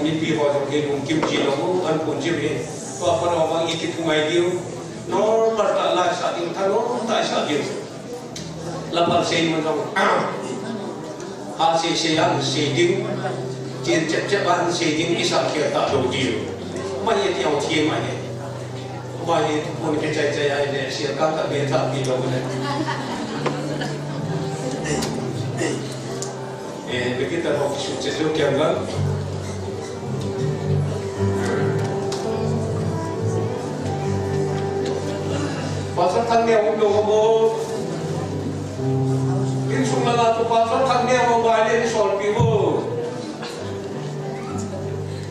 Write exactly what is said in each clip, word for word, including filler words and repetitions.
Mipi ho jong hi lungkim ji lou, an phun ji hi. Tua pa lou vang i kithungai diu. Normal tah la sa ding, thanom tah sa ding. Laphal sei mun jong. Ha sei sei an sei ding. Chin chep chep an sei ding, i sa khel ta lou diu. Ma hi ti au thi ma hi. Ama hi thuphon kichai chai ahile, sia kang khat beh tha pi lou le. Eh, beki ta lou kisu che lou kiam lang. Pastor Thang Neo um lou mo. Insung langa chu Pastor Thang Neo mo bai le ni sol pi mo.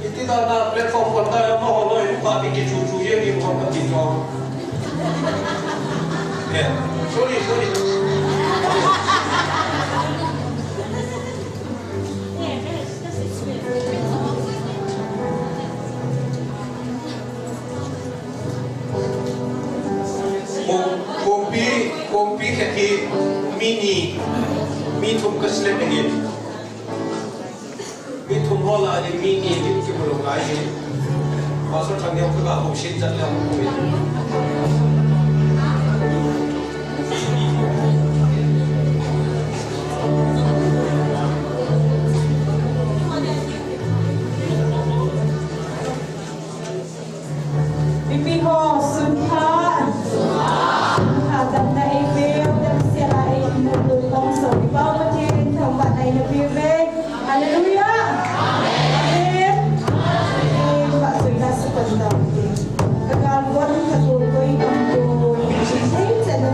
Iti dan a platform kon ta amaho loi pa ti kichu chu ye ni mo ka ti cho. Eh, sorry, sorry. Ko-, kopi, kopi khat hi mi ni, mi thum ka slap ahi. Mi thum ho lah a ding mi ni ding kimu lou ngai hi. Pastor Thang Neo ka hung sin chat leh hung Mipi ho, sun pha. Sun pha, damna eipeu, damsel a eimu pong so, i Pa Pathen thangvahna eina peuve. Hallelujah. Amen. Amen. Vahchoina sa pan tau te. Ka galvon ka tolkoi nam ko. Thei chan na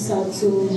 Sa chu.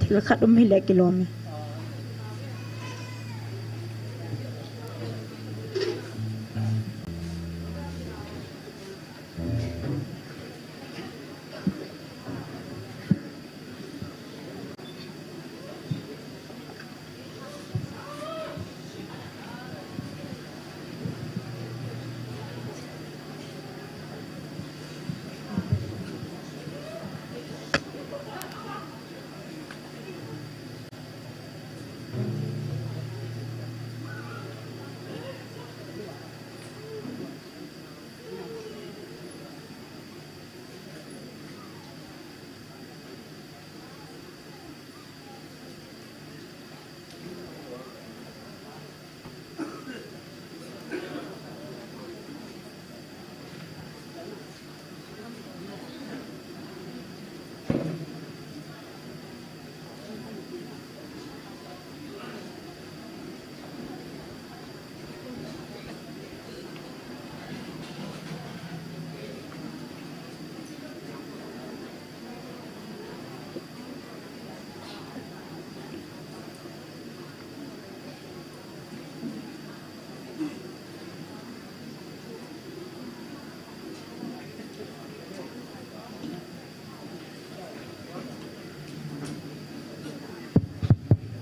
Khat um hile kilom e.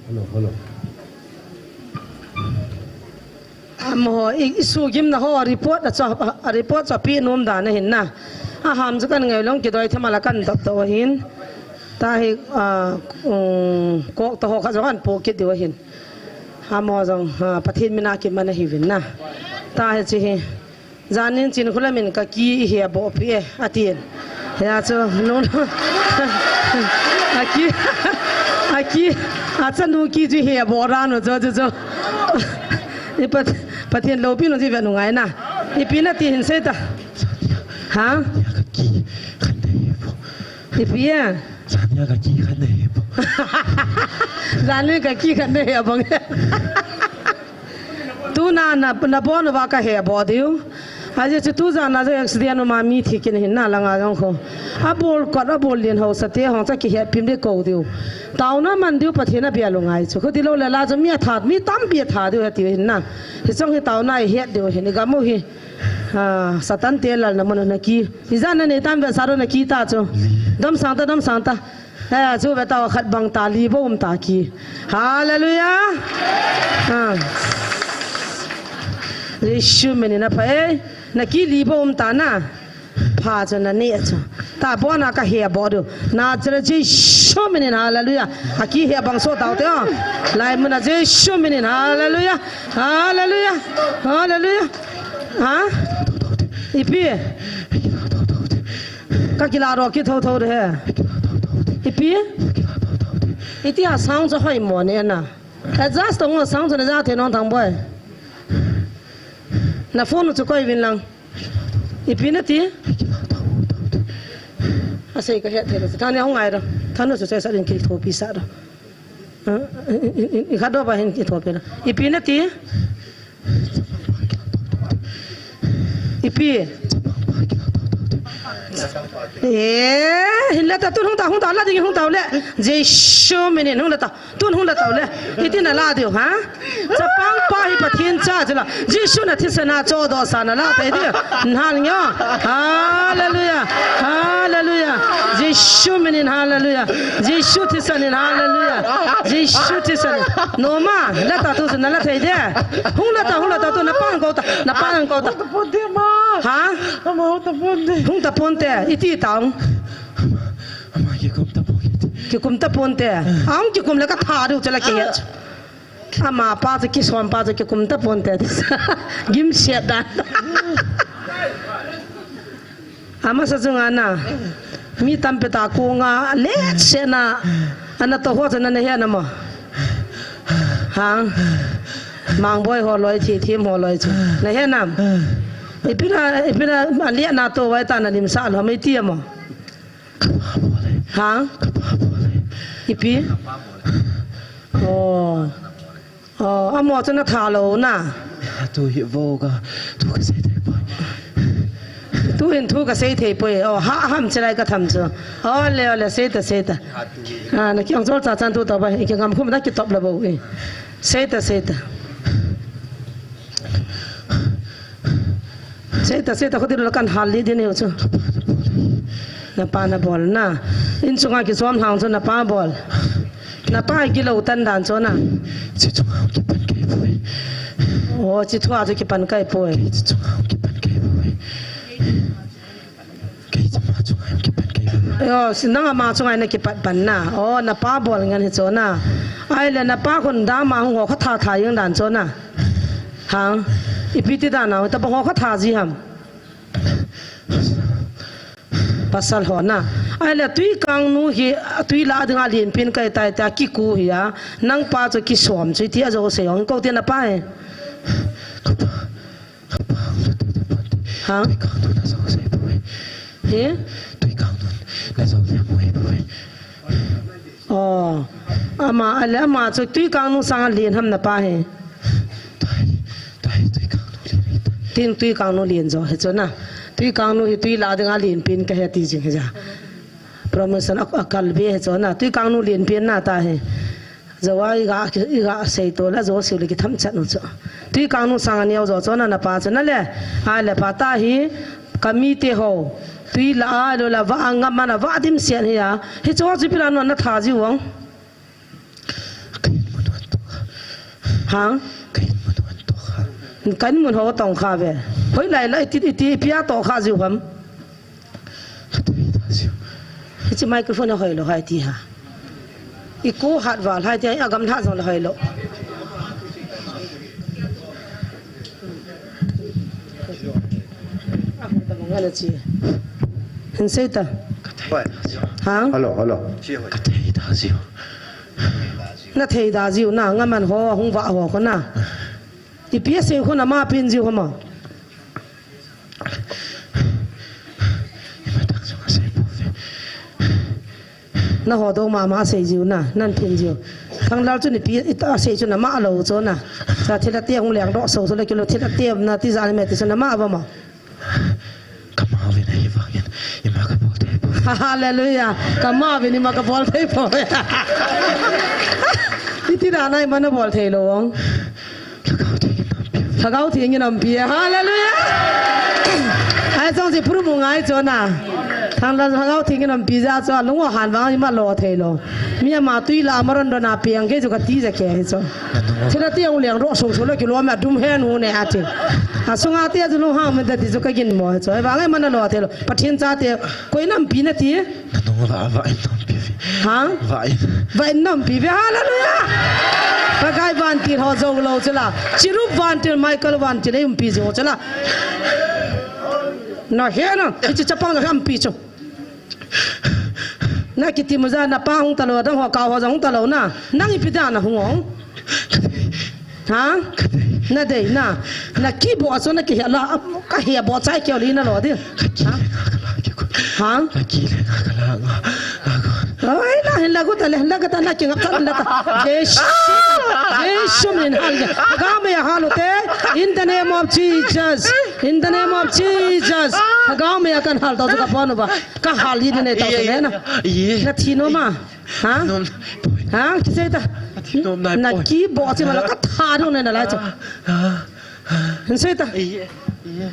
Hello, hello. Amaho, i, i sugimna ho, a report a cho, a, a report cho pi nom dan ahin na. A ham chu kan ngai long kidoi thema la kan dop to ahin. Tahi, a, um, kok to ho kha jong an po kit diu ahin. Amaho jong, a, Pathen mina kiman ahiuvin na. Tahi chi hi. Janin Chinkholam in ka ki i he boh pi e, atin. Hia chu, no, no. A ki, a ki, a chanu ki chu he boh ra no, chu, chu, chu. I Pat-, Pathen loupi no chu ve nungai na. Ipi nati hin sei ta. Ha? Ka ki, kan dei boh. Ipi e? Janin ka ki kan dei boh. Janin ka ki kan dei boh. Tuna na, na bon uva ka he boh diu. Ajeh chu tu jan a jong accident uma mi thi kit ahin na langa jong kho. A bol kot, a bol lien hausa te hung cha kihetpim ding kou diu. Taona man diu Pathen a bia lungai chu. Kho ti lou le la chu mi a that, mi tampi a that diu he ti ahin na. Hichong hi taona i het diu ahin i gam u hi. Ah, Satan te lalna mun na ki. Ijat na nei tam ve sa ro na ki ta chu. Dam sang ta, dam sang ta. Eh, chu ve ta khat bang ta li bou um ta ki. Hallelujah. Ah. Jesu minin a pha e. Na ki li bou um ta na. Pha chu na ne chu. Tabona ka he boh diu. Nazareth Jesu minin hallelujah. A ki he bang so tau te o. Lai mun a Jesu minin hallelujah. Hallelujah. Hallelujah. Ha? Ipi. Ka kila ro ki tho tho de he. Ipi? Iti a sound chu hoi mo ne na. Adjust tong sound chu na ja the non thang boi. Na phone chu koi vin lang. Ipi nati? A sei ka he the lo. Thani hung ai ro. Thani chu sei sa din ki thopi sa ro. I, i, i, i kha do ba hin ki thopi na. Ipi nati? Ipi? Eh, hin la ta tun hung ta, hung ta la ding hung ta le. Jesu minin hung la ta. Tun hung la ta le. Iti na la diu, ha? Chapang pa hi Pathen cha chu la. Jesu na thisan a chodoh sa na la ta diu. Hal nyo. Hallelujah. Hallelujah. Jesu minin hallelujah. Jesu thisan in hallelujah. Jesu thisan. Noma, la ta tu na la thei de. Hung la ta, hung la ta tu na pang ko ta, na pang ko ta. Hung ta ponte ma. Ha? Ama hung ta ponte. Hung ta ponte. Iti tang. Ama, ama kikum ta ponte. Kikum ta ponte. Ang kikum le ka tha du chala ke. Ama pa chu kisom pa chu kikum ta ponte. Gim siat dan. Amasa chunga na, mi tampi ta konga, le sena, ana to ho chu na he na mo. Hang, Mangboi ho loi, Thithem ho loi chu. Na he nam. Ipi na, ipi na, a le na to vai ta na lim sa lo, mai ti mo. Hang? Ipi? Oh. Oh, amo chu na tha lo na. Tu hi vo ka, tu ka sei thei poi. Tuhin thu kasei thei poi. Oh, ha ham chilai katham chu. Oh, le, oh, le, seita, seita. Ah, na kiang jol cha chan thu taba. Iki ngam khum na kitop la bo. Eh. Seita, seita. Seita, seita, khoti la kan hal li din hiu chu. Na pa na bol na. In chunga kisom hang chu na pa bol. Na pa gilo tan dan chu na. Chi chunga kipan kai poi. Oh, chi thua chu kipan kai poi. Chi chunga kipan kai poi. Kei chu ma chunga kipan kai poi. Oh, si nang ama chunga na kipat pan na. Oh, na pa bol ngan hi chu na. Ai le na pa khun dama hung ho kha tha tha yang dan chu na. Hang. Ipi ti dan na, ta pa ho kha tha ji ham. Pasal ho na. Ai le tui kang nu hi, tui la dinga lin pin kai tai ta ki ku hi a. Nang pa chu ki som chu ti a jo se ong ko ti na pa e. Ka pa, ka pa, ang tu tu tu pa ti. Ha? Tui kang nu na jo se poi. He? Tui kang nu na jo le mo e poi. Oh. Ama, ale ama chu tui kang nu sang lin ham na pa he. Tai, tai, tui kang nu lin. Tin tui kang nu lin jo he chu na. Tui kang nu hi tui la dinga lin pin ka he ti jing he ja. Promotion a, a kal be he chu na. Tui kang nu lin pin na ta he. Joa i ga, i ga sei to la jo siu le ki tham chat nu chu. Tui kang nu sang a niau jo chu na na pa chu na le. A le pa ta hi ka mi te ho. Tui la a lo la va a ngam mana va dim sian hi a. Hi chu chu pi la no na tha ji wang. Ka in mun hon to kha. Hang? Ka in mun hon to kha. Ka in mun ho tong kha ve. Hoi lai lai ti ti pi a to kha jiu ham. Ka thei ta jiu. Hichi microphone a hoi lo hai ti ha. I ko hat val hai ti a gam lha jong la hoi lo. Hin sei ta. Hang? Hello, hello. Ka thei ta jiu. Na thei da jiu na, nga man ho, hung va ho ko na. Ipi a sei ko na ma pin jiu ko ma. Ima tak jiu ma sei po ve. Na ho do ma ma sei jiu na, nan pin jiu. Thanglal chu ni pi, ita sei chu na ma lo chu na. Sa thila te hung leng do so so le kilo thila te na ti ja ni me ti chu na ma va ma. Ka ma vin ahi vangin, ima ka bol thei po. Hallelujah. Ka ma vin ima ka bol thei po. Iti da na ima na bol thei lo ong. Lhagao Theng in umpi. Lhagao Theng in umpi. Hallelujah. Ai jong si puru mu ngai chu na. Thanglal Lhagao Theng in umpi ja chu lung o han vang ima lo thei lo. Mi ama tui la maron do na piang ke chu ka ti ja ke hi chu. Thila te ong leng ro so so le kilo ma dum hen hu ne ati. A sunga te ju lu ha men da ti chu ka gin mo chu. Ai vang ai mana lo thei lo. Pathen cha te koi na umpi na ti. Na nung va, va in umpi ve. Ha? Va in. Va in umpi ve. Hallelujah. Pakai vantil ho jo lo chu la. Cherub vantil, Michael vantil ei umpi jo chu la. Na he na. Hichi chapang la umpi chu. Na kiti mu ja na pa hung ta lo, dang ho ka ho jong hung ta lo na. Nang ipi da na hung ong. Ha? Na dei na. Na ki bo a so na ki he la, ka he bo chai keo li na lo di. Ha? Ha? Ai na hin la gu ta le, hin la ga ta na ki ngap ta la ta. Jesu. Jesu min hal. Ga me hal te. In the name of Jesus. In the name of Jesus. Ga me kan hal ta ka pa no ba. Ka hal yi ne ta ne na. Ye. Na thi nom a. Ha? Nom. Ha? Kisei ta. Thi nom nai. Na ki bo chi ma la ka tha do ne na lai cha. Ah, ah, ah. Hin sei ta. Ye. Ye.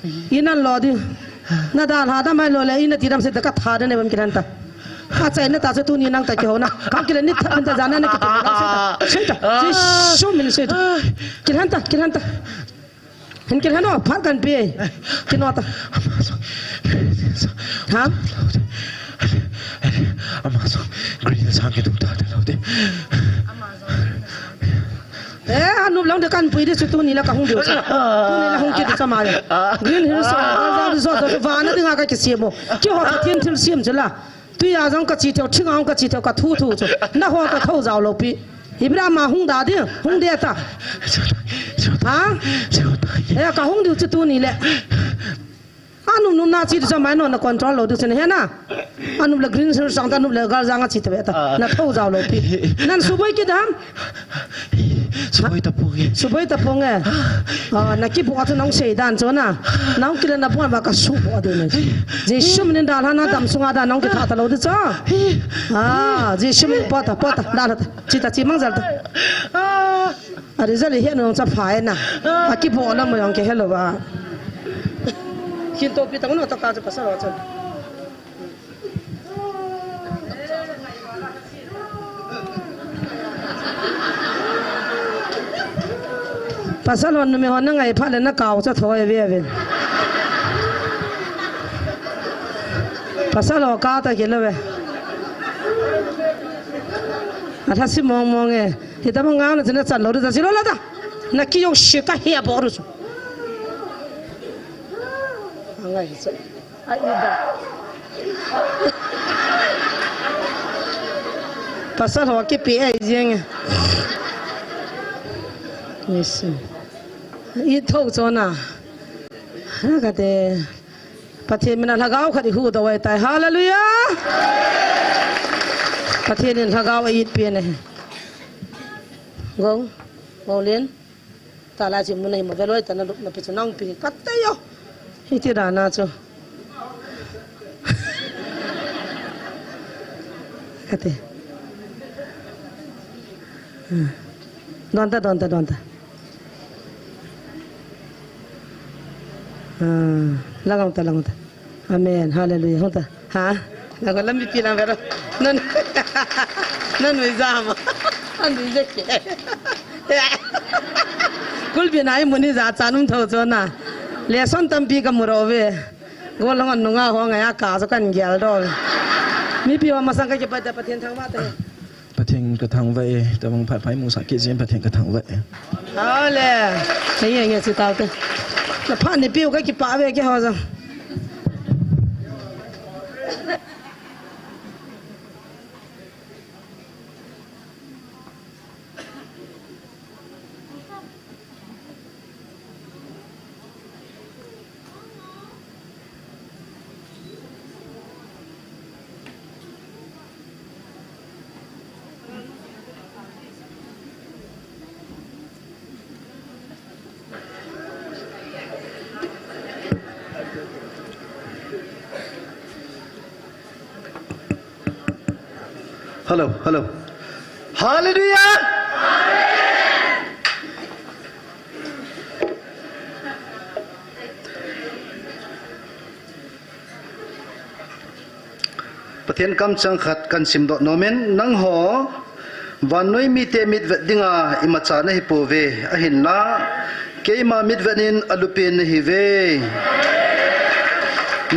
Ye. Inan lo di. Na da la da mai lo le ina ti dam sei ta ka tha do ne bam kiran ta. Ka chai na ta chu tuni nang ta ki ho na. Ka ki le ni tha ta ja na na ki ta. Sei ta. Sei ta. Jesu min sei ta. Kiran ta, kiran ta. Hin kilhen o, phat kan pe. Kino ta. Ha? Ama jong Green Hills a kidung ta ta lou te. Eh, anu lang de kan pui de chu tuni la ka hung de. Tuni la hung ki de cha ma. Green Hills a, a, a, zo, zo, zo, va na dinga ka kisem o. Ki ho ka tin thil sem chu la. Tui a jong ka chi theu, thing a jong ka chi theu, ka thu thu chu. Na ho ka tho jao lou pi. Ibrahim a hung da ding, hung de ta. Ha? Eh, ka hung diu chu tuni le. Anu nu na chi tu sa mai no na control lou tu sen he na. Anu le green shirt sang ta, anu le gal jang a chi ta be ta. Ah. Na thou jao lou pi. Nan suboi kit ham? Suboi ta pung e. Suboi ta pung e. Ah, na kibu a tu nong sei dan chu na. Nong kile na bu a ba ka subu a de na. Jesu min in dalha na dam sunga da nong kitha ta lou tu chu. Ah, Jesu min po ta, po ta, dalha ta. Chi ta chi mang jal ta. Ah. A result hi nong cha pha e na. A kibu la mo yong ke hello ba. Kin to pi ta no ta ka chu pasal ho chu. Pasal hon numei hon na ngai phat le na kau cha thoi ve ve. Pasal ho ka ta kilo ve. A tha si mong mong e. Hita mong ngau na china chan lou ri ta si lou la ta. Na ki yong shi ka hia bo ru su. A ngai sa. A i da. Pasal ho kipe ai jeng. Yes. I thou chona. Ha ka te. Pathen mina lhagao khat i hu do ai tai. Hallelujah. Pathen in lhagao a it pe ne. Gong. Gong len. Ta la chi mun a hi ma veloi ta na lup na pe chu nang pi ka te yo. Hiti da na chu. Ka te. Hmm. Don ta, don ta, don ta. Hmm. Langau ta, langau ta. Amen. Hallelujah. Hung ta. Ha? Nako lam bi pilang karo. Non. Non wi jama. An wi jake. Kulbi nai muni ja chanum tho chona. Lesson tampi ka muro ve. Golhang an nunga ho ngai a ka so kan gel do. Mipi ho masang ka kipa da Pathen thangvah te. Pathen ka thangvah e, tabang phat phai musa kit jin Pathen ka thangvah e. Hale. Hei nge si tau te. Na phat ni piu ka kipa ve ke ho jong. Hello, hello. Hallelujah! Pathen kamchang khat kan simdoh nomin, nangho vannoi mite mitvet dinga imacha nahi pouve, ahinla keima mitvet in alupen nahiuve.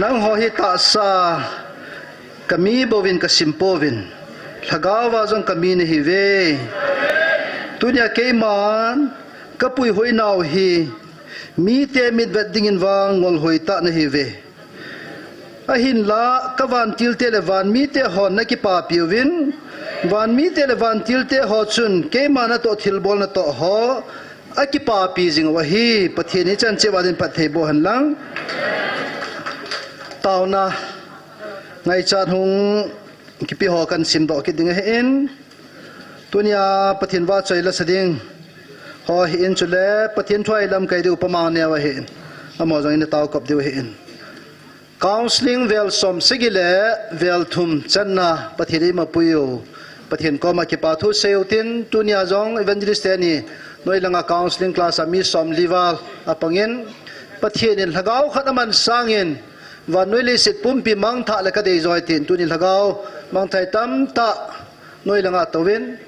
Nangho hi tahsa kami bouvin kasim pouvin, lhagaova jong kami nahiuve. Tunia keiman kapuihoi nau hi mite mitvet dingin vang ngolhoi tah nahiuve. Ahinla, ka vantilte le van mite hon nakipapiuvin, van mite le vantilte ho chun keima natoh thilbol natoh ho akipapi jing u ahi. Pathen in chan cheh uva din phatthei boh hen lang. Taona ngaichat hung kipe ho kan simdoh kit ding ahin. Tunia Pathen vahchoi lasa ding ho ahin, chule Pathen thu a ilamkai diu Pa Mangneo ahin. Amaho jong ina taokop diu ahin. Counseling vel som sagi le vel thum channa Pathen eima puiu. Pathen koma kipa thu seiu tin, tunia jong evangelist teni noi langa counseling class a mi somli val apangin, Pathen in lhagao khat aman sangin, vannoi leiset pumpi mangthah le kadei joi tin, tuni lhagao mangthai tamtah noi langa touvin,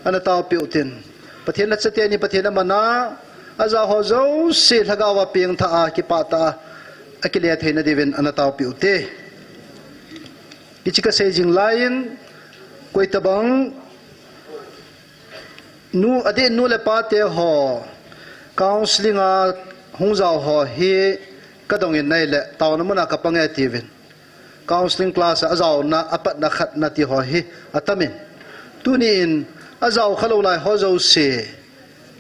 ana taopeh u tin. Pathen lhacha teni Pathen amana, ajao ho jouse lhagao a pengthah a, kipah tah a, akile theina diuvin ana taopeh u te. Hiche kasei jing laiyin, koitabang nu, adeh nu le pate ho, counseling a hung jao ho hi kadongin ahile, taona muna kapang e tiuvin. Counseling class a ajaona, apatna khatna ti ho hi atamin. Tuni in, ajao khalou lai ho jouse,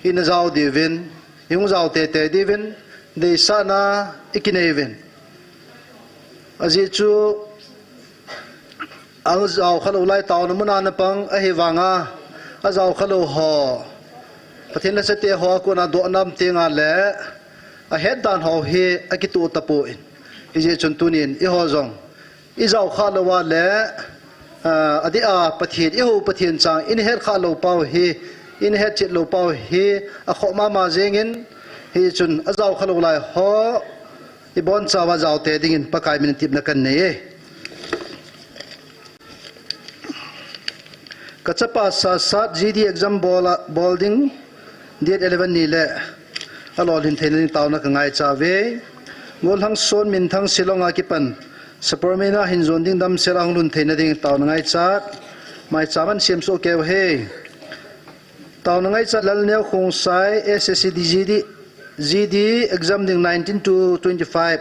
ina jao diuvin, ihung jao teitei diuvin, deisahna ikinei uvin. Ajeh chu, ajao khalou lai taona muna napang ahivanga, ajao khalou ho, Pathen lhasate ho a kona dohna um tengle, ahet dan ho hi akitoh tapon. Hijeh chun tunin eiho jong, ijao khalou a le, ah, adeh a Pathen, ihou Pathen chang, ina het khalou pau hi, ina hetchet lou pau hi, akhoh mama jengin, hijeh chun ajao khalou lai ho, ibonchauva jaote dingin Pakai min in tepna kanei e. Kachapa Sasat G D exam bol a, bol ding date eleven ni le alolhin theina ding taona kangaicha uve. Golhangson Minthang Shillong a kipan Sapermeina hin jon ding damsel a hung lhun theina ding taona ngaichat. Maicham ahin semsoh keiyu hi. Taona ngaichat Lalneo Khongsai S S C G D, G D exam ding nineteen to twenty-five.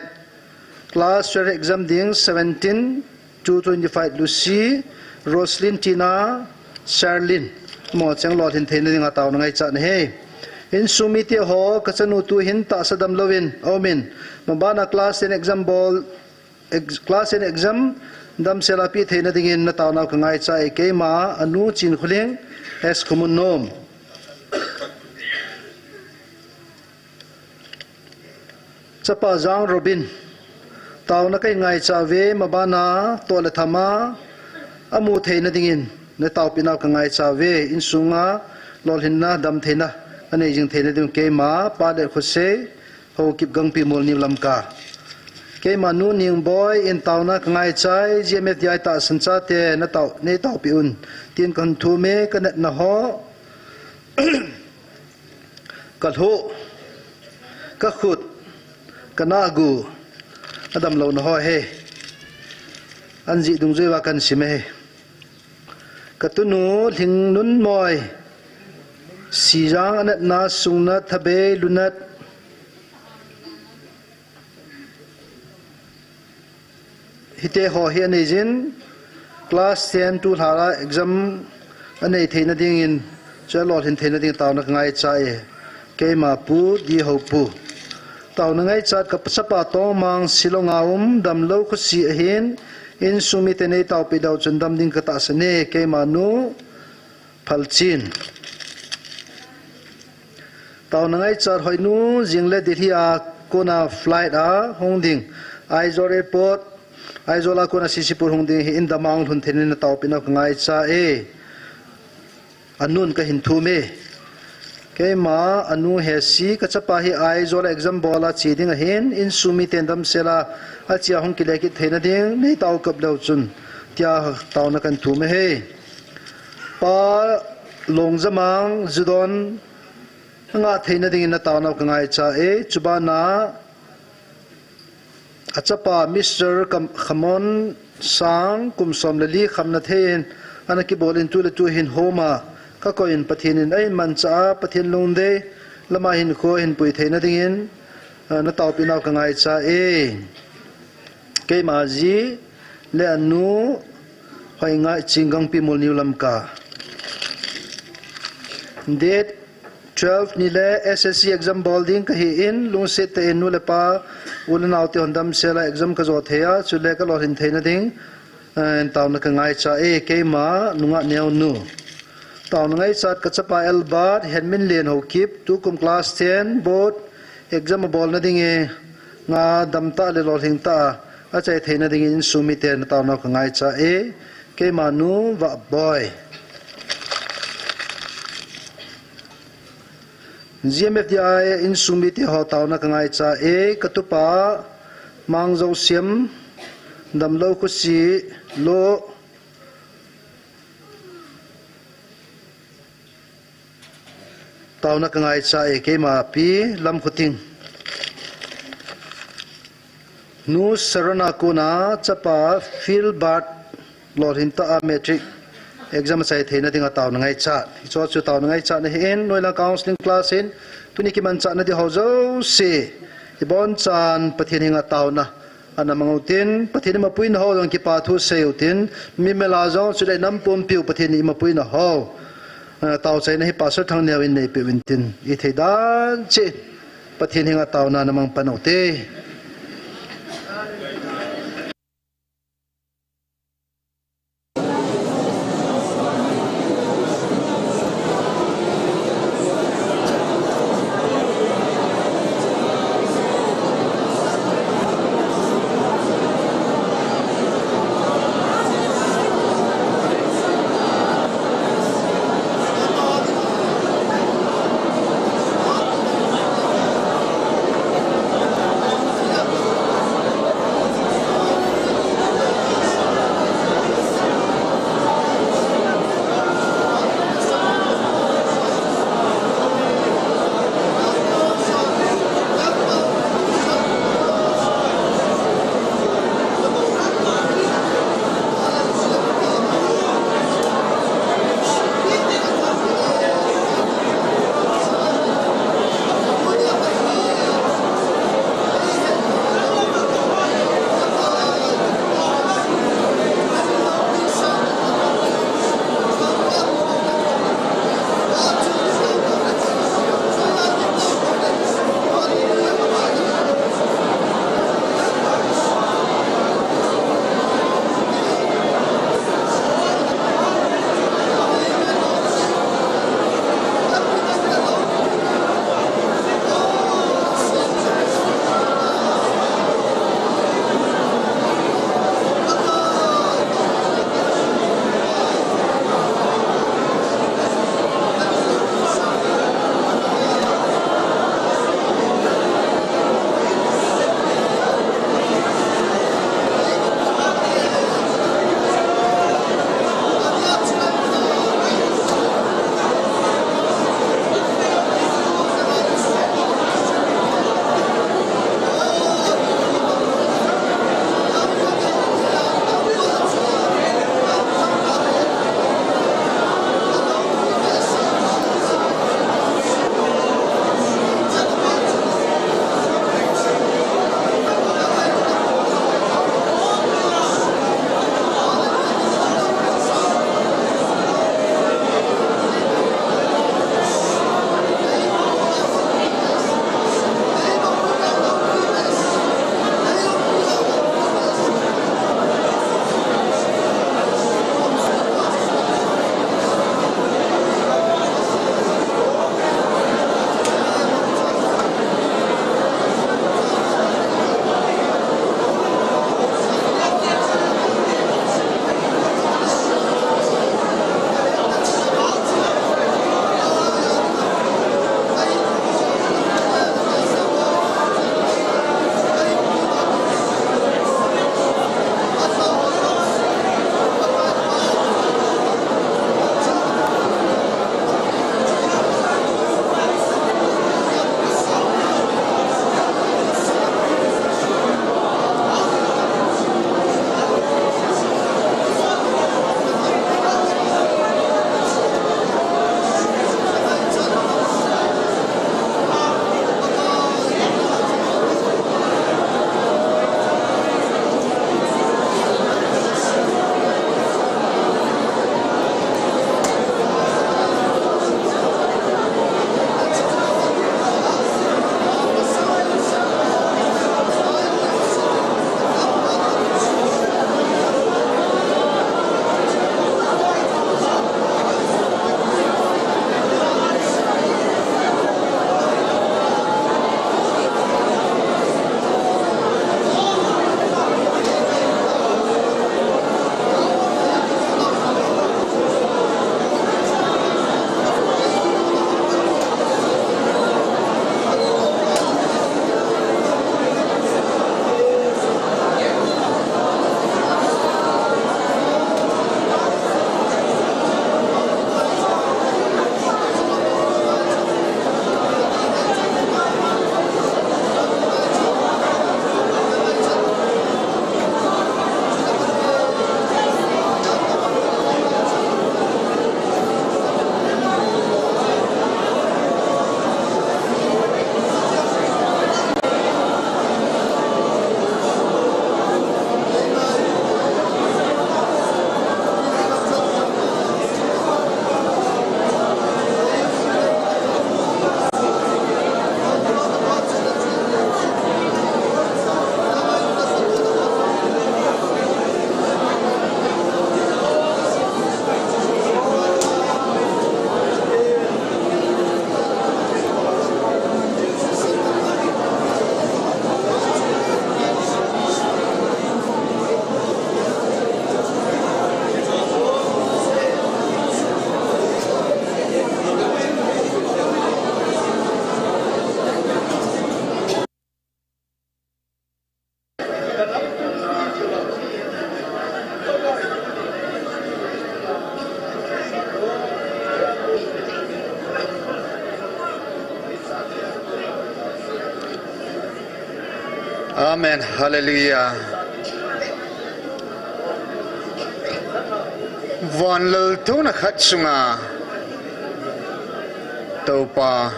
Class twelve exam ding seventeen to twenty-five Lucy, Roslyn, Tina, Charlene. Mo cheng lolhin theina dinga taona ngaichat ahi. Insung mite ho, kachanu tuhin tahsa damlouvin aumin. Mabana class ten exam bol, ex-, class ten exam damsel a pe theina dingin nataonau kangaicha e. Keima anu Chinkholing, S Khomunnom. Chapa Jang Robin, taona kahin ngaicha uve, mabana toh le thama amu theina dingin nataopinau kangaicha uve. Insunga lolhinna damtheina anei jing theina ding keima Pa Letkhosei, Haokip Gangpimol New Lamka. Keima nu Ningboi in taona kangaicha e, G M F D I tahsan chate natao, neitaopi un tin kahin thum e, kanatna ho, kalhoh, kakhut, kanagu, adamlouna ho hi. Anjih dungjuiva kahin sim e. Katunu Lhingnunmoi, Sijang, anatna, sungnat, thabei, lunat, hite ho hi anei jin, class ten tulha la exam anei theina dingin, chule lolhin theina ding taona kangaicha e. Keima Pu D Houpu. Taona ngaichat kachapa Tongmang, Shillong a um, damlou khusi ahin, insung mite neitaopi dau chun dam ding katahsan e. Keima nu Phalchin. Taona ngaichat Hoinu, jingle Delhi a kona flight a hung ding, Aizawl Airport, Aizawl a kona C C Pur hung ding hi in dama hung lhun theina ding nataopinau kangaicha e. Anun kahin thum e. Keima anu Hesi, kachapa hi Aizawl a exam bol a che ding ahin, insung miten damsel a achea hung kile kit theina ding neitaokap leu chun, tia taona kahin thum e. Pa Longjamang, Judon, angah theina dingin nataonau kangaicha e. Chubana achapa Mister Kam-, Khamon Sang, kum som le li khamna thei in ana kibol in, tu le tu hin home a kakoi in Pathen in ahin manchah a, Pathen lungdei lama hinkho ahin pui theina dingin, ah, nataopinau kangaicha e. Keima ji le anu Hoingaichin, Gangpimol New Lamka. Date twelve ni le S S C exam bol ding kahin, lungset tah in nu le pa, u le nao te hon damsel a exam kajo thei a, chule kalolhin theina ding, eh, taona kangaicha e. Keima nungah Neonu. Taona ngaichat kachapa Albert, Henminlen Haokip, tukum class ten board exam abolna ding e, nga damtah le lolhing tah a achai theina dingin insung mite nataonau kangaicha e. Keima nu Vahboi. G M F D I insung mite ho taona kangaicha e, katupa Mangjosiam, damlou khusi lou, taona kangaicha e. Keima Pi Lamkhoting. Nu Sarona kona chapa Philbert, lolhin tah a matric exam achai theina dinga taona ngaichat. Hicho chu taona ngaichatna ahin, noilang counseling class in tuni kimanchahna ding ho jouse ibonchan Pathen henga taona ana mang utin, Pathen in imapuina ho jong kipathu sei utin, mi mela jong chule nam pumpiu Pathen in imapuina ho, eh, taochaina hi Pastor Thangneo in neipeh uvin tin, ithei dan cheh in Pathen henga taona namang pan ute. Amen. Hallelujah. Van laltouna khat chunga Toupa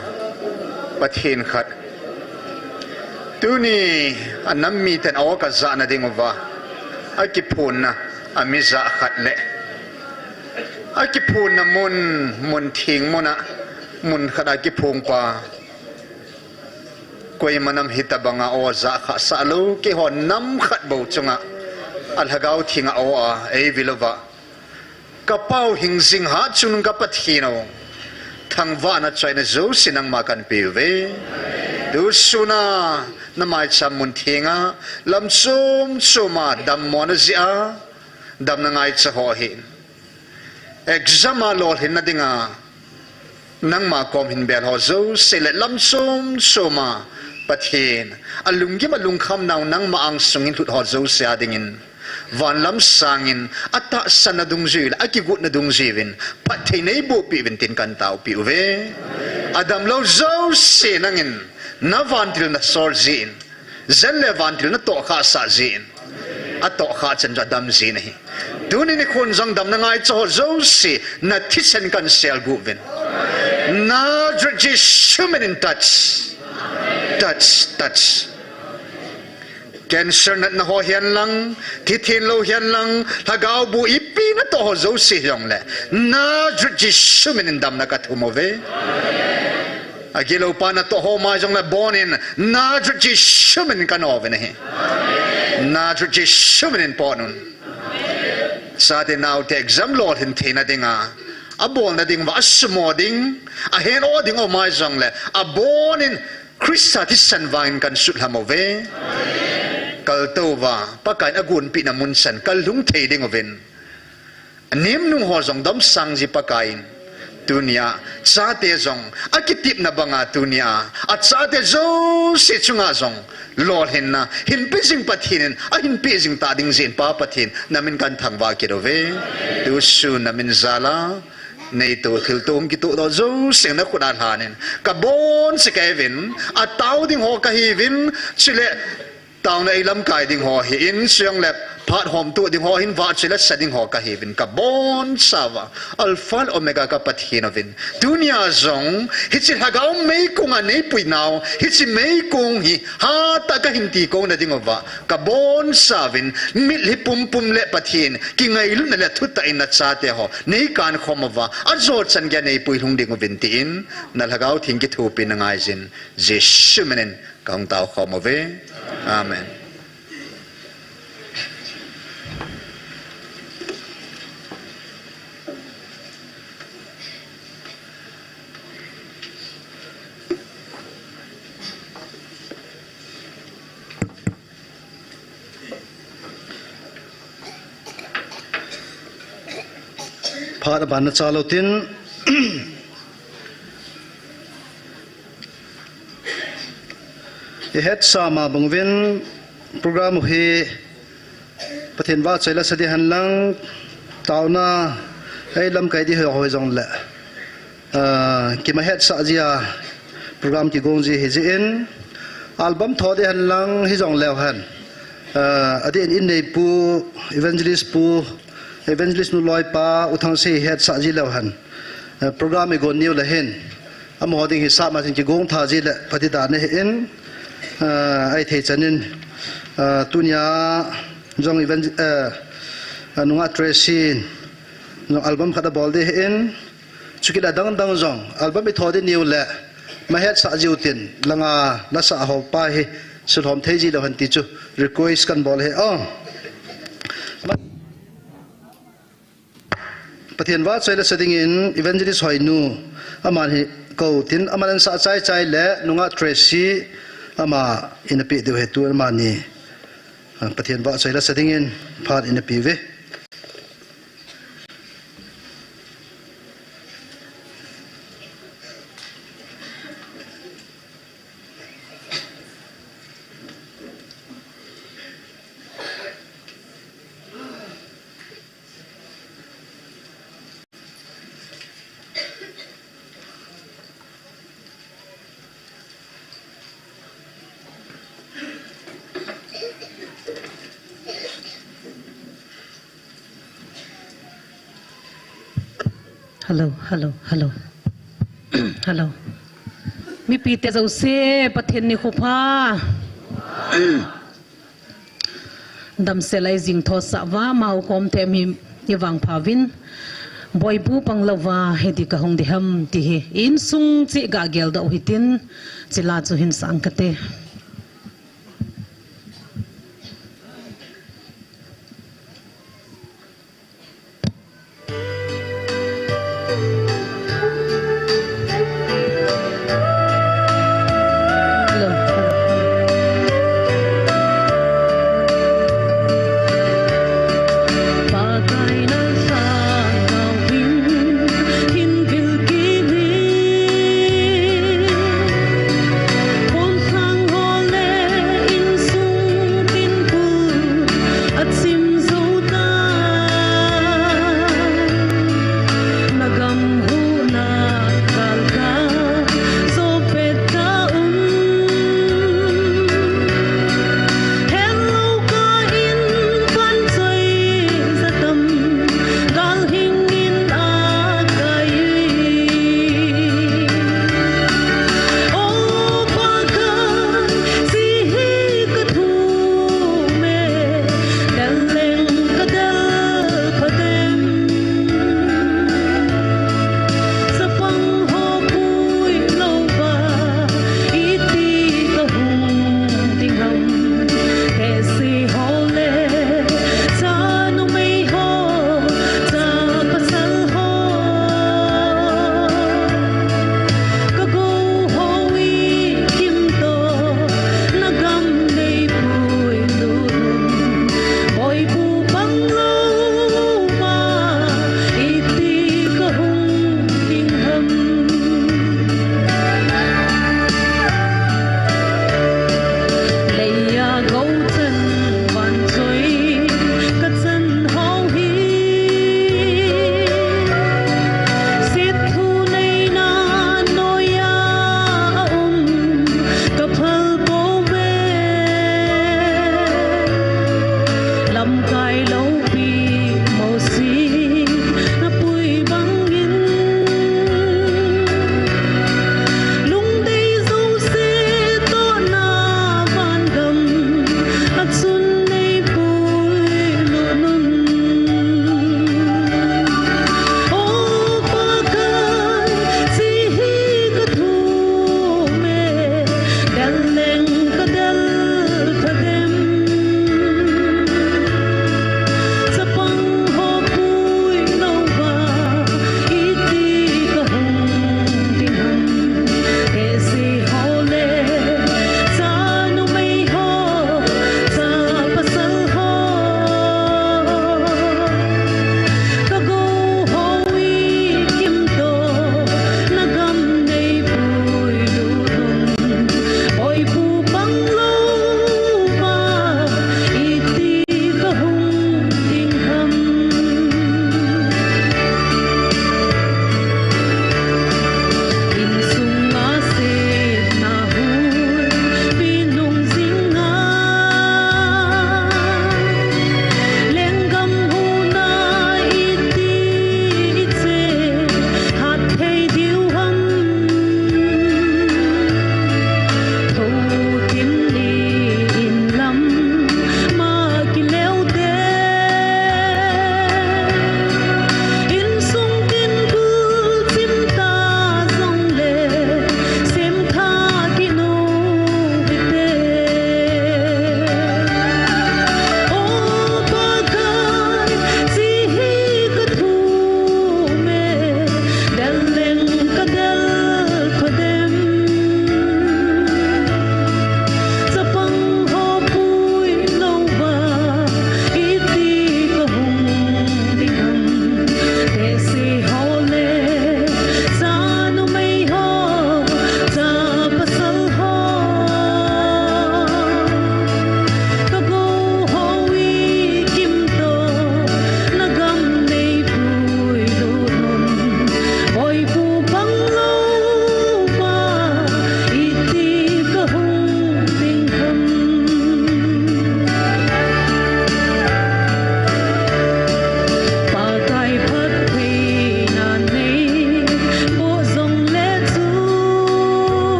Pathen khat. Tuni a nam miten aw kajahna dinguva akiphonna a mijah khat le akiphonna mun, mun theng muna mun khat a kiphongpa. Koima nam hitabanga aw jah khah sah lou, keiho nam khat bou chunga a Lhagao Thenga aw a eivil uva, ka Pau hingjing hatchungnung ka Pathen o, thangvahna choina jouse nangma kahin peuve. Tusun a na maicham mun thenga lam chom choma dammona jeh a damna ngaicha ho hi exam a lolhinna dinga nangma kom hin bel ho jouse le lam chom choma Pathen a lunggim a lungkham nau nangma angsung hin lhut ho jouse a dingin van lam sangin atahsanna dungjuiyu le akigotna dungjuiyun phatthei neiboh peh uvin tin kahin taopeh uve. Adamlou jouse nangin na vantil na sol jin, jen le vantil na tohkhah sah jin, atohkhah chan chu adam jin ahi. Tuni nikhon jong damna ngaicha ho jouse na thisan kahin selguh uvin. Nazareth Jesu minin touch. Touch, touch. Cancer natna ho hihen lang, thithenlou hihen lang, lhagao bu ipi natoh ho jouse hijongle Nazareth Jesu minin damna kathum uve. Agilou pa natoh ho mai jongle abonin Nazareth Jesu minin kanouvin ahi. Nazareth Jesu minin potnun. Chate naote exam lolhin theina dinga abolna dinguva asumo ding, ahen o ding o mai jongle abonin Christa thisan vangin kahin sutlham uve. Kaltouva Pakaiyin agonpehna munchan kalhung thei dinguvin, anemnung ho jong domsang ji Pakaiyin, tunia chate jong akitepna banga tunia achate jouse chunga jong lolhinna hinpe jing Pathen in ahinpeh jing tading jin Pa Pathen namin kahin thangvah kit uve. Tusun namin jal a neitoh thilto hung kitohdoh jouse nakhut a lhanin kabonchauva kahiuvin, atao ding ho kahiuvin, chule taona eilamkai ding ho hin, chujongle phat homtoh ding ho hin, vahchoi lasa ding ho kahiuvin kabonchauva Alpha le Omega ka Pathen uvin, tunia jong hiche lhagao meikonga neipuinau hiche meikong hi hatah a kahin tikouna dinguva kabonchauvin, mitlhi pumpum le Pathen kingailutna le thutah in nachate ho neikankhom uva ajochan geiya neipuilhung dinguvin tin na Lhagao Theng kithopina ngaijin Jesu minin kahung taokhom uve. Amen. Phat aban nachalou tin, ihetsah ma banguvin program u hi Pathen vahchoi lasa ding hen lang, taona eilamkai ding ho hijongle, ah, kimahetsah jia program kigong ji hijeh in, album tho ding hen lang hijongleu hen, ah, adeh in inneipu, evangelist pu, evangelist nu loipa U Thangsei hetsah ji leu hen, ah, program igon niu le hin amaho ding hisah ma jin kigong tha ji le phatah in ahin, ah, ahithei chanin, ah, tunia jong evangel-, ah, ah, nungah Tracy jong album khat abol ding ahin, chukit le adangdang jong album itho ding niu le mahetsah jiu tin, langa lasah ho pa hi sulhom thei ji leu hen ti chu request kahin bol ahi. Oh. Pathen vahchoi lasa dingin evangelist Hoinu, aman hi kou tin, aman ansah chaichai le nungah Tracy, ama in apeh diu ahi, tun amani, ah, Pathen vahchoi lasa dingin phat in apeh uve. Hello, hello, hello. Hello. Mipite jouse, Pathen nikho pha. Damsel a ijing thosah uva, amaho kom themmi ivangpha uvin. Boibu panglouva, hiti kahung ding ham ti hi insung cheh gah geldoh u hitin, chule chu hin sang kate.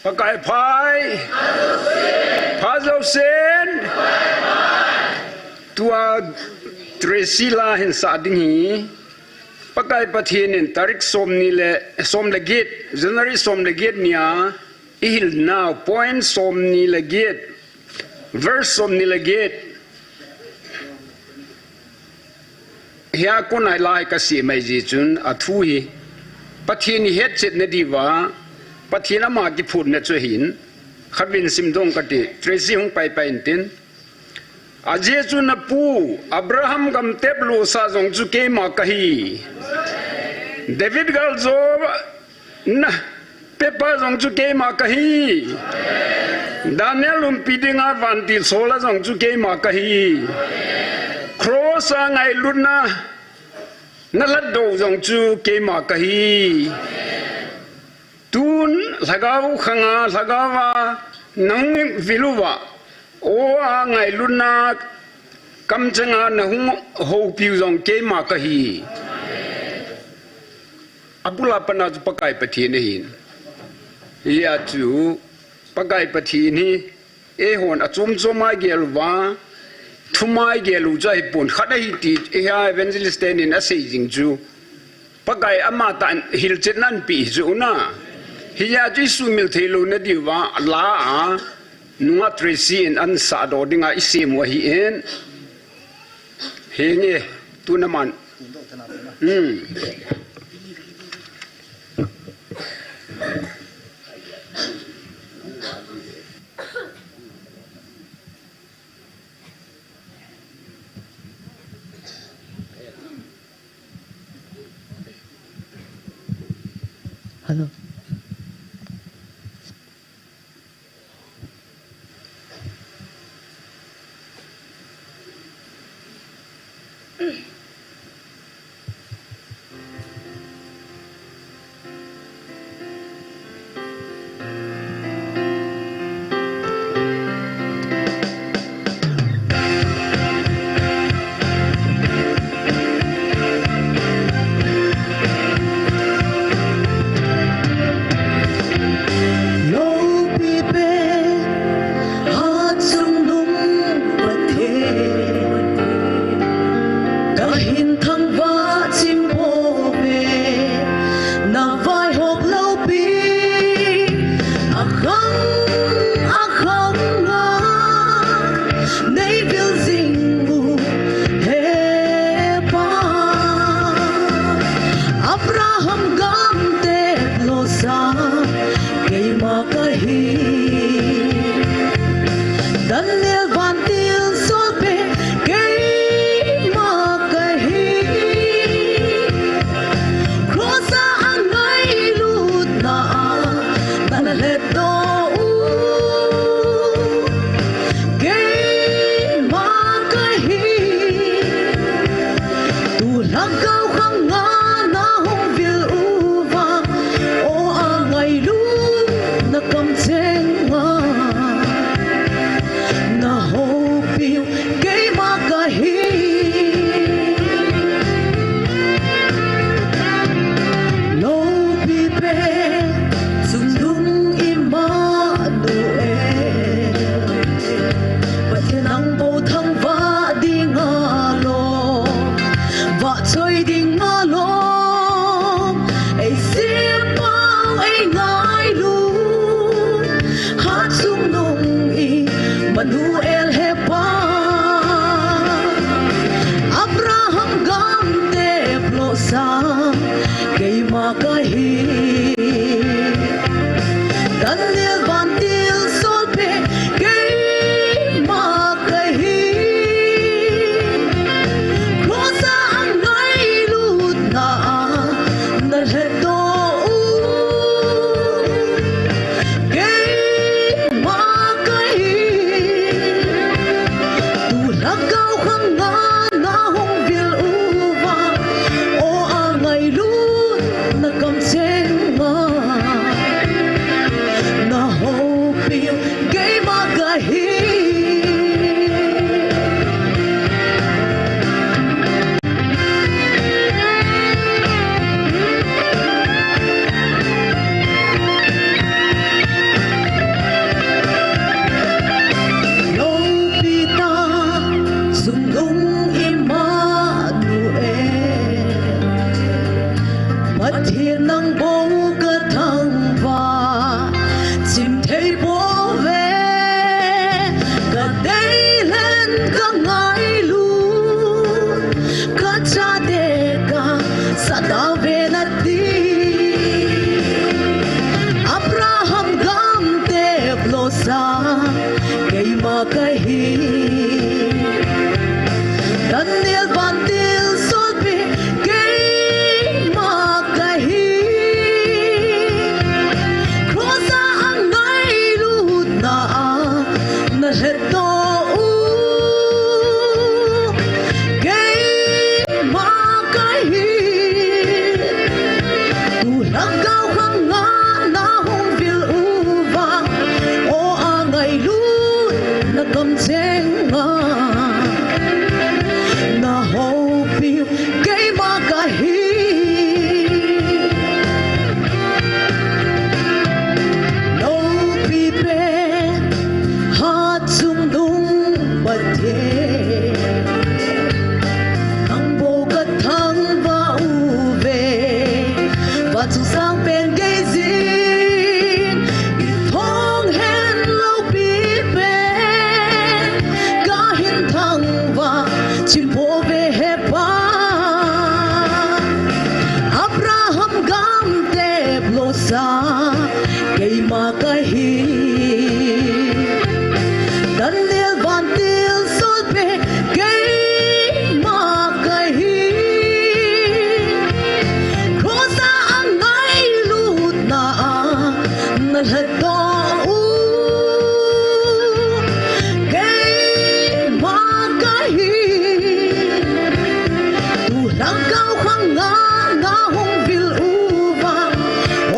Pakai pha. Pha jousen. Tua Tracy la hin sa ding hi. Pakai Pathen in tarik som ni le, som le get, January som le get nia, i hilna point som ni le get, verse som ni le get. Hia kon a lai ka sim mai ji chun a thu hi Pathen i hetchetna diuva, Pathen ama kiphutna chu hin, khatvei sim dong kati, Tracy hung pai pai intin. Ajeh chu na pu Abraham gamtep losa jong chu keima kahi. David galjo na pepa jong chu keima kahi. Daniel umpi dinga vantil sola jong chu keima kahi. Cross a ngailutna na lhatdoh jong chu keima kahi. Tun lhagao khanga lhagao a nahung vil uva, o a ngailutna kamchanga nahung houpiu jong keima kahi. Abula pana chu Pakai Pathen ahin. Hia chu Pakai Pathen hi eihon achom chom a gel uva, thum a gel u chu ahipon, khat ahi ti, hia evangelist tenin asei jing chu. Pakai ama tah in hilchetna anpeh chu na. Hia chu i sumil thei louna diuva, la a, nunga Tracy in an sahdoh dinga i sem u ahin. Henge, tuna man. Hmm. Hello. Lopi pen, hat chungnung Pathen, kahin thangvah chim pouve, na vaihop lopi, akhang, akhang a, nei vil jing u, he Pa. Abraham gamtep losa, keima kahi. Daniel vantil solpe, keima kahi. Cross a angailutna a, na lhatdoh u, keima kahi. Tu lhagao khanga nahung vil uva, o a ngailutna kamchenga nahoupiu keima kahi. Lopi pen, chungnung Immanuel, Pathen nang bou thangvah dinga lom, vahchoi dinga lom, ei sempau ei ngailu, hat chungnung Immanuel he Pa. Abraham gamtep losa, keima kahi. Pen gei jin, i thong hen loupi pen, ka hin thangvah chim poi ve he Pa. Abraham gam tep lou sa, keima kahi. Daniel vantil sol pe, keima kahi. Cross a angailutna a na lhatdoh u, keima kahi. Tu lhagao khang a na hung vil uva,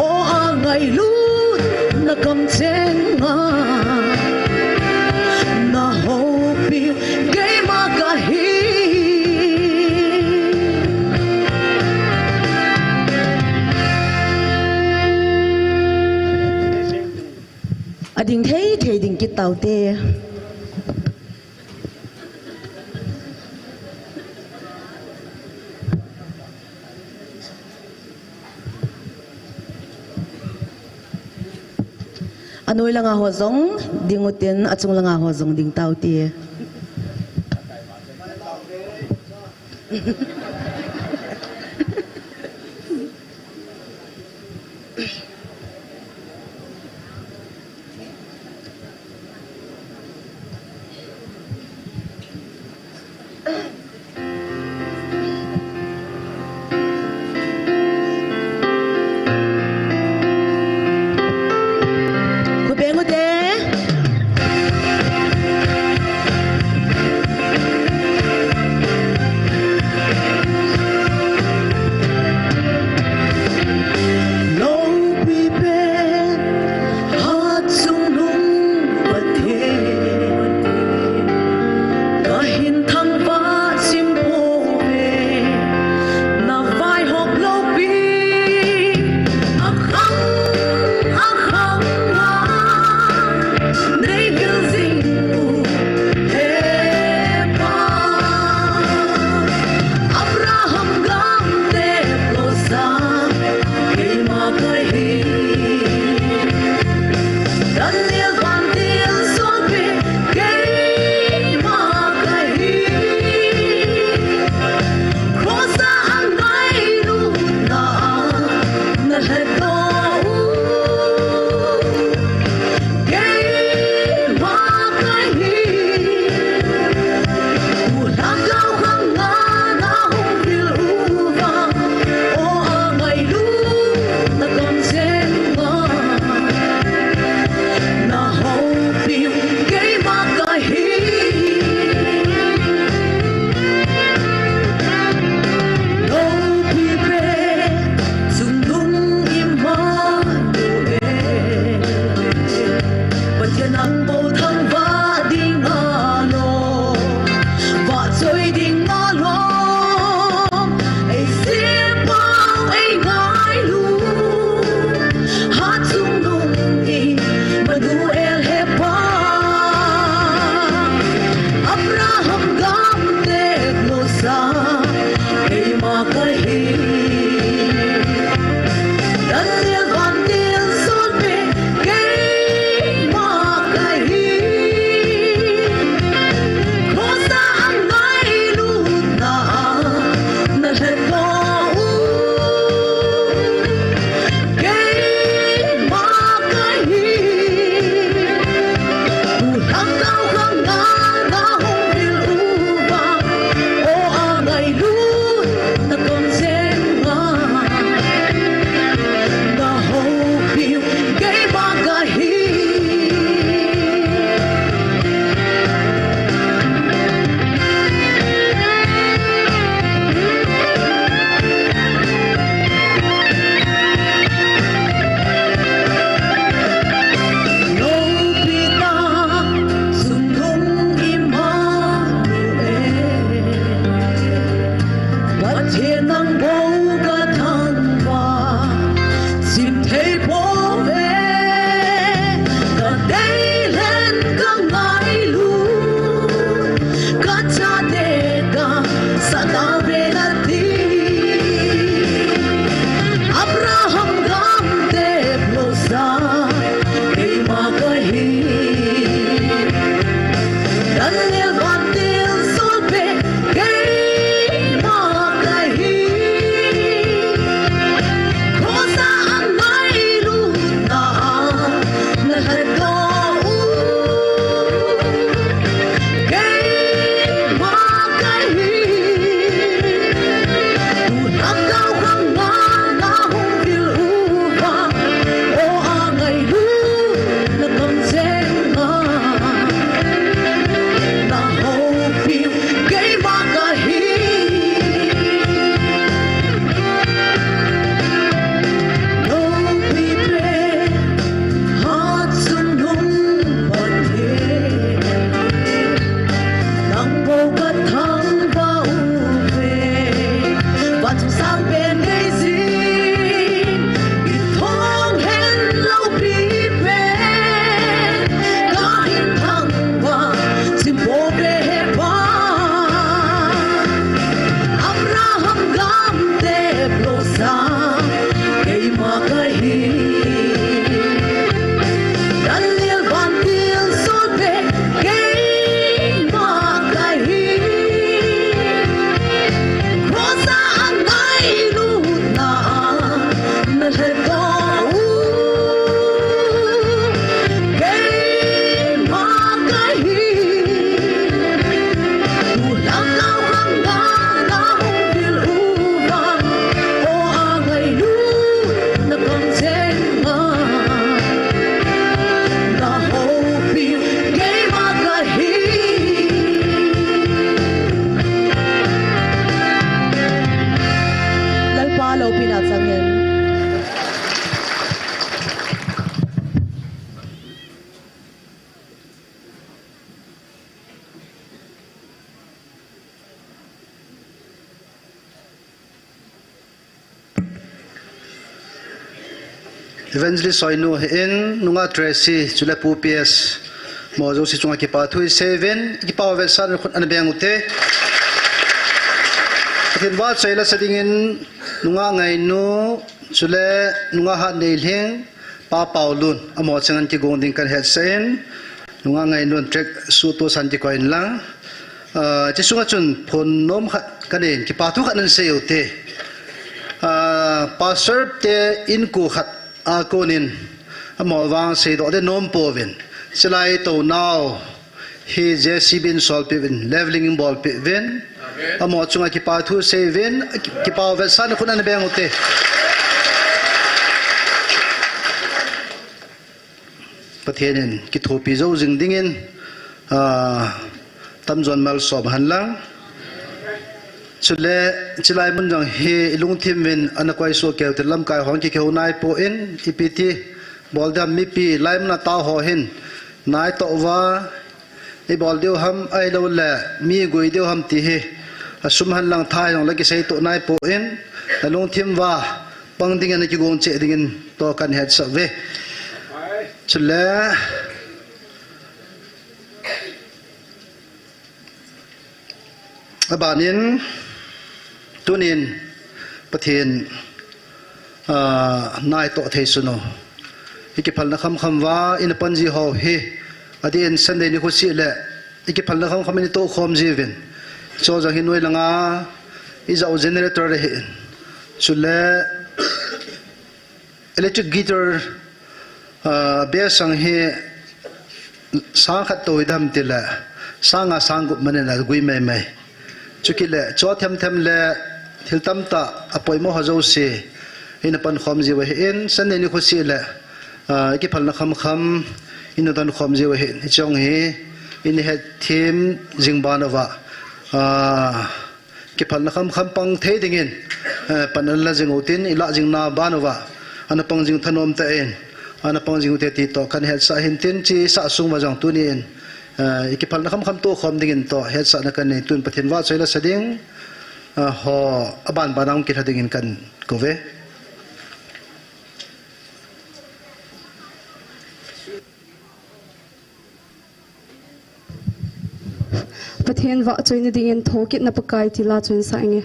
o angailutna kamcheng a na houpi, keima kahi. A ding thei thei ding kit taute. A noi langa ho jong ding utin, a chung langa ho jong ding taute. Khut beng ute. Evangelist Soinu hin, nungah Tracy, chule Pu P S, amaho jouse chunga kipa thu isei uvin, kipa vetsahna khut ana beng ute. Pathen vahchoi lasa dingin, nungah Ngainu, chule nungah Hatneilhing, Pa Paulun, amaho chunga kigong ding kahin hetsah in, nungah Ngainun track suh toh san kikoi inlang. Ah, hiche sunga chun phone nom khat kanei in, kipa thu khat nasei ute. Ah, Pastor te inko khat a konin, amaho vang seidoh ding nom pouvin. Chulai tou nau hi J C B in solpeh uvin, leveling in bolpeh uvin. Amen. Amaho chunga kipa thu sei uvin, kipa vetsahna khut ana beng ute. Pathen in kithopi jou jing dingin, ah, tamjon malsom hen lang. Chule, chulai mun jong hi ilungthim uvin ana koi soh keu te lamkai hon kikihou nai pon, ipi ti bol ding ham mipi, lai mun a tao ho hin, nai toh uva, ibol diu ham, ahilou le, mi gui diu ham ti hi, asum hen lang thai jong le kisei toh nai pon, nalungthim uva, pang dingin nakigong cheh dingin toh kahin hetsah uve. Chule, abanin, tunin, Pathen, ah, nai toh thei sun u. Ikiphalna khamkham uva, ina pan ji ho hi, adeh in Sunday nikho seh le, ikiphalna khamkham in itoh khom ji uvin. Chujong hi noi langa, ijah u generator le hin. Chule, electric guitar, ah, bass sang hi sang khat tou hidam tile, sang nga sang gup manin agui maimai. Chukit le, cho themthem le, thil tamtah, apoimo ho jouse, ina pankhom jiu ahin, Sunday nikho seh le, ah, ikiphalna khamkham, ina donkhom jiu ahin, hiche jong hi, ina hetthem jing ban uva, ah, kiphalna khamkham pang thei dingin, eh, pan ana la jing utin, ilah jing na ban uva, ana pang jing thanom tah in, ana pang jing ute ti toh kahin hetsah hin tin, hiche sah sung uva jong tunin, eh, ikiphalna khamkham tohkhom dingin toh hetsahna kanei, tun Pathen vahchoi lasa ding, eh, ho, aban ban a hung kilha dingin kakou uve. Pathen vahchoina dingin thokitna Pakai ti la chun sa inge.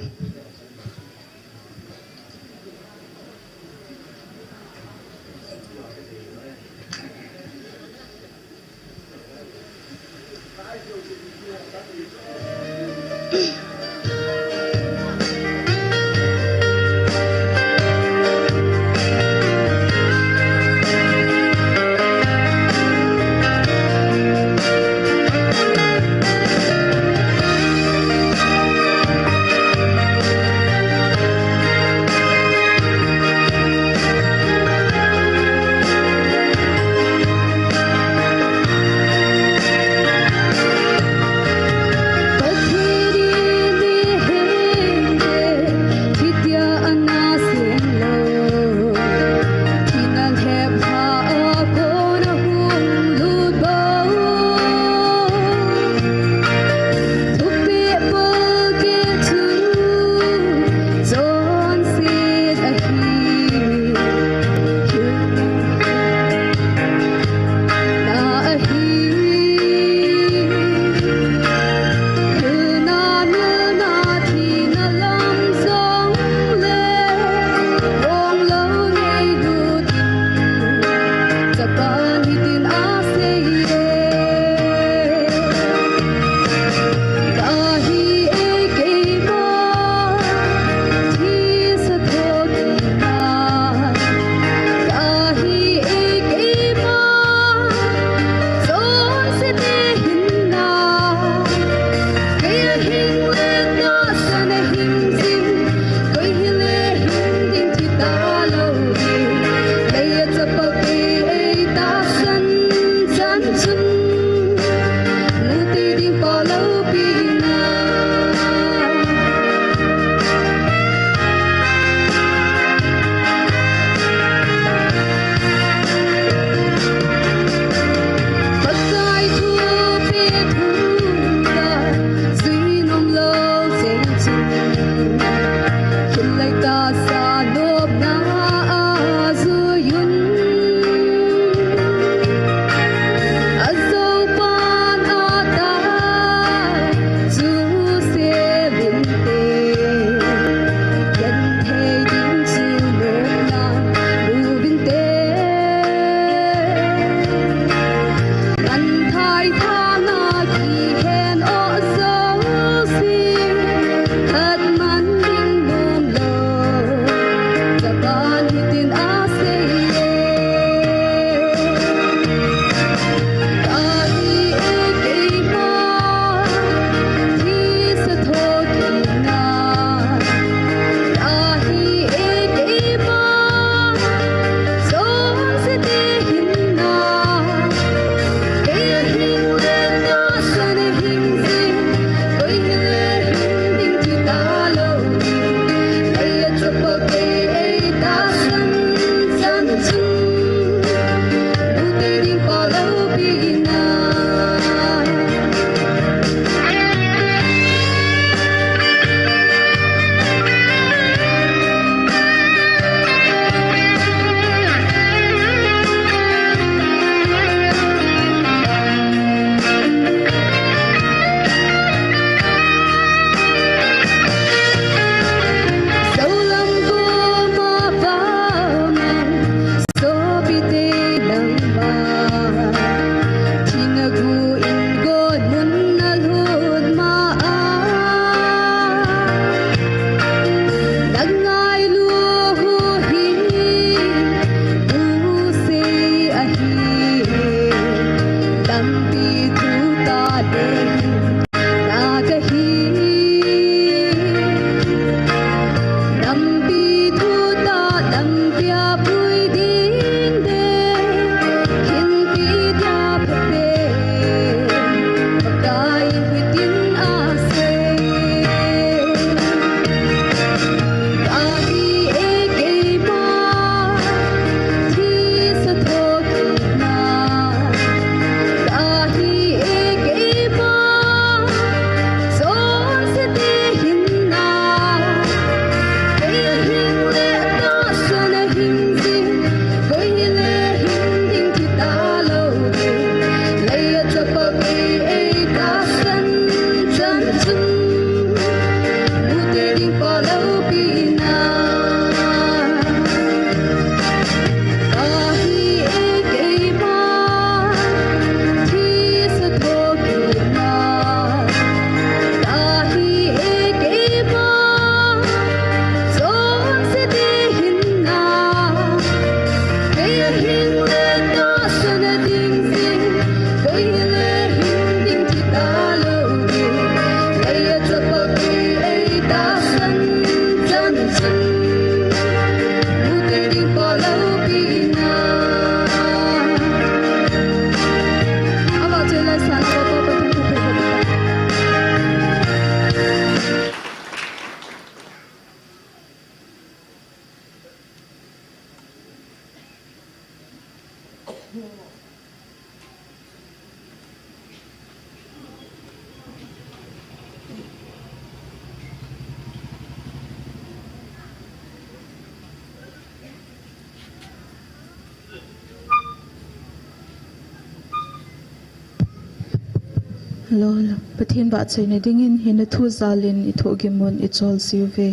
Hello, hello. Pathen vahchoina dingin hina thu jal in i thohgim un i chol jiuve.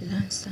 Ilansa.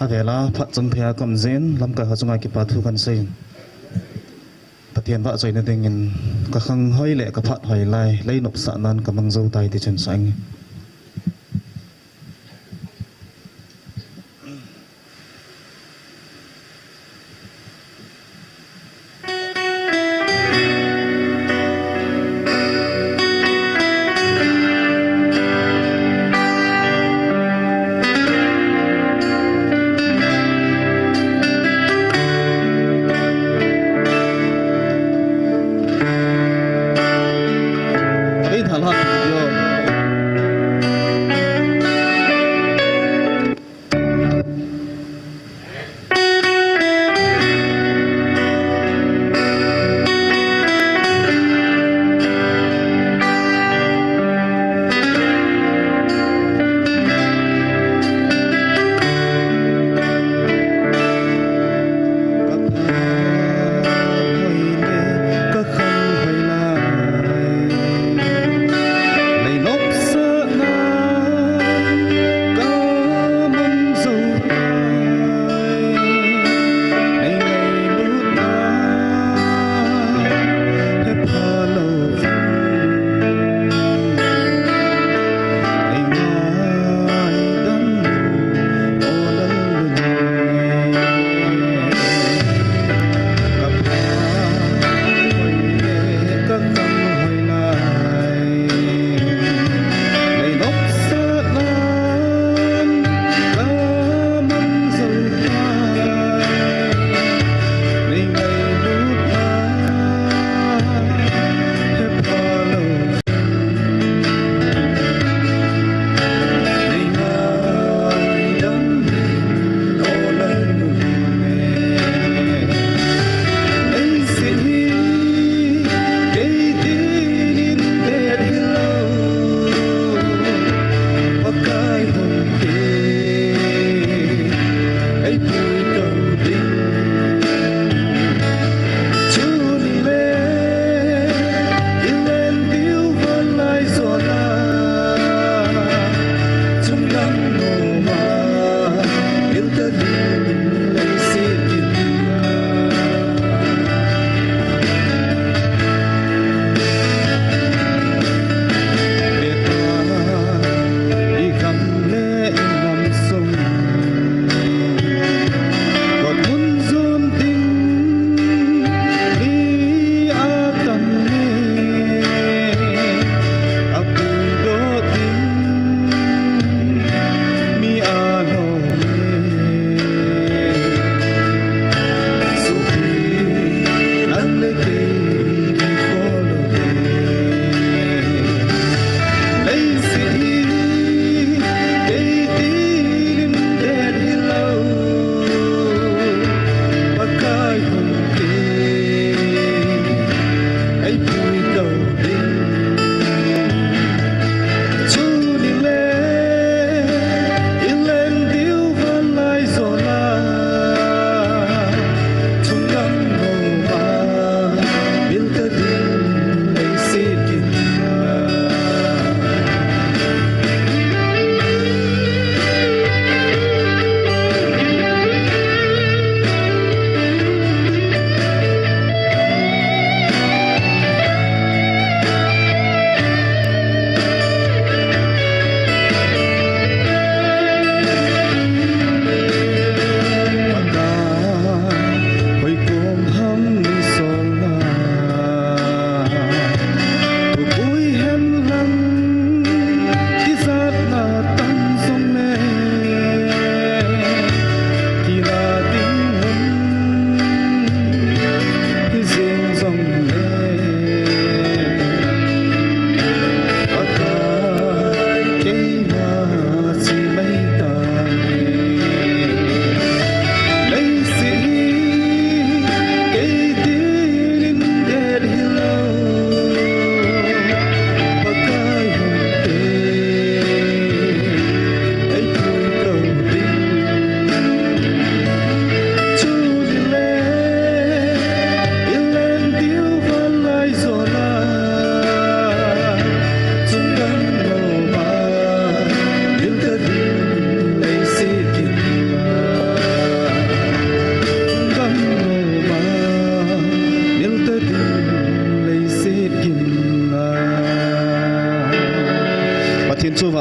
Avela phat chang thei a ka um jeh in lamkai ho chunga kipa thu kan sei in, Pathen vahchoina dingin ka khanghoi le ka phat hoi lai, lei nopsah nan ka mang jou tai ti chun sa ing. Ei, thalhat yo.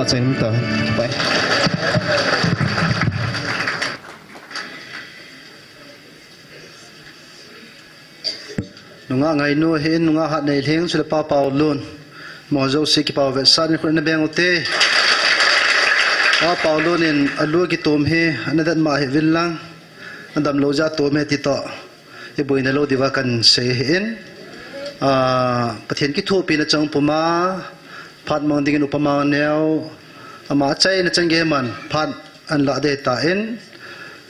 Cheng ta. Pai. Nungah Ngainu hin, nungah Hatneilhing, chule Pa Paulun. Mo jouse kipah vetsah in khut na beng ute. Pa Paulun in alu kitum hi, ana dat ma hi vin lang. Adam lou ja tum hi ti toh. I boina lou diuva kan sei hin. Ah, Pathen kithopina chang puma, phat mang dingin Upa Mangneo, ama achaina chan gei man, phat ana la ding tan.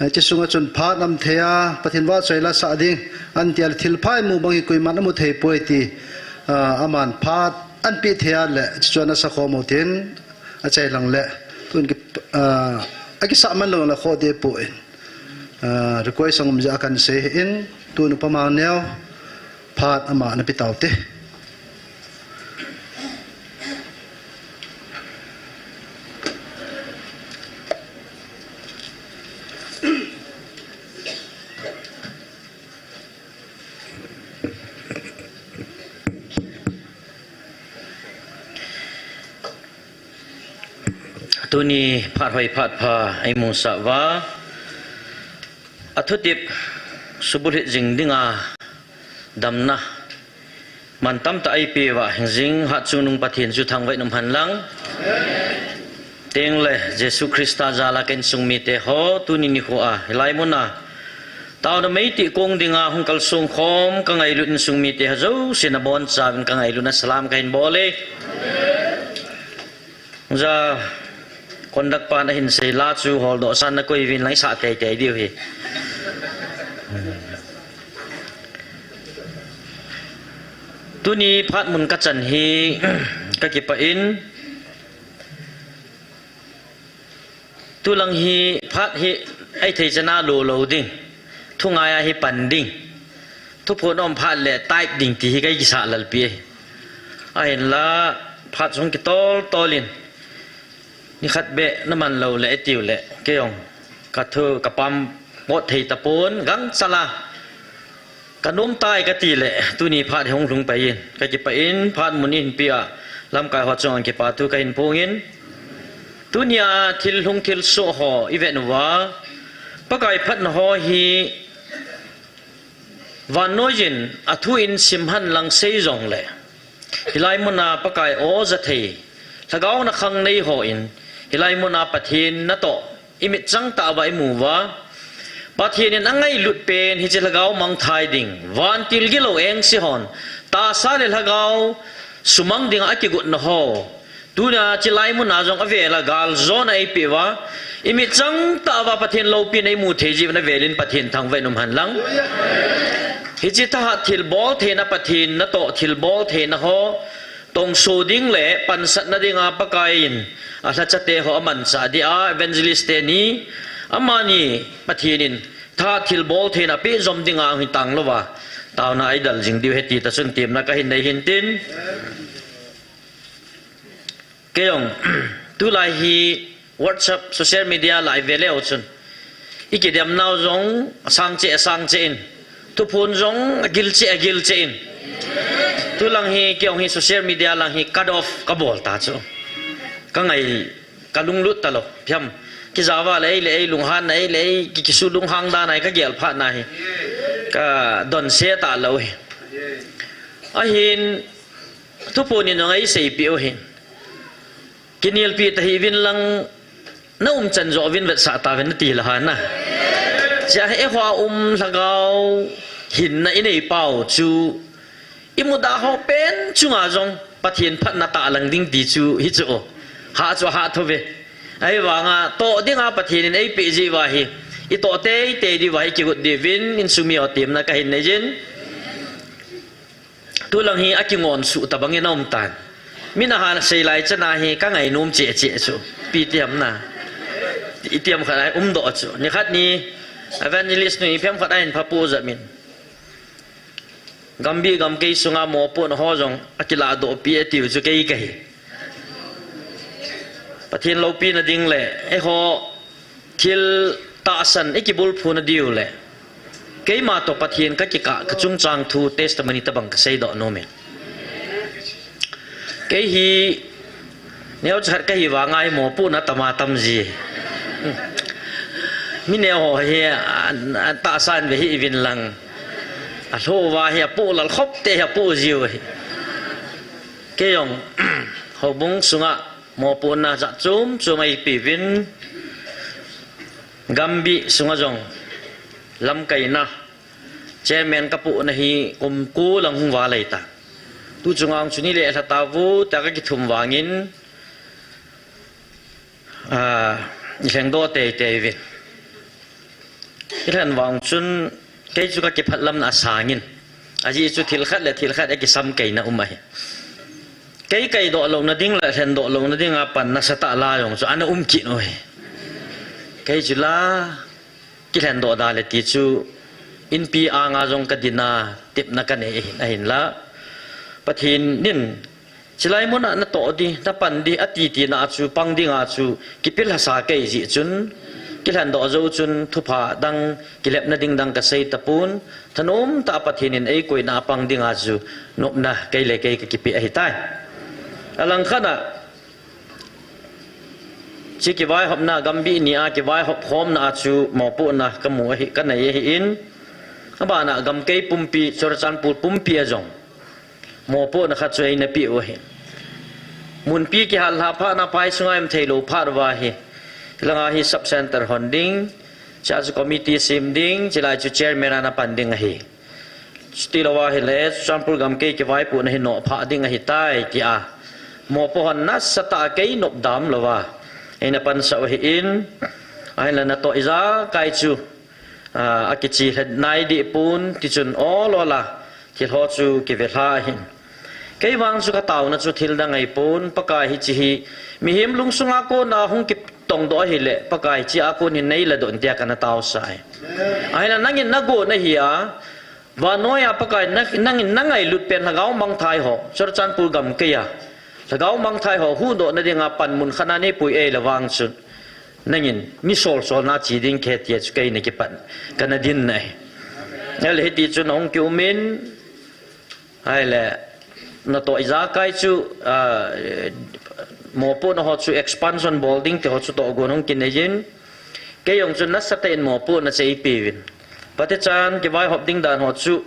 Eh, hiche sunga chun phat nam thei a, Pathen vahchoi la sah ding, anti a le thil pha imu bang hi koiman amu thei poi ti, ah, aman phat ana pe thei a le, hiche chu ana sa khom u tin, achai lang le, tun ki, ah, akisah man lou le kho ding poi. Ah, request ang um jeh a kan sei hin, tun Upa Mangneo, phat ama na pe tau te. Tuni phat hoi phat pha eimusah uva, athutep subulhit jing dinga damna mantam tah eipeh uva hingjing Hatchungnung Pathen chu thangvah in um hen lang. Tengle Jesu Christa jal a ka insung mite ho, tuni nikho a hilai mun a taona meitih kong dinga hung kalsong khom ka ngailut insung mite ho jousen abonchauvin ka ngailutna salam kahin bol e. Hijeh a conductor pan ahin sei la chu holdoh san na koi uvin lang, isah teitei diu ahi. Tuni phat mun kachan hi kakipah in, tulang hi phat hi eithei chan a lo lou ding, thungai a hi pan ding, thuphon um phat le type ding ti hi kakisah lalpi. Ahinla phat jong kitol tol in, nikhat beh naman lou le itiu le, kei jong kathu kapam ngot thei tapon, gangchal a kanom tai kati le, tuni phat hi hung lhung pai in, kakipah in, phat mun eihin peh a lamkai ho chunga kipathu kahin phong in, tunia thil lhung thil soh ho ivet uva, Pakai phatna ho hi vannoi in athu in sim hen lang sei jongle, hilai mun a Pakai aw ja thei, lhagao na khang nei hon hilai mun a Pathen natoh imit chang tah uva imu uva, Pathen in angailut pen hiche lhagao mangthai ding, vantil gilou engse hon tahsa le lhagao sumang dinga akigotna ho, tuna chilai mun a jong avel a galjona eipeh uva, imit chang tah uva Pathen loupina imu thei jeh uvin avel in Pathen thangvah in um hen lang. Hiche thahat thilbol theina, Pathen natoh thilbol theina ho tongso ding le pansatna dinga Pakai in alhacha te ho amanchah dia, evangelist teni, amani Pathen in thahat thilbol theina peh jom dinga hung tang louva, taona a idal jing diu ahi ti tah chun temna kahin nei hin tin. Kei jong, tulai hi WhatsApp, social media la ive leu chun, ikidem nau jong asang cheh, asang cheh in, thuphon jong agil cheh, agil cheh in. Tulang hi, kei jong hi social media lang hi cut off kabol ta chu. Kangai, kalunglut talou, phiam. Kija uva le ei le ei lunghanna, ei le ei ki, kisu lunghang dan a hi kagel phat na hi, kadonse talou hi. Ahin, thuphon in jong eiseipeh u hin, kinelpi tahih uvin lang, na umchan joh uvin vetsah tauvin nati lou ham na. Chea hi eiho a um lhagao hinna inei pau chu, imuda ho pen chunga jong Pathen phatna tahlang ding ti chu hichu o. Hah chu hah thou ve. Ahivanga toh dinga Pathen in eipeh jeh uva hi, itoh teitei diuva hi kigot diuvin insung mi ho temna kahin nei jin. Tulang hi akingon suh tabang in aum tan. Min ahin sei lai chana hi kangainom cheh cheh chu. Ipi ti ham na. Iti ham khat ahi umdoh chu. Nikhat ni evangelist nu ipi ham khat ahin phapu jat min. Gambih gamkai sunga mopohna ho jong akiladoh pi atiu chu kei kahi. Pathen loupina ding le eiho thil tahsan ikibulphuna diu le, keima toh Pathen kakikah kachungchang thu testimony tabang kaseidoh nom e. Kei hi Neocha khat kahi vanga hi mopohna tama tam ji. Mi neo ho hi, a, a, tahsan ve hih uvin lang. Alhou va hi apoh lal khop te hi apoh jiu hi. Kei jong, houbung sunga mopohna jat chom chom eipe uvin. Gambih sunga jong lamkaina chairman kapohna hi kum ko lang hung val ahitai. Tu chunga chu ni le lha tauvo, tia kakithum vangin, a, ilhengdoh teitei uvin. Ilhen vang chun, kei chu kakiphatlamna asangin. Ajeh chu thil khat le thil khat akisamkeina um ahi. Kei kaidoh louna ding le lhendoh louna dinga pan nasatah la jong chu ana um kit u hi. Kei chu la, kilhendoh da le ti chu, inpi anga jong kadin a, tepna kanei ahin, ahinla. Pathen in, chilai muna natoh di, napan di, ati tina chu, pang dinga chu, kipilhasa kei jeh chun, kilhendoh jou chun, thupha dang, kilepna ding dang kasei tapon, thanom tah Pathen in eikoina a pang dinga chu, nopna kei le kei kakipe ahitai. Alangkhat a, Hiche kivaihopna, Gambih nia kivaihop khomna a chu mopohna kamu ahi, kanei ahin. Abana gamkai pumpi, Churachandpur pumpi a jong mopohna khat chu eina peh u ahi. Munpi kihal lha phat na phai sunga um theilou phat uva hi. Langa hi sub center hon ding, chua chu committee sem ding, chulai chu chairman ana pan ding ahi. Chuti louva ahile, Churachandpur gamkai kivaipohna hi nophah ding ahitai, tia mopo hon nasatah a kei nopdam louva eina pansah u ahin, ahinla natoh ijakai chu, a, akichi lheh nai deh pon, tichun ol ol a thil ho chu kive lha ahin. Kei vang chu kataona chu thil dang ahipon, Pakai hiche hi mihem lungsunga kona hung kitongdoh ahile, Pakai hiche a kon hin neila doh in tia kana taosah e. Ahinla nangin nagon ahi a, vannoi a Pakai na, nangin nangailut pen lhagao mangthai ho, Churachandpur gamkai a lhagao mangthai ho huhdohna dinga panmun khat a neipui eile vang chun, nangin mi sol solna che ding kahi tia chu kei nakipan, kana dinna ahi. Ahile hiti chun ahung kiumin, ahile natoh ijakai chu, a, mopohna ho chu expansion bol ding ti ho chu tohgon hung kineiyin, kei jong chu nasatah in mopohna chu eipeuvin. Phatechan kivaihop ding dan ho chu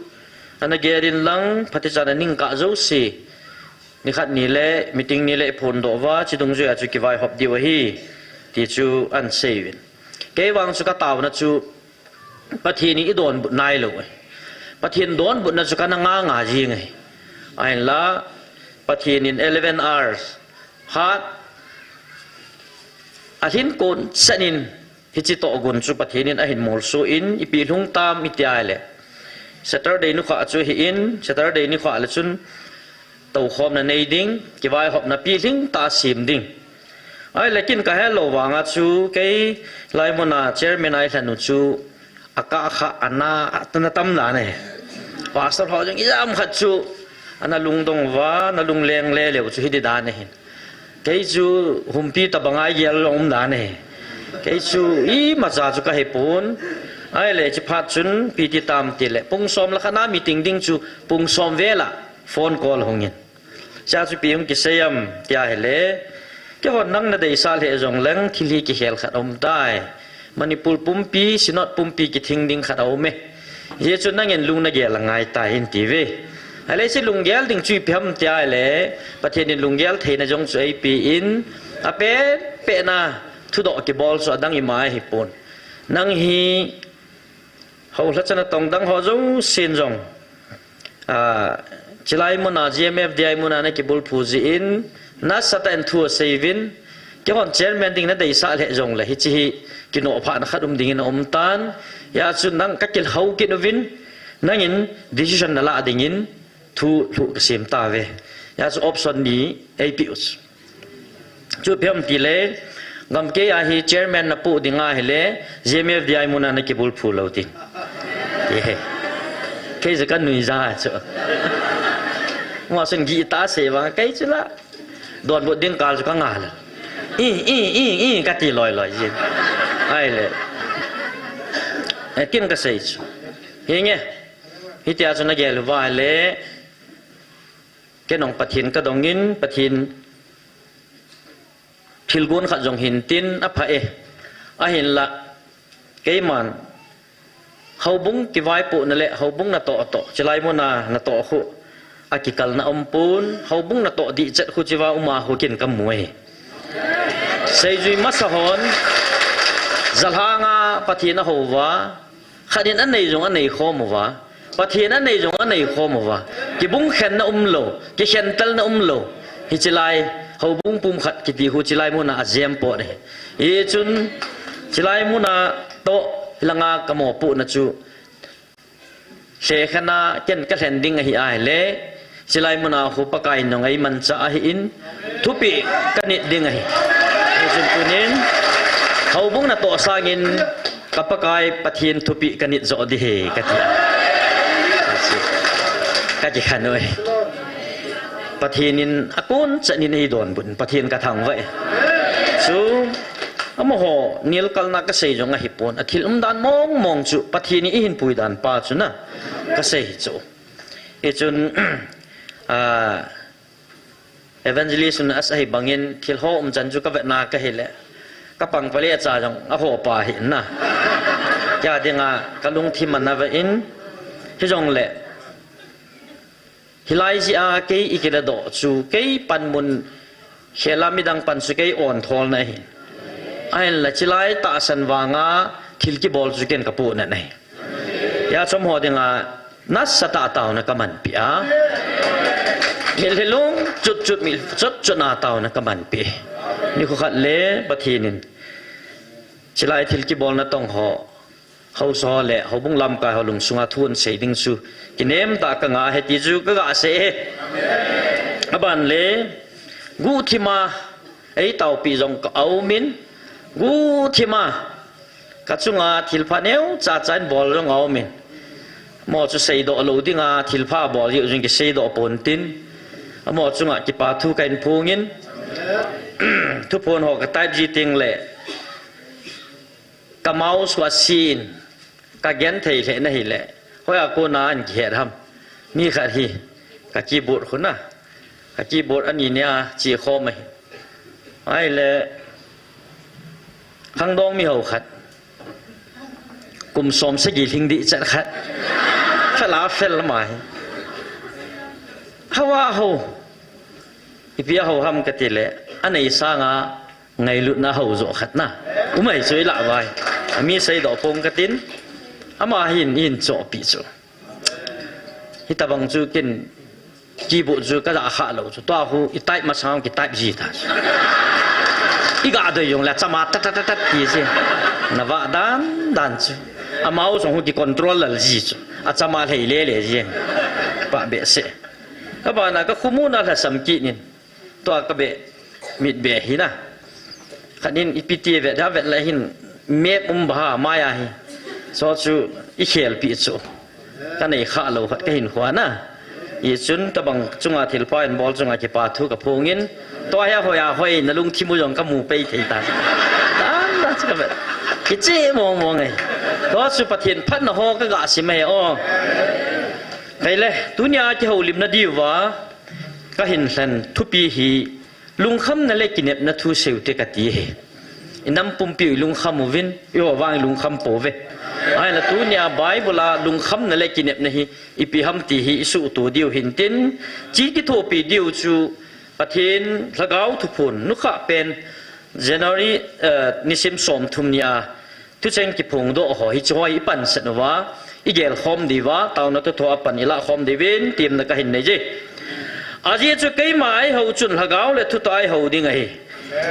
ana gelin lang, phatechan aning kah jouse, nikhat nile, meeting nile iphondoh uva, hiche dungjuia chu kivaihop diu ahi, ti chu ahin seiuvin. Kei vang chu kataona chu Pathen in eidonbut nailou ahi. Pathen donbutna chu kana nga nga jing ahi. Ahinla, Pathen in eleven hours phat alhin kon chan in, hiche tohgon chu Pathen in ahin molso in, ipi lhung tam iti ahile, Saturday nikho chu ahin, Saturday nikho le chun toukhomna nei ding, kivaihopna pilhing tah a sem ding. Ahile kin kahelou vanga chu kei hilai muna chairman a eilhen u chu akah kha ana, ana tam dan ahi. Pastor ho jong ijat ham khat chu ana lungdong uva, ana lungleng le leu chu hiti dan ahin. Kei chu humpi tabanga igel jong um dan ahi. Kei chu imacha chu kahepon. Ahile hiche phat chun ipi ti tam tile, pung som le khat na meeting ding chu pung som vel a phone call hungin. Chua chu ipi hung kisei em tia ahile, keihon nang nadeisah lheh jongleng thil hi kikhel khat aumtai. Manipur pumpi, Synod pumpi kithing ding khat aume. Hijeh chun nangin lung nagel angaitai, ahin tiuve. Ahile hiche lunggel ding chu ipi ham tia ahile, Pathen in lunggel theina jong chu eipen, apen pen a thudoh kibol chu adang ima ahipon. Nang hi houlhacha natong dang ho jousen jong, a, chilai muna, G M F D I muna nakibulphu jeh in, nasatah in thu aseiuvin, keihon chairman ding nadeisah lheh jongle, hiche hi kinohphahna khat um dingin aumtan, hijeh chun nang kakilhou kit uvin, nangin decision nalah dingin thu lhuh kasem tauve. Hijeh chun option ni eipeh u chu. Chu ipi ham tile, gamkai a hi chairman napoh ding ahile, G M F D I muna nakibulphu lou ding. Ti ahi. Kei jong kanuija chu. Ama chun gih tah a asei vang, kei chu la donbut ding kal chu kangah lou. I, i, i, i, kati loi loi jin. Ahile, eh, kin kasei chu, hinge, hitia chu nagel uva ahile, kei jong Pathen kadongin, Pathen thilgon khat jong hintin apha e. Ahinla, keiman, houbung kivaipohna le houbung natoh toh, chilai muna natoh khu akikalna umpon, houbung natoh dihchet khu chiva uma khu ken kamu e. Seijui masa hon, jalhanga Pathen ahouva, khat in anei jong anei khom uva, Pathen anei jong anei khom uva, kibungkhenna umlou, kikhentelna umlou, hichilai, houbung pumkhat kiti khu chilai muna ajem pot e. Hichun, chilai muna toh, hilanga kamopohna chu, lhekhenna ken kalhen ding ahi ahile, chilai muna khu Pakai nung eimanchah ahin, thupeh kanit ding ahi. Hichun tunin, houbung natoh sangin, ka Pakai Pathen thupeh kanit joh ding ahi, kati a. Kakikhen uve. Pathen in akonchan in eidonbut, Pathen kathangvah e. Chu, amaho nilkalna kasei jong ahipon, athil umdan mongmong chu Pathen in eihinpui dan pa chu na, kasei chu. Hichun, ah, Evangelist un ahi bangin thil ho umchan chu kavetna kahile, kapang pale cha jong ahopa hi na. Kei dinga kalungthim ana ve in, hijongle, hilai jeh a kei ikiladoh chu, kei panmun khela midang pan chu kei ontholna ahi. Ahinla chilai tahsan vanga thil kibol chu ken kapohnat ahi. Hia chomho dinga nasatah a taona kamanpi a. Mitlhi lungchutchut, mitlhi chotchot a taona kamanpi. Nikho khat le Pathen in chilai thil kibolna tong ho, haosa ho le houbung lamkai ho lungsunga thu asei ding chu kinem tah a kanga ahi ti chu kagasei e. Aban le, guhthima eitaopi jong ka aumin, guhthima kachunga thilpha neocha cha in bol jong aumin. Amaho chu seidoh lou dinga thilpha bol jeh u jong kiseidoh pontin, amaho chunga kipathu kahin phongin, thuphon ho ka type ji tengle, ka mouse khu asin, kagenthei lheh na hile, hoiya kona ahin kihet ham. Mi khat hi, ka keyboard khu na, ka keyboard ani nia chekhom ahi. Ahile, khangdong miho khat, kum som sagi lhing dihchet khat, fel a fel lama hi, hao a hao, ipi a hao ham katile, anei sanga ngailutna hao joh khat na, um ahi chu ilah uva hi. Ami seidoh pong katin, ama hin, hin chohpeh chu. Hitobang chu ken keyboard chu kaja khah lou chu, tua khu i type masang ki type ji ta chu. Iga doi jongle achama tat tat tat tat ti ji. Navah dan dan chu. Amau jong khu ki control lal ji chu. Achama lhei lele ji. Pha behseh. Abana kakhomuna lhasam kit in, tua kabeh, mitbeh hi na. Khat in ipi ti vet, ha vet le hin map um bang ha maiya hi. Chu chu ikhelpeh chu. Kanei khah lou khat kahinkhoa na. Hichun tobang chunga thilpha in bol chunga kipathu kaphongin. Tua hi hoiya hoi, nalungthim u jong kamu pei thei ta. Dan dan chu kavet. Kiche mong mong e. Tua chu Pathen phatna ho kaga sim e o. Kei le, tunia kihoulimna diuva kahin lhen thupi hi, lungkhamna le kinepna thu seute kati hi. Inam pumpiu ilungkham uvin, eiho vang ilungkham pouve. Ahinla tunia Bible a lungkhamna le kinepna hi ipi ham ti hi isuhto diu hintin, chi kithopi diu chu Pathen Lhagao Thuphon nukhah pen January, eh, nisim somthum nia thucheng kiphongdoh ho hiche ho ipansat uva, igelkhom diuva, taona thutho a pan ilahkhom diuvin temna kahin neiye. Ajeh chu keima eihou chun lhagao le thutah a eihou ding ahi.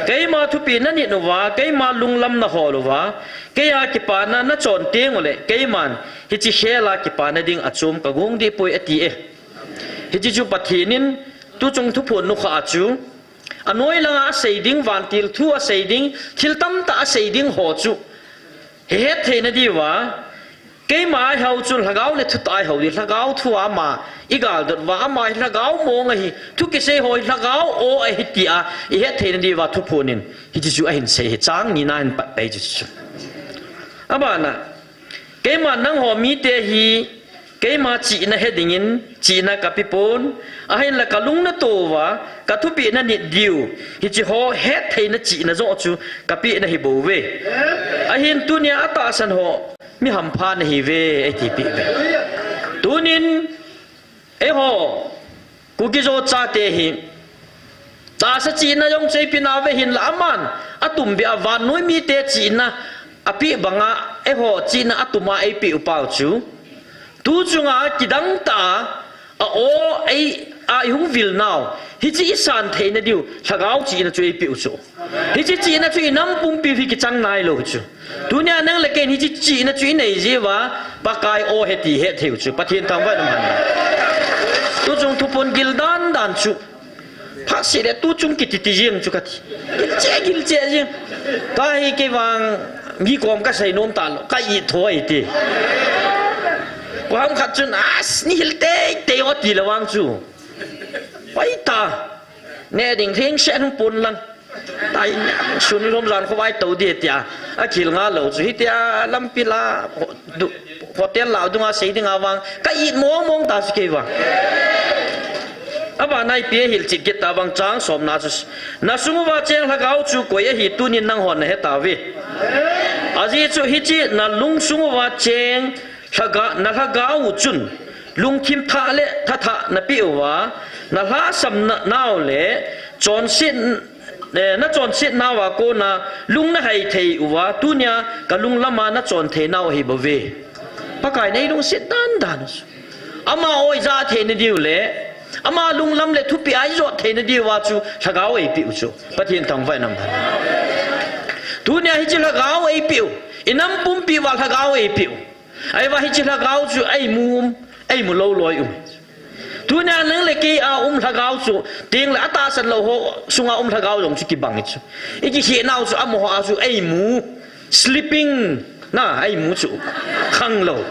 Keima thupeh nanit uva, keima lunglam nahol uva, keiya kipana nachon tengule keiman hiche khela kipana ding achom kagong dehpoi ati e. Hiche chu Pathen in tuchung Thuphon nukhah a chu anoi langa asei ding, vantil thu asei ding, thil tamtah asei ding ho chu hihet theina diuva, keima eihou chun lhagao le thutah a eihou ding, lhagao thua ama igaldot uva, ama hi lhagao mong ahi, thu kisei ho hi lhagao o ahi tia ihet theina diuva Thuphon in hiche chu ahin sei hi, chang nina ahin patpeh chu chu. Abana, keiman nangho mite hi Keima chihna he dingin, chihna kape pon, ahinla kalung natoh uva, kathupeh na nit diu, hiche ho hetthei na chihna joh chu kapeh nahi bouve. Ahin tunia atahsan ho, mi hampha nahiuve, eiti peh uve. Tunin, eiho, Kuki-Zo chate hi, tahsa chihna jong chu eipeh nauve hinla aman, atumbeh a vannoi mite chihna apeh banga, eiho chihna atum a eipeh u pau chu. Tu chunga kidang tah a, a-o ei, a ihung vil nau, hiche isan theina diu, lhagao chihna chu eipeh u chu. Hiche chihna chu inam pumpi hi kichang nailou chu. Tunia nang le kei in hiche chihna chu inei jeh uva, Pakai o he ti hetthei u chu, Pathen thangvah in umhen. Tu chung thupon gil dan dan chu. Phatseh le tu chung kiti ti jeng chu kati. Gilcheh, gilcheh jeng. Kahi kei vang mi kom kasei nom talou, ka-it tho ahi ti. Koi ham khat chun, as, nei hil teitei o ti le vang chu. Oi ta. Neh ding theng se hung pon lang. Tai, sun lom jan khovai tou ding tia. Akihil ngalou chu hitia lampi la, ho-, du-, hotel la dunga sei dinga vang. Ka-it mong mong ta chu kei vang. Abana ipi ahilchet kit ta vang chang somna chu. Nasung uva cheng lhagao chu koi ahi tunin nanghon nahe tauve. Ajeh chu hiche nalungsung uva cheng lhaga-, nalhagao u chun lungthim thah le thathah napeh uva, nalhahsam na, nau le chonset, eh, nachonset nauva kona lung nahai thei uva, tunia kalung lama nachon thei nau ahi bouve. Pakai in eilungset dan dan u chu. Ama o ija thei nadiu le, ama lunglam le thupeh a ijot thei nadiuva chu lhagao eipeh u chu. Pathen thangvah in umhen. Tunia hiche lhagao eipeh u. Inam pumpi uva lhagao eipeh u. Ahivang hiche lhagao chu eimu um, eimu lou loi um. Tunia nang le kei a um lhagao chu, tengle atahsan lou ho sunga um lhagao jong chu kibang ahi chu. Ikikhel nau chu amaho a chu eimu, sleeping, na, eimu chu. Khang lou.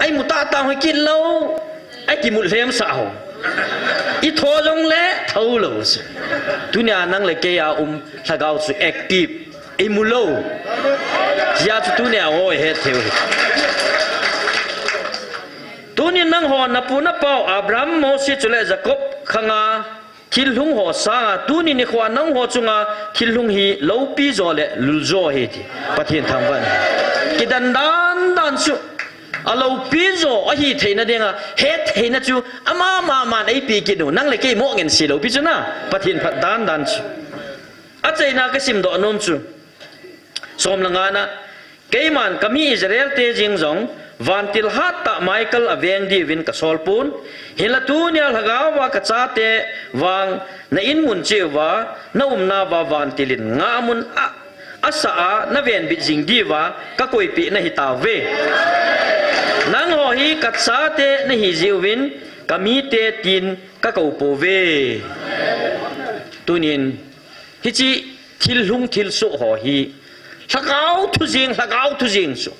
Eimu tahtah ho kit lou, eikimut lhemsah ho. Itho jongle, tho lou chu. Tunia nang le kei a um lhagao chu active. Eimu lou. Hijeh chun tunia o ihet thei u ahi. Tunin nangho napu napau Abraham, Mose chule Jacob khanga thil lhung ho sanga tunin nikhoa nangho chunga thil lhung hi loupi jo le lul jo ahi ti. Pathen thangvah in. Kidan dan dan chu. Aloupi jo ahi theina dinga, hettheina chu ama maman eipeh kit u. Nang le kei mo ngen se loupi chu na. Pathen phat dan dan chu. Achaina kasimdoh nom chu. Som le ngana, keiman kami Israel te jeng jong, vantil hattah Michael aveng diuvin kasol pon, hinla tunia lhagao va kachate vang na in mun cheh uva, na umna uva vantil in ngahmun a, asah a, na venbit jing diuva, kakoipeh nahi tauve. Nangho hi kachate nahi jeh uvin, kamite tin kakou pouve. Tunin, hiche thil lhung thil soh ho hi. Lhagao thu jeng, lhagao thu jeng chu.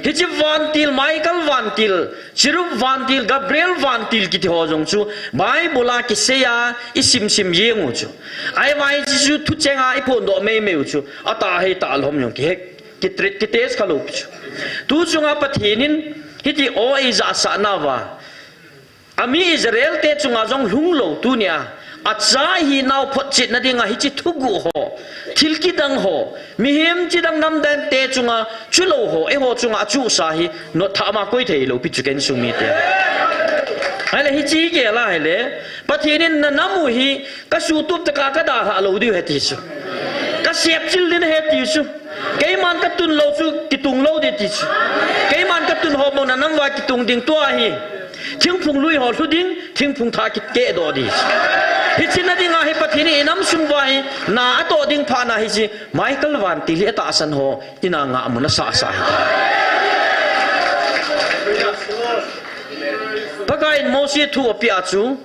Hiche vantil, Michael vantil, Cherub vantil, Gabriel vantil kiti ho jong chu. Bible a kisei a, isim sim jeng u chu. Ahivang hiche chu thucheng a iphondoh mei mei u chu. Atah hei tah lhom jong kihe, kitret, kitest khalou chu. Tu chunga Pathen in, hiti o eijahsah nauva. Ami Israel te chunga jong lhung lou tunia, acha hi nau photchetna dinga hiche thuguh ho, thil kidang ho, mihem chidang namdang te chunga, chulou ho, eiho chunga achuhsa hi, notthah ma koi thei lou pi chu ken sung mite. Ahile hiche gel a ahile, Pathen in na nam u hi, kasutup tah a kadalhah lou diu ahi ti chu. Kasep chil ding ahi ti chu. Keiman katun lou chu, kitung lou ding ti chu. Keiman katun ho mo na nam uva kitung ding tua hi. Thingphung lui ho lhu ding, thingphung thah kikehdoh ding. Hiche na dinga hi Pathen in inam sung uva hi, na atoh ding phat na hiche, Michael vantil hi atahsan ho, ina ngahmun asah sah hi. Pakai in Mose thu apeh a chu,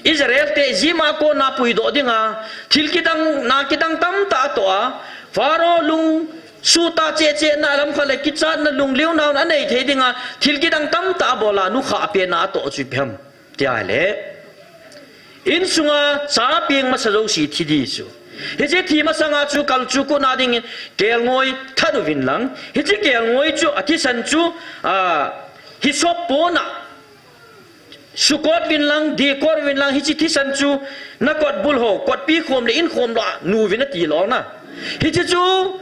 Israel te Egypt a kona puidoh dinga, thil kidang, na kidang tamtah atoh a, Pharaoh lung, Suhthah cheh cheh na lamkhat le kichatna lunglhai nau anei thei dinga, thil kidang tamtah abol a nukhah pen a atoh chu ipi ham tia ahile. Insunga cha peng masa jouse thi ding chu. Hiche thi masanga chu kal chu kona dingin kelngoi that uvin lang. Hiche kelngoi chu athisan chu, a, Hisop pona, sukot uvin lang, dikot uvin lang, hiche thisan chu nakot bul ho, kotpi khom le inkhom lou a nu uvin ati lou na. Hiche chu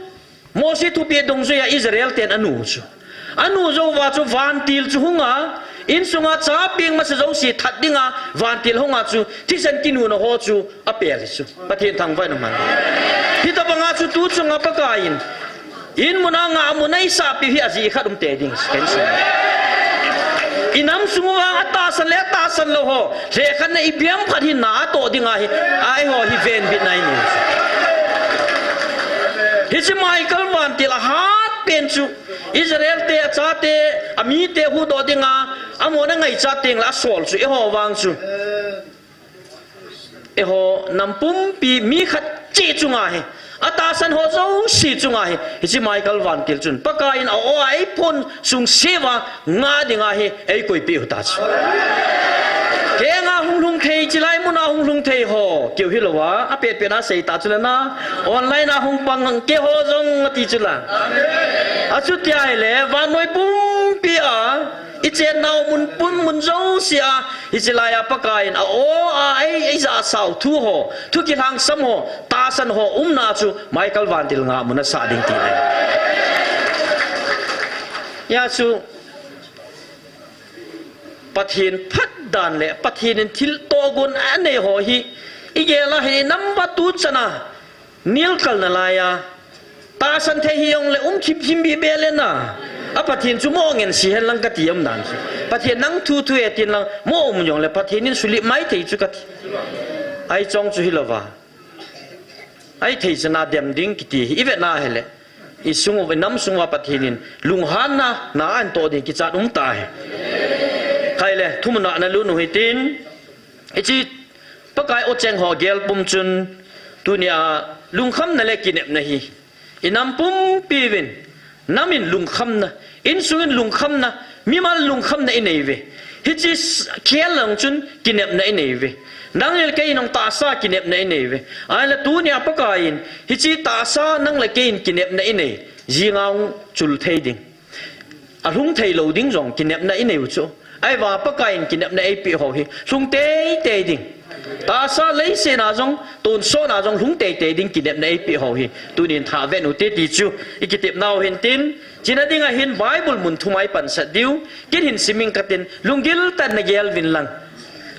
Mosi thupeh dungjuiya Israel ten anu chu. Anu jou uva chu vantil chu hunga, insunga chapeng masa jouse that dinga vantil hunga chu thisan kinuna ho chu apel hi chu. Pathen thangvah in umhen. Hitobanga chu tu chunga Pakaiyin, in muna nga amun eisahpeh hi ajeh khat um tei ding, ken sum. Inam sung uva atahsan le atahsan lou ho, lhekhat na ibeng phat hi na atoh dinga hi, eiho hi venbitna inei. Hiche Michael vantil ahat pen chu, Israel te, achate, amite huhdoh dinga, amona ngaichat teng le asol chu, eiho vang chu. Eiho nam pumpi mi khat cheh chunga hi, atahsan ho jouse chunga hi, hiche Michael vantil chun Pakaiyin a-o a eiphon sung seuva nga dinga hi eikoipeh u ta chu. Kenga hung lhung thei, chulai muna hung lhung thei ho keu hilouva, apetpet a seita chu le na, online a hung pang keiho jong ati chu la. Achuti ahile vannoi pumpi a, ichennau mun pum mun jouse a, hiche laiya Pakaiyin a-o a ei, eijahsau thu ho, thu kilhangsam ho, tahsan ho umna chu Michael vantil nga mun asah ding ti ahi. Hia chu Pathen phatdan le Pathen in thil tohgon anei ho hi igel a hi, number two chana nilkalna laiya tahsan thei hijongle um khimkhim bebe le na, a Pathen chu mo ngen se hen lang kati umdan chu. Pathen nang thu thu e tin lang mo um jongle Pathen in sulip mai thei chu kati. Ahi chong chu hilouva, ahithei chana dem ding kiti hi ivet na hile, isung uva, inam sung uva Pathen in lunghanna na ahin toh ding kichat um tahi. Khaile, thumna nalut u hitin, hiche Pakai o cheng ho gel pum chun, tunia lungkhamna le kinepna hi inam pumpi uvin, nam in lungkhamna, insung in lungkhamna, mimal lungkhamna inei uve. Hiche khel lang chun kinepna inei uve. Nang le kei in jong tahsa kinepna inei uve. Ahinla tunia Pakaiyin hiche tahsa nang le kei in kinepna inei, jinga hung chul thei ding, alhung thei lou ding jong kinepna inei u chu. Ahivang Pakaiyin kinepna eipeh ho hi lhung teitei ding, tahsa leiset a jong, tonsot a jong lhung teitei ding kinepna eipeh ho hi tunin thah vet u hite ti chu ikitepnau hintin, chuna dinga hin Bible mun thum a ipansat diu, ken hin sim ing katin, lunggil tah in nagel uvin lang.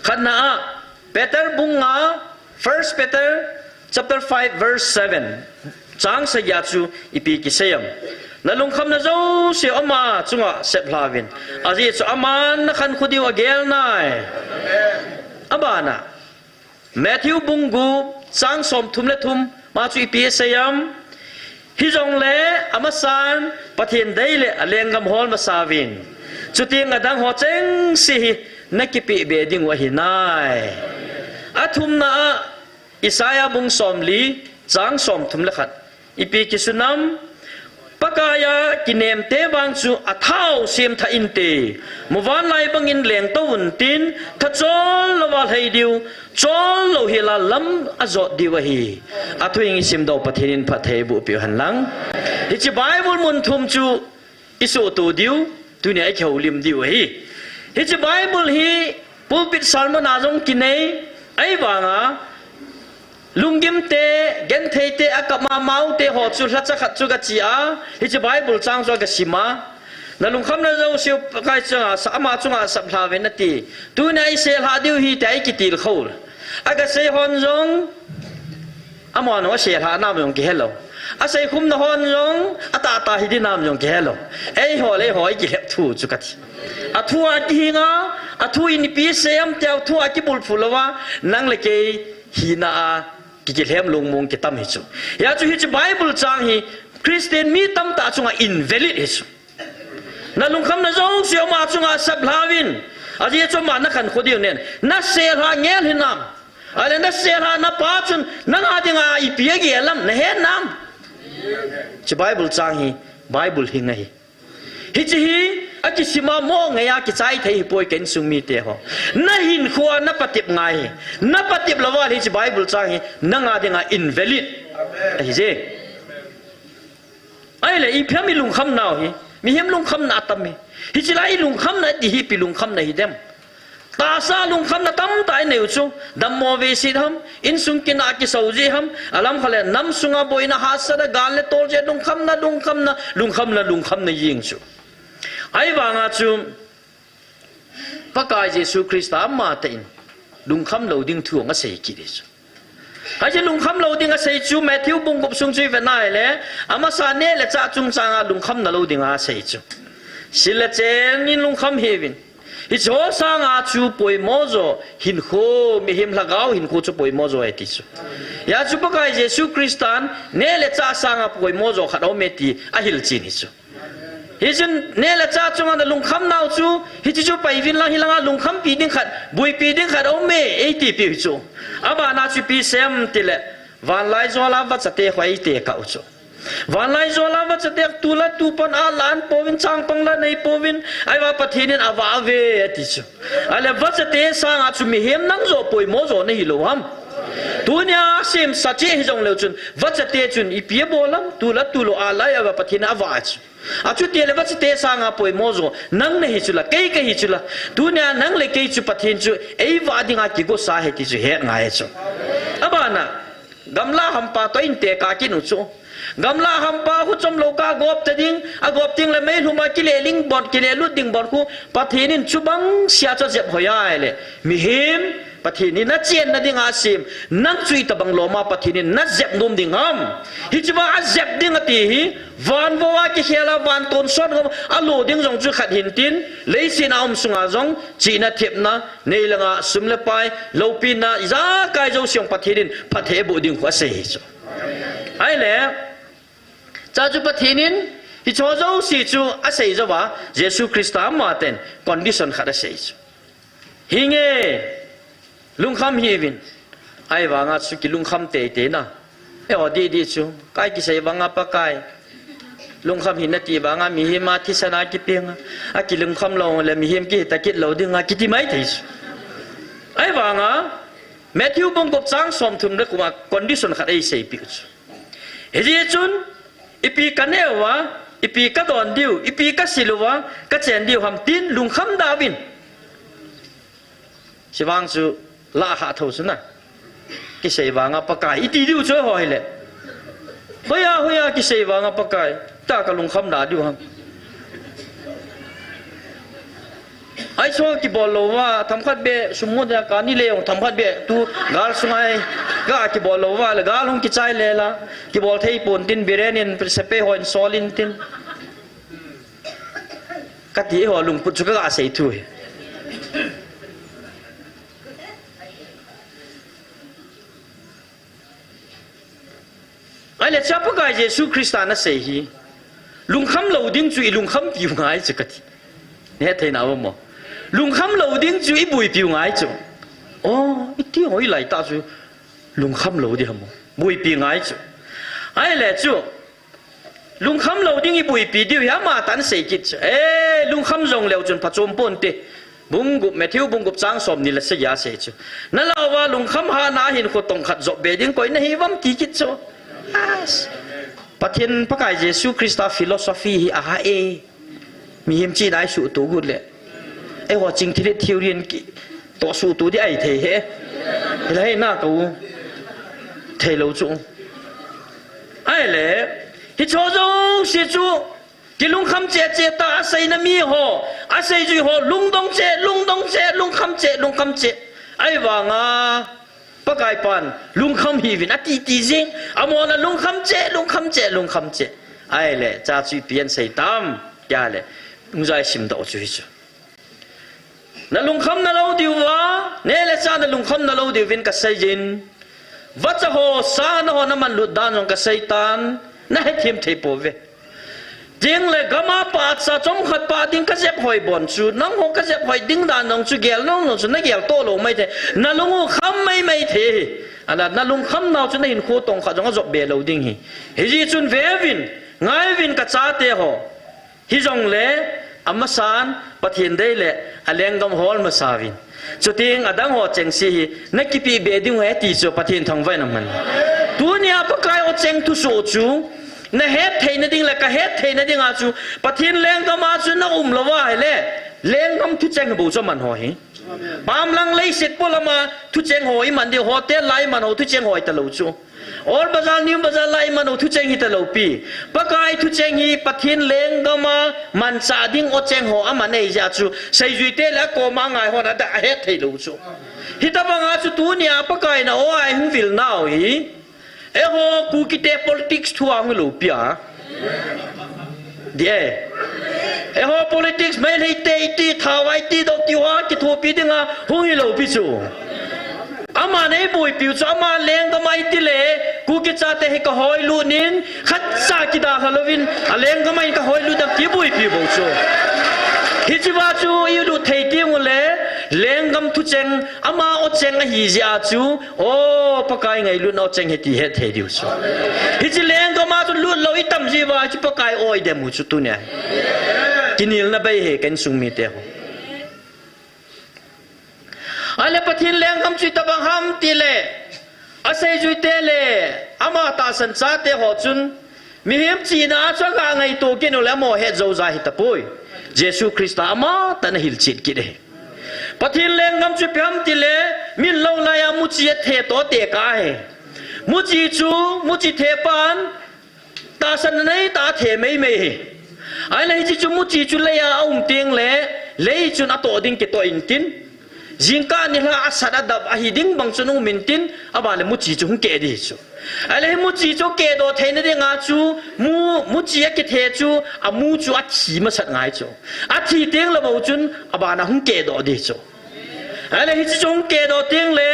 Khatna a, Peter bung nga, First Peter chapter five verse seven, chang sagi a chu ipi kisei em? Nalungkhamna jouse ama chunga seplha uvin. Ajeh chu aman nakhankho diu agel nai. Abana, Matthew bung gup, chang somthum le thum, ama chu ipi asei em? Hijongle amasan Pathen dei le alenggam hol masa uvin. Chuteng adang ho chengse hi nakipehbe diu ahi nai. Athumna a, Isaiah bung somli, chang somthum le khat. Ipi kisun em? Pakaiya kinemte vang chu athao semthah inte. Muvanlai bangin lengtou untin, thachol louva lhai diu, chol louhela lam ajot diu ahi. Athu in isimdoh Pathen in phatthei eiboh peh u hen lang. Hiche Bible mun thum chu isuhto diu, tunia ikihoulim diu ahi. Hiche Bible hi pulpit sermon a jong kinei, ahivanga lunggimte, gentheite, akap mama ute ho chu lhacha khat chu kache a, hiche Bible chang chu kasim a, nalungkhamna jouse u Pakai chunga, ama chunga seplha uvin ati. Tunia iseplha diu hi tia ikitilkhou. Akasei hon jong, amahon aseplha nam jong kihelou. Aseikhumna hon jong atahtah hiding nam jong kihelou. Eiho le eiho ikilhep thu chu kati. Athu a kihinga, athu in ipi asei em tia thu a kibulphu louva, nang le kei hina a kikilhem lungmong kitam hi chu. Hia chu hiche Bible chang hi Christian mi tamtah chunga invalid hi chu. Nalungkhamna jouse u ama chunga seplha uvin. Ajeh chu ama nakhankho diu nen, naseplha ngel hinam? Ahile naseplha napa chun nanga dinga ipi agel em nahet nam? Hiche Bible chang hi Bible hing ahi. Hiche hi akisim a mo ngeiya kichai thei hipoi, ka insung mite ho. Nahinkhoa napatep ngai hi. Napatep louva hiche Bible chang hi nanga dinga invalid ahije. Ahile ipi ham ilungkhamnau hi? Mihem lungkhamna atam hi. Hiche lai i lungkhamna ti hi ipi lungkhamna hidem? Tahsa lungkhamna tamtah inei u chu, dammo veiset ham, insung kina kisau ji ham, alam khat le nam sunga boina hahsatna gal le tol jeh lungkhamna, lungkhamna, lungkhamna, lungkhamna jeng chu. Ahivanga chu, Pakai Jesu Christa amatah in lungkham lou ding thu ahung asei kit hi chu. Hiche lungkham lou ding asei chu Matthew bung gup sung chu ivet na ahile, amasa neh le chah chungchanga lungkhamna lou ding asei chu. Sil le chen in lungkham hiuvin. Hiche ho sanga chu poimo jo hinkho, mihem lhagao hinkho chu poimo jo ahi ti chu. Hijeh chun Pakai Jesu Christan neh le chah sanga poimo jo khat aume ti ahilchen hi chu. Hichun neh le chah chunga na lungkham nau chu, hiche chu paiuvin lang hilanga lungkhampi ding khat, buipi ding khat aume, eiti piu hi chu. Abana chu ipi asei em tile, vanlaijol a vachate ho eitekah u chu. Vanlaijol a vachate tu le tu pan a la an pouvin, changpang la nei pouvin, ahivang Pathen in avah uve ati chu. Ahile vachate sanga chu mihem nang jo poimo jo nahi lou ham? Tunia semsa cheh hijongleu chun, vachate chun ipi abol ham, tu le tu lou a la a Pathen in avah chu. Achuti le vachate sanga poimo jo nang nahi chu la, kei kahi chu la. Tunia nang le kei chu Pathen chu eivah dinga kigosa ahi ti chu het ngai chu. Abana, gamla hampa toh in tekah kit u chu. Gamla hampa hu chom lou kah gop ta ding, agop teng le meilhum a kile ling bon, kile lut ding bon khu Pathen in chubang sia chu ajep hoi ahile. Mihem Pathen in nachenna dinga asem, nang chu itobang loma Pathen in najep nom ding ham? Hichea ajep ding ati hi, van vo a kikhel a, van tonsot a lo ding jong chu khat hintin, leiset a um sunga jong, chihna thepna, nei langa sum le pai, loupina, ijakai jouse jong Pathen in phatthei aboh ding khu asei hi chu. Ahile, chua chu Pathen in, hiche ho jouse chu asei jouva, Jesu Christa amatah in condition khat asei chu. Hinge, lungkham hiuvin. Ahivanga chu kilungkham teitei na. Eiho didi chu, kai kisei vanga Pakai. Lungkham hih in nati vanga mihem a thisan a kipenga. Akilungkham lou le mihem kihi ta kit lou dinga kiti maithei chu. Ahivanga, Matthew bung gup chang somthum le ko a condition khat eiseipiu chu. Hijeh chun, ipi kaneh uva, ipi kadon diu, ipi kasil uva, kachen diu ham tin lungkham da uvin. Chuvang chu lah kha thou chu na. Kisei vanga Pakai, iti diu chu ho hile. Hoiya, hoiya, kisei vanga Pakai, tia kalungkham da diu ham? Aiso kibol louva, themkhat beh, sum ngo dia kani le jong themkhat beh, tu gal sunga hi, ga kibol louva, le gal hung kichai le la, kibol thei pon tin, Biren in, sepai hon sol in tin. Kati eiho lungput chu kaga sei thu hi. Ahile chua Pakai Jesu Christa in asei hi. Lungkham lou ding chu ilungkhampiu ngai chu kati. Nahet thei nau mo. Lungkham lou ding chu ibuipiu ngai chu. O, iti ho hilai tah chu. Lungkham lou ding ham mo. Buipi ngai chu. Ahile chu. Lungkham lou ding ibuipi diu hi amatah in asei kit chu. E, lungkham jongleu chun phachom ponte. Bung gup, Matthew bung gup chang somni le sagi a asei chu. Nalah uva lungkham hahna hinkho tong khat jop be ding koi nahi uvam ti kit chu. As. Pathen Pakai Jesu Christa philosophy hi aha e. Mihem chihna isuhtoh got le. Eiho chingthil theory in kitoh suhtoh ding ahithei hi. Hilai na kou. Theilou chu. Ahile. Hiche ho jouse chu. Kilungkham cheh cheh tah a aseina mi ho, aseijui ho, lungdong cheh, lungdong cheh, lungkham cheh, lungkham cheh. Ahivanga, Pakai pan, lungkham hiuvin, ati ti jing, amahon lungkham cheh, lungkham cheh, lungkham cheh. Ahile, chua chu ipi asei tam, tia le, nungzui simdoh chu hichu. Nalungkham nalou diuva, neh le chah nalungkham nalou diuvin kasei jin. Vacha ho, sa naho namanlut dan jong kasei tan, nahethem thei pouve. Chule gam a pahcha chomkhat pah ding kajep hoi bon chu, nangho kajep hoi ding dan jong chu gel nung nung chu nagel toh lou maithei, nalung u kham maimai thei hi. Ahile, nalungkham nau chu nahinkho tong khat jong ajop be lou ding hi. Hijeh chun veuvin, ngaiuvin kachate ho. Hijongle, amasan, Pathen dei le, alenggam hol masa uvin. Chuteng adang ho chengse hi, nakipeh be diu ahi ti chu Pathen thangvahna aman. Tunia Pakai o cheng thusoh chu, Na hetthei nading le ka hetthei nading a chu, Pathen lenggam a chu na um lou va ahile, lenggam thucheng bou chu aman ho hi. Pamlang leiset polama thucheng ho iman ding, hotel lai man ho thucheng ho ita lou chu. Old Bazar, New Bazar lai man ho thucheng hita lou pi. Pakai thucheng hi Pathen lenggam a manchah ding o cheng ho aman ahi jeh a chu, seijui te le akoma ngai hon ada hetthei lou chu. Hitabang a chu tunia Pakai in o a eihung vil nau hi. Eiho Kuki te politics thu a hung lou pi a. Di e. Eiho politics Meitei te iti, Thao a iti, dou ti ho a kithopi dinga hung hi lou pi chu. Aman eiboipiu chu, ama lenggam a iti le, Kuki chate hi ka hoilut in, khatcha kidalha louvin, a lenggam a in ka hoilut dam ti boipiu bou chu. Hiche va chu ilut thei teng ule, lenggam thucheng, ama o cheng ahi jeh a chu, o, Pakai ngailutna o cheng hi ti hetthei diu chu. Hiche lenggam a chu lut lou itam jeh uva chu Pakai o idem u chu tunia. Kinelna bei hi ka insung mite ho. Ahile Pathen lenggam chu itobang ham tile, aseijui te le, ama tahsan chate ho chun, mihem chihna a chu aga ngaito kit ule amaho het jou ja hitapoi. Jesu Christa amatah in ahilchet kit ahi. Pathen lenggam chu ipi ham tile, min lou laiya muchi athe toh atekah ahi. Muchi chu, muchi thepan, tahsan neitah a the meimei ahi. Ahile hiche chu muchi chu leiya aum teng le, lei chun atoh ding kitoh intin. Jingkah nilhah asat adap ahi ding bang chun um intin, abanle muchi chu hung keh ding chu. Ahile hi muchi chu kehdoh theina dinga chu, mu, muchi akithe chu, amu chu athi masat ngai chu. Athi teng le bou chun, abana hung kehdoh ding chu. Ahile hiche chu hung kehdoh teng le,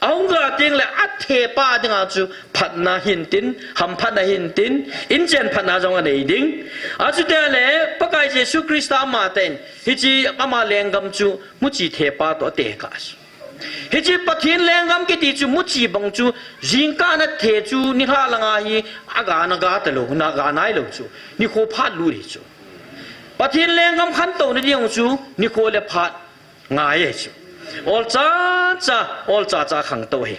ahung ga teng le, athepa dinga chu phatna hintin, hamphatna hintin, inchen phatna jong anei ding. Achuti le, Pakai Jesu Christa amatah in, hiche ama lenggam chu muchi thepa toh atekah chu. Hiche Pathen lenggam kiti chu muchi bang chu, jingkah nathe chu, nilhah langa hi, aga naga talou, naga nailou chu. Nikho phat lut hi chu. Pathen lenggam khantouna ding chu, nikho le phat ngai ahi chu. Olcha cha, olcha cha khangtou ahi.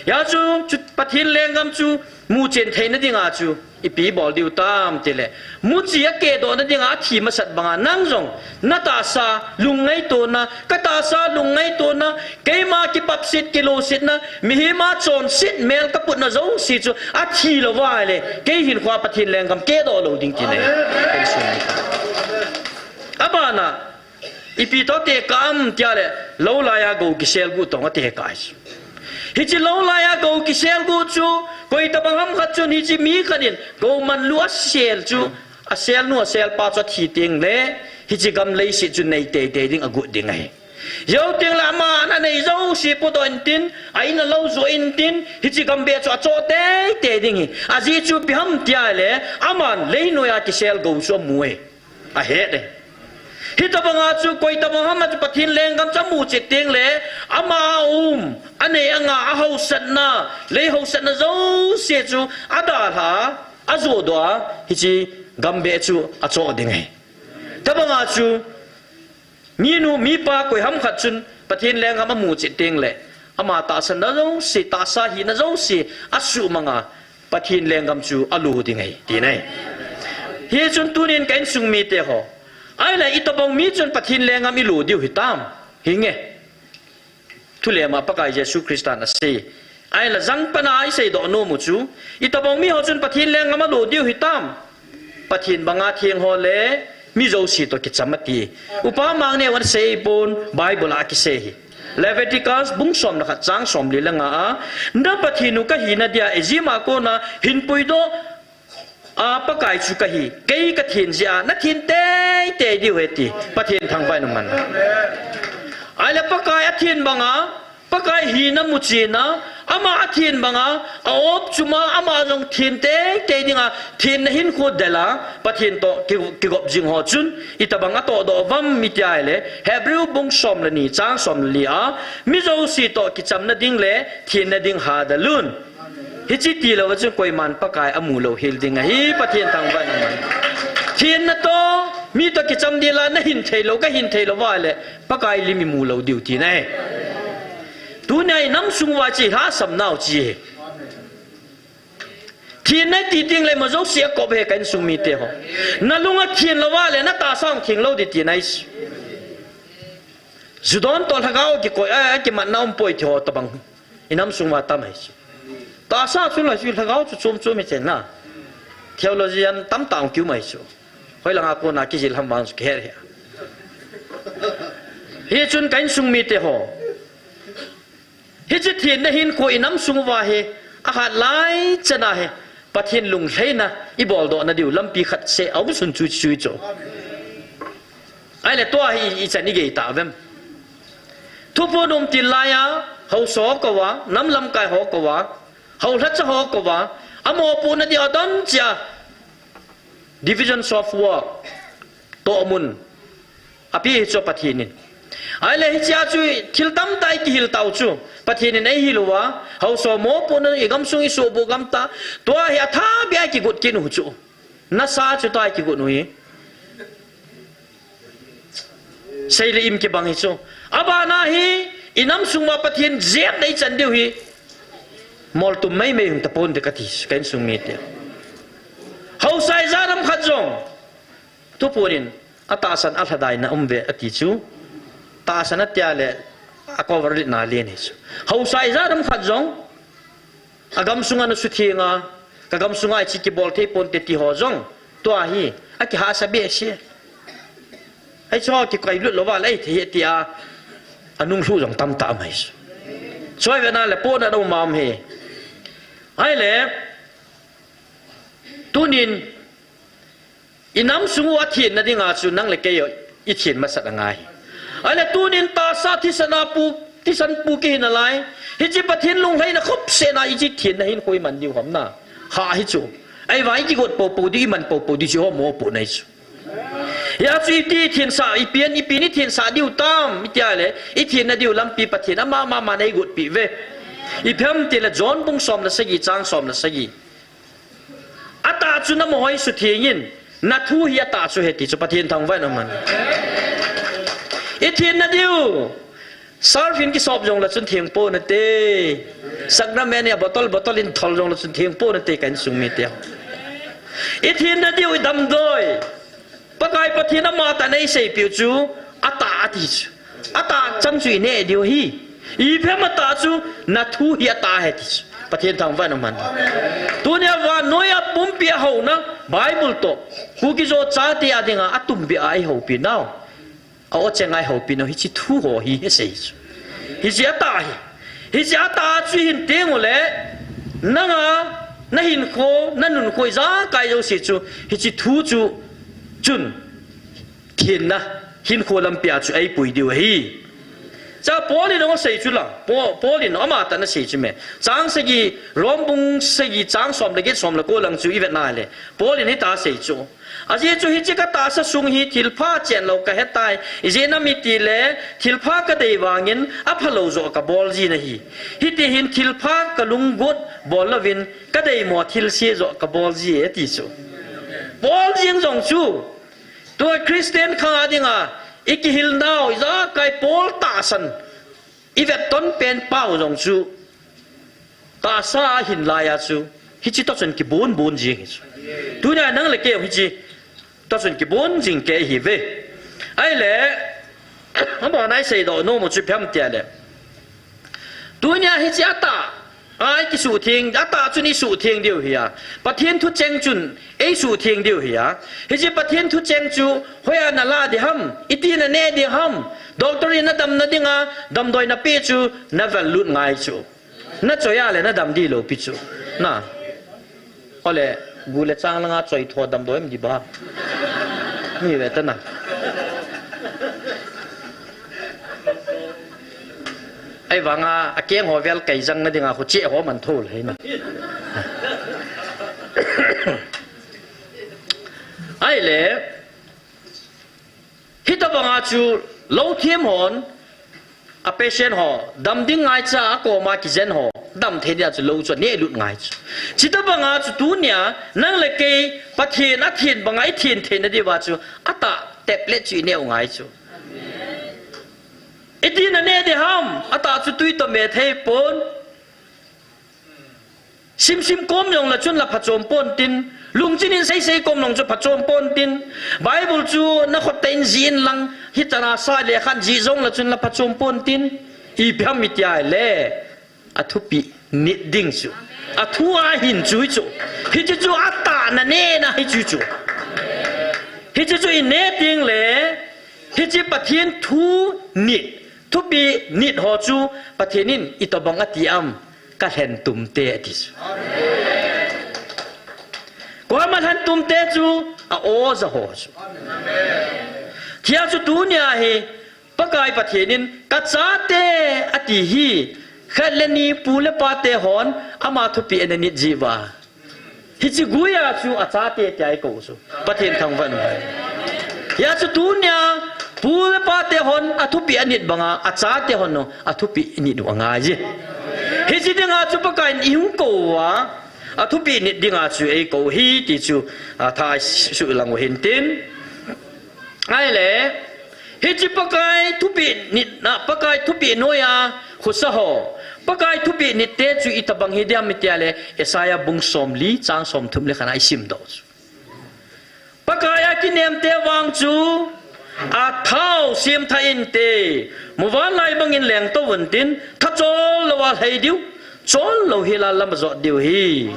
Hijeh chun, chu Pathen lenggam chu muchen theina dinga chu, ipi bol diu tam tile, muchi akehdohna dinga athi masat banga nang jong, natahsa lungngaitona, katahsa lungngaitona, keima kipapset, kilosetna, mihem a chonset, mel kaputna jouse chu athi louva ahile, kei hinkhoa Pathen lenggam kehdoh lou ding tina ahi. Abana, ipi toh atekah ham tile, lou laiya gou kiselguh toh atekah ahi chu. Hiche lou laiya gou kiselguh chu, koi tobang ham khat chun hiche mi khat in gou manlu asel chu, aselnu aselpa chu athi teng le, hiche gam leiset chu nei teitei ding agot ding ahi. Jou teng le ama ananei jouse podoh intin, a in alou joh intin, hiche gam beh chu achoh teitei ding ahi. Ajeh chu ipi ham tile, aman leinoiya kisel gou chu amu ahi. Ahet e. Hitobanga chu koi tobang ham a chu Pathen lenggam chu amu chet teng le, ama a um, anei anga, ahaosatna, lei haosatna jouse chu adalha, ajohdoh a, hiche gam beh chu achoh ding ahi. Tobanga chu, minu, mipa koi ham khat chun Pathen lenggam amu chet teng le, ama tahsanna jouse, tahsa hina jouse, asuhmanga, Pathen lenggam chu alo ding ahi, tina ahi. Hichun tunin ka insung mite ho. Ahile itobang mi chun Pathen lenggam ilo diu hitam. Hinge. Thulema Pakai Jesu Christan asei. Ahile jangpana iseidoh nomu chu. Itobang mi ho chun Pathen lenggam alo diu hitam. Pathen banga theng ho le mi jouse toh kicham ati. Upa Mangneo in asei pon Bible a akisei hi. Leviticus bung som le khat chang somli le nga a, na Pathen u kahina dia Egypt a kona hinpuidoh a Pakai chu kahi, kei kathen jeh a nathen teitei diu ahi ati. Pathen thangvah in umhen. Ahile Pakai athen banga, Pakai hina muchen a, ama athen banga, a-op chuma, ama jong then teitei dinga, thenna hinkho del a, Pathen toh ki, kigop jing ho chun, itobang atohdoh uvam iti ahile, Hebrew bung som le ni, chang som le li a, mi jouse toh kichamna ding le, thenna ding hadal un. Hiche tilou a chun koiman Pakai amu louhel ding ahi, Pathen thangvah in umhen. Thenna toh, mi toh kicham ding la, nahin theilou, kahin theilou uva le, Pakai lim imu lou diu tina ahi. Tunia inam sung uva chu ilhahsam nau chu ahi. Tin nai ti ting le mo jouse akop e ka insung mite ho. Na lung athin lou va le na tahsa hung theng lou ding tina ahi. Ju don toh lhagao kikoi a, akimatna um poi ti ho tabang. I nam sung uva tam ahi chu. Tahsa chu la chu lhagao chu chom chom hi chen na. Theologian tamtah hung kium ahi chu. Hoilanga kona kijil ham vang chu kihe he. Hichun ka insung mite ho. Hiche thenna hinkho i nam sung uva hi, ahat lai chana hi, Pathen lunglhaina i boldoh na diu lampi khat seh aum sun chu chu chu. Ahile tua hi i chan i gei ta vem. Thuphon um til laiya, haosa ho kouva, nam lamkai ho kouva, haolhacha ho kouva, amopohna dia adon chia, divisions of work, tohmun, api hi chu Pathen in. Ahile hichea chu thil tamtah i kihil tau chu, Pathen in eihil uva, haosa mopohna i gamsung i suhbuh gam ta, tua hi atha bia i kigot kit u chu. Nasa chu tua i kigot u hi. Sei le im kibang hi chu. Abana hi, i nam sung uva Pathen jep na i chan diu hi. Moltum mai mai hung tapon de kati, ka insung mite. Haosa ijat ham khat jong. Thuphon in, atahsan alhadaina um ve ati chu. Tahsan atia le, a cover litna len hi chu. Haosa ijat ham khat jong. Agam sunga na sutheng a, ka gam sunga hiche kibol thei ponte ti ho jong, tua hi, akihahsa behseh. Hiche ho kikoi lut lou va le, ahi thei e tia, anung lhu jong tamtah um ahi. Choi vena le pona dou ma um hi. Ahile, tunin, i nam sung u athenna dinga chu nang le kei u i then masat angai. Ahile tunin tahsa thisan a pu, thisan pu kihi nalai. Hiche Pathen lunglhaina khopseh na hiche thenna hinkho i man diu ham na. Ha hi chu. Ahivang i kigot poupou diu, i man poupou diu chu ho mopohna hi chu. Hia chu iti i thensah, i pen, i pen i thensah diu tam, i tia le, i thenna diu lampi Pathen ama, ama, ama nei gotpi ve. Ipi ham ti le John bung som le sagi, chang som le sagi. Atah chu namaho hi sutheng in, na thu hi atah chu he ti chu Pathen thangvah in um hen. I thenna diu, surf in kisop jong le chun theng ponate. Sacrament a bottle, bottle in thol jong le chun theng ponate ka insung mite. I thenna diu, i damdoi. Pakai Pathen amatah in eiseipiu chu, atah ati chu. Atah chang chu i neh diu ahi. Ipi ham atah chu, na thu hi atah he ti chu. Pathen thangvah in um hen. Tunia vannoi a pumpi a houna, Bible toh. Kuki-Zo chate a dinga, atumbeh a eihoupi nau. A-o cheng a eihoupi nau, hiche thu ho hi, he sei chu. Hiche atah hi. Hiche atah chu hin teng ule, nanga, na hinkho, na nunkho, ijakai jouse chu, hiche thu chu, chun. Thenna, hinkho lampi a chu eipui diu ahi. Cha Paul in asei chu la, Paul, Paul in amatah in asei chu me. Chang sagi, Rom bung sagi, chang som le get som le ko lang chu i vet na le. Paul in hitia asei chu. Ajeh chu hiche ka tahsa sung hi thilpha chen lou ka hetai. Ijeh inem itile, thilpha ka dei vangin, aphalou joh ka bol jin ahi. Hiti hin thilpha ka lunggot bol louvin, ka deimo thilse joh ka bol ji e ati chu. Paul jeng jong chu. Tua Christian khang a dinga, i kihil nau, ijakai Paul tahsan, i vet ton pen pau jong chu, tahsa ahin laiya chu, hiche toh chun kibon bon jing hi chu. Tunia nang le kei hiche toh chun kibon jing kei hi ve. Ahile, ama nei seidoh nom u chu ipi ham tia le. Tunia hiche atah, a i kisuhtheng, atah chun i suhtheng diu ahi a. Pathen thucheng chun eisuhtheng diu ahi a. Hiche Pathen thucheng chu hoiya na lah ding ham, iti na neh ding ham, doctor in na damna dinga, damdoi na peh chu, na vel lut ngai chu. Na choi a le na dam ding lou pi chu. Na. Ole, gu le chang langa choi tho damdoi um ding ba. Mi ve ta na. Ahivanga, akeng ho vel kai jang na dinga, kho che ho man tho le na. Ahile, hitabanga chu, lou them hon, a patient ho, dam ding ngaicha, a koma kijen ho, dam thei dia chu lou chu, neh lut ngai chu. Chutabanga chu tunia, nang le kei, Pathen athen banga i then theina diuva chu, atah tablet chu i neh u ngai chu. Iti na neh ding ham, atah chu tui toh me thei pon. Simsim kom jong la chun la phachom pontin, lungchin in seisei kom jong chu phachom pontin, Bible chu nakhut tah in jih in lang, hichana sa le khan jih jong la chun la phachom pontin, ipi ham iti ahile, athupi nit ding chu, athu ahin chu hichu, hichu chu atahna nena hichu chu. Hichu chu ine tengle, hiche Pathen thu nit, thupi nit ho chu Pathen in itobang ati am, kalhentum te ati chu. Koima lhentum te chu, a-oja ho chu. Hia chu tunia hi, Pakai Pathen in, kachate ati hi, khat le ni pu le pate hon, ama thupi ana nit jiuva. Hiche guia chu achate tia eikou chu. Pathen thangvah in. Hia chu tunia, pu le pate hon athupi anit banga, achate hon athupi nit u angai ji. Hiche dinga chu Pakai in ihung kouva, athupi nit dinga chu eikou hi ti chu, atha sulang u hintin. Ahile, hiche Pakai thupi nitna, Pakai thupi noiya khosa ho, Pakai thupi nitte chu itobang hi diam iti ahile, Isaiah bung somli, chang somthum le khatna isimdoh chu. Pakai a kinemte vang chu, athao semthah inte, muvanlai bangin lengtou untin, thachol louva lhai diu, chol lou hela lam ajot diu hi.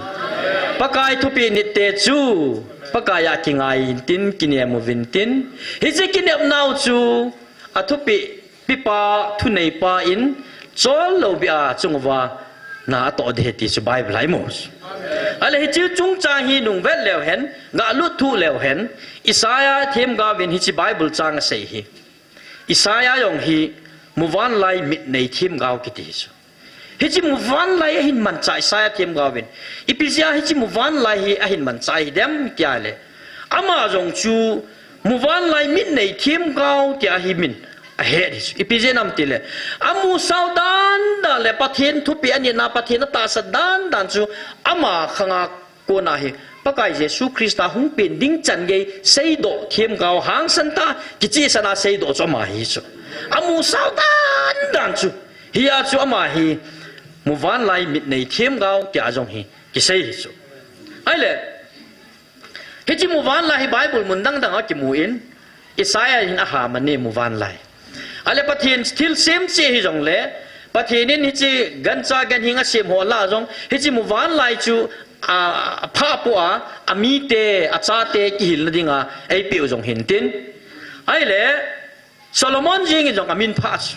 Pakai thupi nitte chu, Pakai a kingai intin, kinem uvintin, hiche kinepnau chu, athupi pipa, thuneipa in, chol lou beh a chung uva na atoh ding ahi ti chu Bible a imu. Ahile hiche chungchang hi nungvet leu hen, galut thuh leu hen, Isaiah themgaovin hiche Bible chang asei hi. Isaiah jong hi muvanlai mit nei themgao kiti chu. Hiche muvanlai ahin manchah Isaiah themgaovin. Ipi jeh a hiche muvanlai hi ahin manchah hi dem tia le, ama jong chu muvanlai mit nei themgao tia hi min ahet hi chu. Ipi jeh ham itile, amusao dandan le Pathen thupi anitna, Pathen atahsan dandan chu ama khanga kona hi Pakai Jesu Christa hung pen ding chan gei seidoh themgao, hangsan tah a kichehsah a seidoh chu ama hi chu. Amusao dandan chu. Hia chu ama hi muvanlai mit nei themgao tia jong hi kisei hi chu. Ahile, hiche muvanlai hi Bible mun dangdang a kimun, Isaiah hin aham ani muvanlai. Ahile Pathen thilsem cheh hijongle, Pathen in hiche gancha ganhing asem ho lah a jong, hiche muvanlai chu, a, aphah poi a, amite, achate kihilna dinga eipeh u jong hintin. Ahile, Solomon jeng in jong amin phah chu.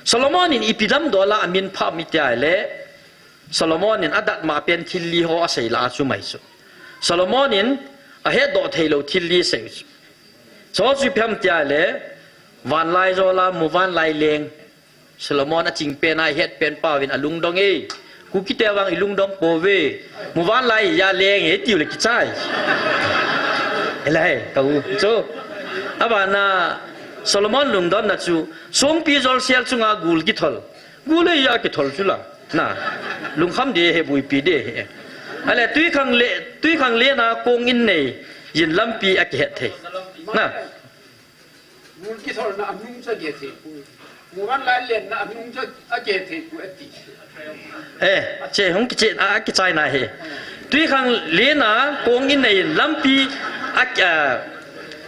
Solomon in ipi damdola amin phah ham iti ahile, Solomon in adatmo pen thil li ho asei lah a chu mai chu. Solomon in ahetdoh theilou thil li asei chu. Chu chu ipi ham iti ahile, vanlai jola muvanlai leng. Solomon aching pen a ihet pen pauvin alungdong e. Kukite vang ilungdong pouve. Muvanlai a leng e tiu le kichai. Elai, ka u chu. Abana Solomon lungdonna chu, songpi jolsel chunga gul kithol. Gul le a kithol chu la. Na. Lungkham ding ahi, buipi ding ahi. Ahile, twikhanglen, twikhanglen a kong in nei, yin lampi akihet thei. Na. Gul kitholna anung chu akihet thei poi. Muvanlai lenna anung chu akihet thei poi ati. Eh, che hung kiche a, akichaina hi. Twikhanglen a kong in nei lampi a, a,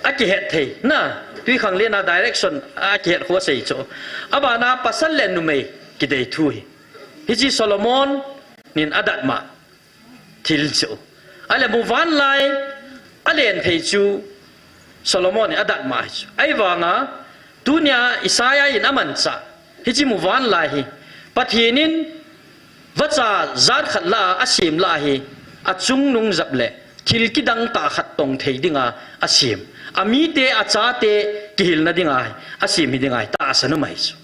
akihet thei. Na, twikhanglen a direction akihet kho asei chu. Abana pasal le numei kidei thu hi. Hiche Solomon in adatmo thil chu. Ahile muvanlai alen thei chu Solomon in adatmo hi chu. Ahivanga tunia Isaiah in amanchah, hiche muvanlai hi Pathen in vacha jat khat lah a asem lah a hi, achungnung jep le thil kidang tah khat tong thei dinga asem. Amite, achate kihilna dinga asem hi dinga tahsan um ahi chu.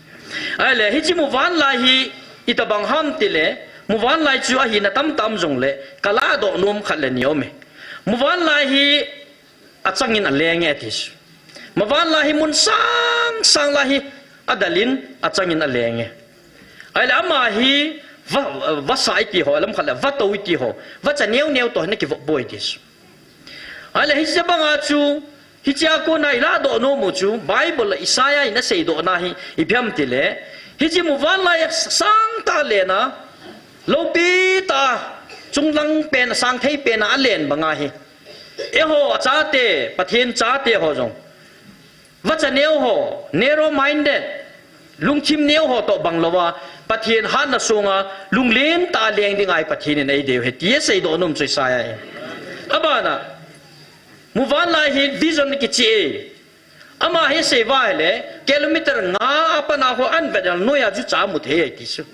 Ahile, hiche muvanlai hi itobang ham itile, muvanlai chu ahina tamtah um jongle, kalahdoh nom khat le ni aume. Muvanlai hi achangin aleng e ati chu. Muvanlai hi mun sangsang lah a hi adalin achangin aleng e. Ahile ama hi va, vasa iti ho, lam khat le vatou iti ho, vacha neo neo toh hi ana kivop poi ati chu. Ahile hiche banga chu, hichea kona ilahdoh nom u chu, Bible a Isaiah in aseidohna hi ipi ham itile, hiche muvanlai sangtah lenna, loupi tah chunglang pen, asang thei pen a alen banga hi, eiho achate, Pathen chate ho jong, vacha neo ho, narrow minded, lungthim neo ho toh bang louva, Pathen hatna sunga lunglen tah a leng ding ahi Pathen in eidei u ahi ti aseidoh nom chu Isaiah in. Abana, muvanlai hi vision kicheh e. Ama hi asei uva ahile, kilometer nga a pat a ho ahin vet a noiya jucha amu thei ahi ti chu.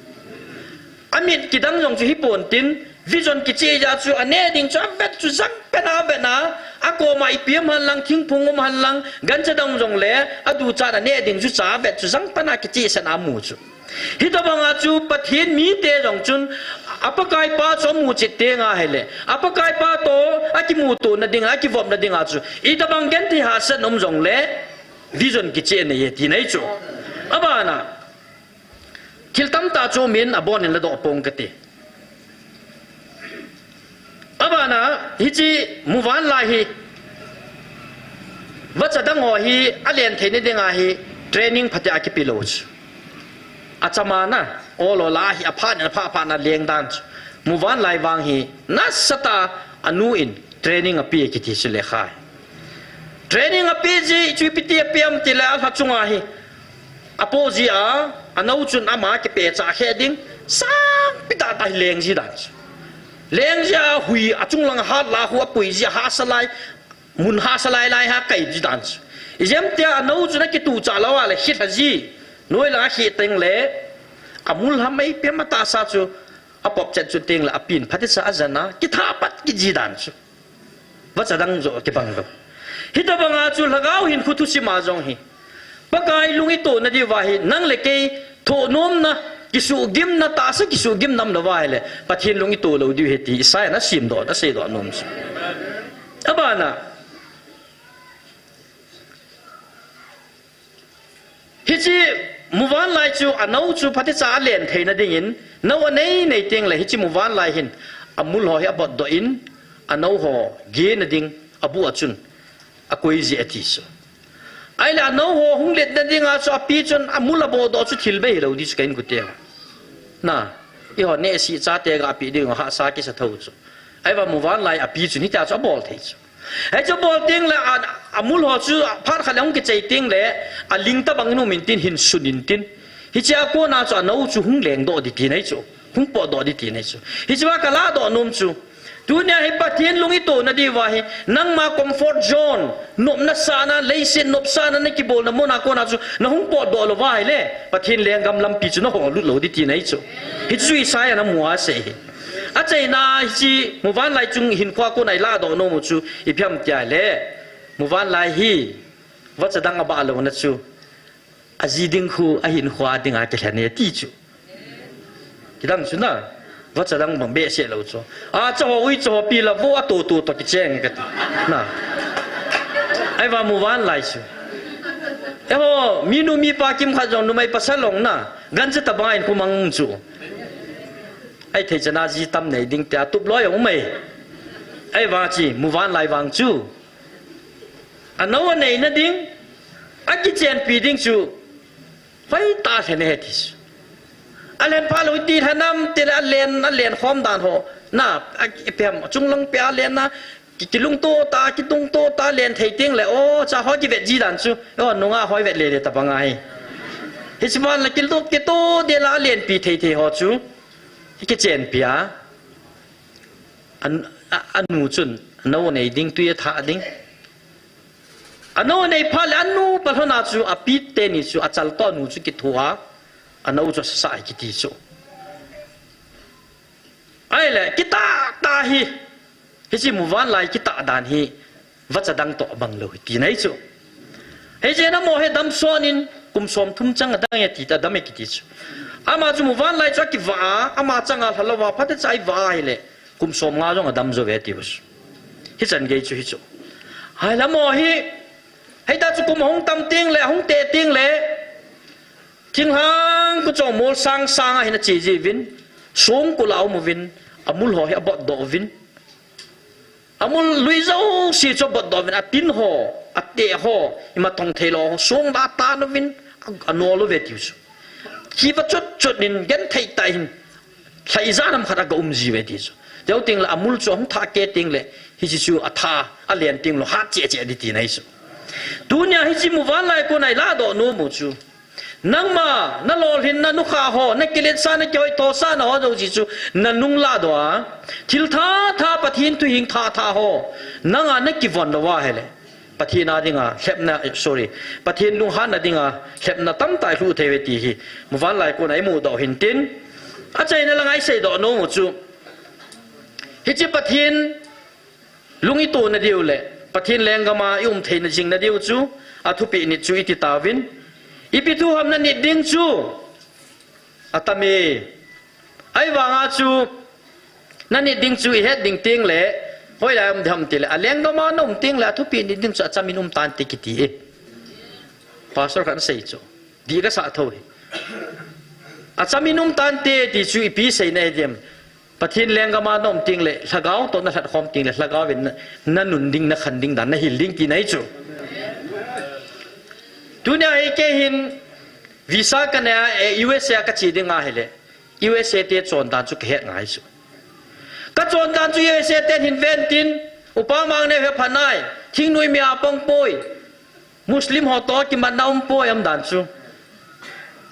Amit kidang jong chu hipon tin, vision kicheh jeh a chu aneh ding chu avet chu jangpen a avet a, akoma ipi um henlang, thingphung um henlang, gancha dang jongle, aduchat aneh ding jucha avet chu jangpen a kichehsah a amu chu. Hitobanga chu Pathen mite jong chun, a Pakaipa chu amuchet teng ahile, a Pakaipa toh akimuto nading, akivop nading a chu, itobang genthei hahsatna um jongle, vision kicheh anei e tina ahi chu. Abana, thil tamtah chu min abon in ladoh pong kate. Abana, hiche muvanlai hi, vacha dang ho hi alen theina dinga hi training phatah a kipe lou chu. Achama na, ol ol a hi aphat in aphat phat na leng dan chu. Muvanlai vang hi nasatah a anu in training ape kiti chu lekha hi. Training ape ji chu ipi ti ape ham tile alha chunga hi, apo ji a, anou chun ama kipehcha khe ding, sangpi tah tah hi leng ji dan chu. Leng ji a hui achung lang hat la hu apui ji a hahsa lai, mun hahsa lai lai ha kai ji dan chu. Ijemtia anou chun akituhcha lou a le khilha ji, noi lang akhi teng le, amul ham ipi ham atahsa chu, apop chet chu teng le apin phatecha ajan a, kitha pat kit ji dan chu. Vacha dang joh kibang lou. Hitobanga chu lhagao hinkho thusim a jong hi, Pakai lung ito nadiuva hi, nang le kei thohnomna, kisuhgimna, tahsa kisuhgimna um lou ahile, Pathen lung ito lou diu ahi ti Isaiah in asemdoh, aseidoh nom chu. Abana, hiche muvanlai chu anou chu phatecha alen theina dingin, nou anei nei teng le hiche muvanlai hin, amul ho hi abotdoh in, anou ho gena ding abuh a chun akoi ji ati chu. Ahile anou ho hung letna dinga chu api chun amul abotdoh chu thil bei hilou di chu ka inkote ho. Na, eiho nehseh chate ga pi ding hahsa kisa thou chu. Ahivang muvanlai api chun hitia chu abol thei chu. Hichu abol teng le a, amul ho chu phat khat le hung kichei teng le aling tobang in um intin hin sun intin. Hichea kona chu anou chu hung lengdoh di tina ahi chu. Hung potdoh di tina ahi chu. Hichea kaladoh nom chu. Tunia hi Pathen lung ito nadiuva hi, nangma comfort zone, nopna sahna, leiset nopsahna nakibolna muna kona chu, nahung potdoh louva ahile, Pathen lenggam lampi chu nahol lut lou di tina ahi chu. Hichu Isaiah in amu a asei hi. Achaina hiche, muvanlai chung hinkhoa kona iladoh nom u chu, ipi ham tia le, muvanlai hi, vacha dang abah louna chu, aji ding khu, ahinkho dinga kilhen e ti chu. Kidang chu na, vacha dang bang behseh lou chu. Acha ho, uicha ho, pi la vo atoto toh kicheng kati. Na. Ahivang muvanlai chu. Eiho, minu mipa kimkhat jong numei pasal long na, gancha tobang in khu mang chu. Ahithei chana ji tam nei ding tia tup loi jong um e. Ahivang chu, muvanlai vang chu. Anou aneina ding, akichenpi ding chu, hoitah lhen ahi ti chu. Alen phalou ti lhenam tile alen, alen khom dan ho. Na, a, ipi ham, chunglang pia alen na, ki, kilungto tah, kitungto tah alen thei teng le, o, cha ho kivet ji dan chu, o, nunga hoi vet lele tobang ahi. Hiche ban la kilto, kito de la alenpi thei thei ho chu, kichenpi a. An, a, anu chun, anou anei ding, tui athah ding. Anou anei phat le, anu palhona chu, api teni chu, achal toh anu chu kitho a, anou chu asasa ahi kiti chu. Ahile, kitah tah hi, hiche muvanlai kitah dan hi, vacha dang toh abang lou hi tina ahi chu. Hiche namo hi damson in, kum somthum chang adang e ti ta dam e kiti chu. Ama chu muvanlai chu akivah a, ama changa lha louva, phatecha ivah a ahile, kum somnga jong adam jou ve tiu chu. Hichan gei chu hichu. Ahile amaho hi, heita chu kum ahung tam teng le, ahung teh teng le, thinglhang kho chu molsang sang a hin ache jiuvin, songkul a aum uvin, amul ho hi abotdoh uvin, amul lui jouse chu abotdoh uvin, atin ho, ateh ho, imatong theilou ho, song la atan uvin, a, anol uve tiu chu. Kiva chut chut in, genthei tah in, lha ijat ham khat aga um jiuve ti chu. Teu ting le amul chu ahung thah keh ting le, hiche chu atha, alen ting le hat cheh cheh ding tina ahi chu. Tunia hiche muvanlai kona ilah doh nom u chu, nangma, nalolhinna nukha ho, nakiletsahna, kihoithosahna ho jouse chu, nanung lah doh a, thil thah thah, Pathen thuhing thah thah ho, nanga nakivon lou ahile, Pathen a dinga lhepna, sorry, Pathen lunghanna dinga lhepna tamtah ilhuh thei uve ti hi muvanlai kona imudoh hintin, achaina langa iseidoh nom u chu, hiche Pathen lung itona diu le Pathen lenggama ium theina jing nadiu chu, athupeh nit chu iti tauvin, ipi thu ham nanit ding chu, atame. Ahivanga chu, nanit ding chu ihet ding ting le, hoilai um ding ham tile, alenggama naum ting le, athupeh nit ding chu achamin um tante kiti e. Pastor khat asei chu, dih kasah tho hi. Achamin um tante ti chu ipi seina ahi diam? Pathen lenggama naum ting le, lhagao toh nalhatkhom ting le, lhagao vin na, nanun ding, nakhan ding dan, nahil ding tina ahi chu. Tunia hi kei hin visa kanei a, eh, U S A kache ding ahile, U S A te chondan chu kahet ngai chu. Kachondan chu U S A ten hin ven tin, upa mang neo hi aphanai, thingnoi mi apang poi, Muslim ho toh kimatna um poi, umdan chu.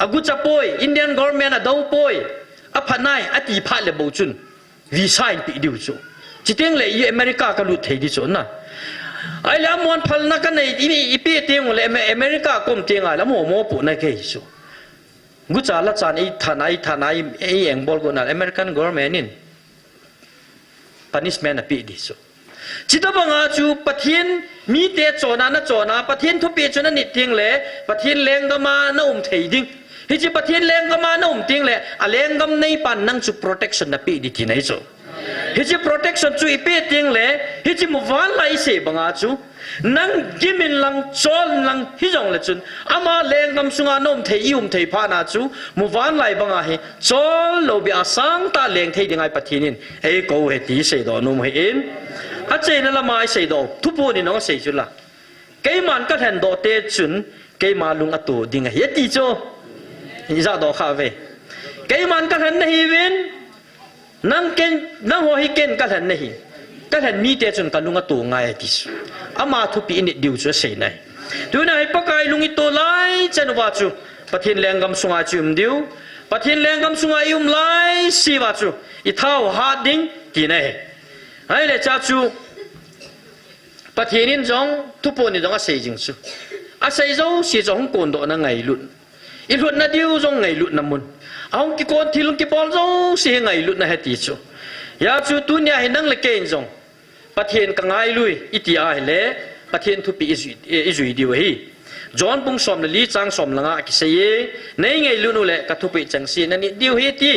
Agucha poi, Indian government adou poi, aphanai, ati phat le bou chun visa inpeh diu chu. Chuteng le i America kalut thei ding chu na. Ahile amahon phalna kanei, i, ipi teng ule Ame-, America kom teng ahile amaho mopohna kahi chu. Gucha lachan eithat a, eithat a, ei, ei engbol got na American government in punishment apeh ding chu. Chutobanga chu Pathen mite chonna nachon a, Pathen thupeh chu nanit teng le, Pathen lenggama naum thei ding. Hiche Pathen lenggama naum teng le, alenggam neipan nang chu protection napeh ding tina ahi chu. Hiche protection chu ipeh teng le, hiche muvanlai isei banga chu, nang gim inlang, chol inlang, hijongle chun, ama lenggam sunga naum thei, ium thei phatna chu, muvanlai banga hi, chol lou beh a sangtah leng thei dinga Pathen in eikou uve ti iseidoh nom ahin. Achaina lama iseidoh, thupuon in jong asei chu la, keiman kalhendoh te chun, keima lung ato ding ahi ati chu. Ijahdoh kha uve? Keiman kalhen nahiuvin, nang ken, nangho hi ken kalhen nahi. Kalhen mite chun kalung ato ngai ati chu. Ama thupeh init diu chu asei nai. Tunia hi Pakai lung ito lai chan uva chu, Pathen lenggam sunga chu um diu, Pathen lenggam sunga ium laise uva chu, ithao hat ding tina ahi. Ahile chua chu, Pathen in jong, thupuon in jong asei jing chu, asei jouse chu hung kondohna ngailut, ilhutna diu jong ngailutna mun, ahung kikon thil kibol jouse hi ngailutna ahi ti chu. Hijeh chun tunia hi nang le kei in jong, Pathen kangailui iti ahile, Pathen thupeh ijui, ijui diu ahi. John bung som le li chang som le nga a kisei e, neingailut ule kathupeh chengse nanit diu ahi ati.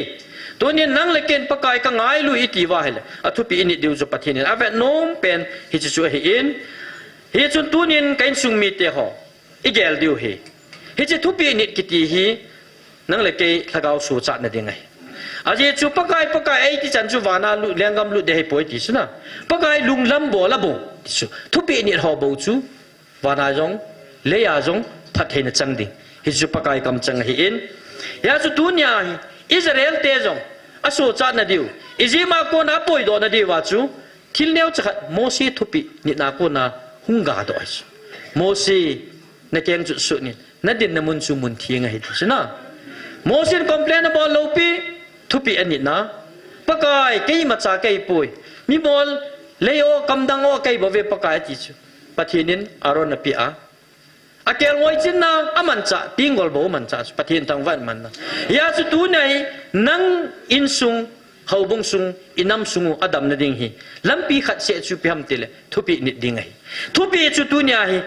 Tunin nang le ken Pakai kangailui iti uva ahile, athupeh init diu chu Pathen in avet nom pen hiche chu ahin. Hichun tunin ka insung mite ho, igel diu ahi. Hiche thupeh nit kiti hi, nang le kei lhagao sochatna ding ahi. Ajeh chu Pakai, Pakai eiti chan chu vana lut, lenggam lut ding ahipoi ti chu na. Pakai lunglam bol a bou ti chu, thupeh nit ho bou chu, vana jong, leiya jong, phattheina chang ding. Hichu Pakai kamcheng ahin. Hijeh chun tunia hi, Israel te jong, asochatna diu, Egypt a kona apoidohna diuva chu, thil neocha khat Mose thupeh nitna kona hung gadoh ahi chu. Mose, nakeng chu sut in, nadinna mun chu mun theng ahi ti chu na. Mose in complain abol lou pi, thupeh anitna. Pakai, kei imacha kahipoi. Mi bol, lei o, kamdang o, kahi bouve Pakai ati chu, Pathen in Aaron apeh a, akelngoi chinna amanchah, tenggol bou amanchah chu, Pathen thangvah in amanna. Hijeh chun tunia hi, nang insung, houbung sung, inam sung u adamna ding hi, lampi khat seh chu ipi ham tile, thupeh nit ding ahi. Thupeh chu tunia hi,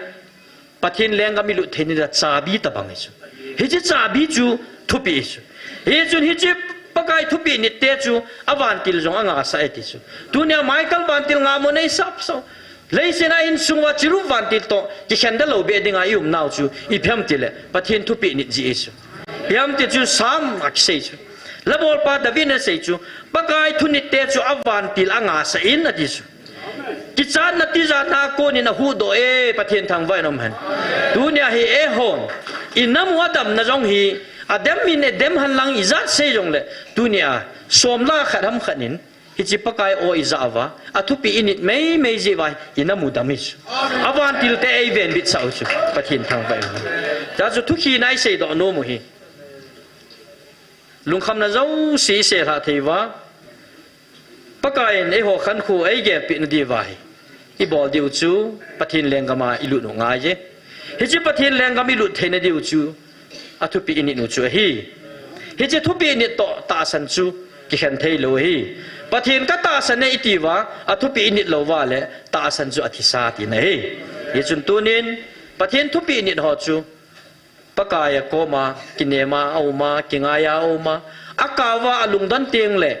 Pathen lenggam ilut theina dia chabi tobang ahi chu. Hiche chabi chu thupeh ahi chu. Hichun hiche Pakai thupeh nitte chu avantil jong angasah e ti chu. Tunia Michael vantil ngaimo nei sapsap, leiset a insung uva cherub vantil toh kikhen da lou beh dinga ium nau chu ipi ham tile, Pathen thupeh nit jeh ahi chu. Ipi ham ti chu Sam a kisei chu, labolpa David in asei chu, Pakai thunitte chu avantil angasah in ati chu. Kichatna tijatna a konin ahuhdoh e, Pathen thangvah in um hen. Tunia hi eihon, inam u adamna jong hi, adem in adem hen lang ijat sei jongle, tunia, som lah a khat ham khat in, Hiche Pakai aw ija uva, athupi init meimei jeh uva, ina mudam hi chu. Avantil te eivenbit sah u chu, Pathen thangvah in. Chuche chu thukhina isei doh nom u hi. Lungkhamna jouse isei lhah thei uva, Pakai in eiho khankho eigelpeh na diuva hi. Ibol diu chu, Pathen lenggam a ilut u ngai e. Hiche Pathen lenggam ilut theina diu chu, athupi init u chu ahi. Hiche thupi init toh tahsan chu kikhen thei lou ahi. Pathen ka tahsan e iti uva, athupi init lou uva le, tahsan chu athisa tina ahi. Hichun tunin, Pathen thupi init ho chu, Pakai a koma, kinema auma, kingaia auma, akao va alungdon teng le,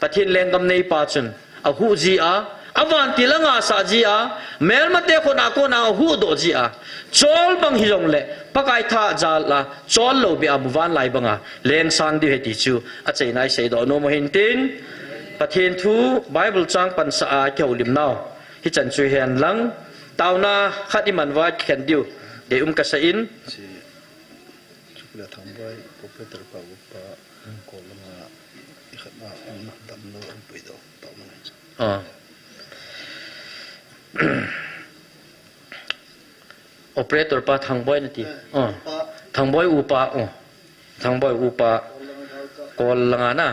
Pathen lenggam neipa chun, ahuh jia, avantil angasah jia, melmate khut a kona ahuhdoh jia, chol bang hijongle, Pakai tha jal a, chol lou beh a muvanlai banga, lengsang diu ahi ti chu, achaina isei doh nom u hintin, Pathen thu, Bible chang pansah a kihoulim nau, hichan chu hihen lang, taona khat iman uva kikhen diu, deium kasa in. Chukla Thangboi, operator pa upa, call langa, ikhat na, um, damlou, um, puidoh, tao mana. Ah. Operator pa Thangboi nati. Eh, ah. Upa. Thangboi upa, oh. Thangboi upa, call langa na.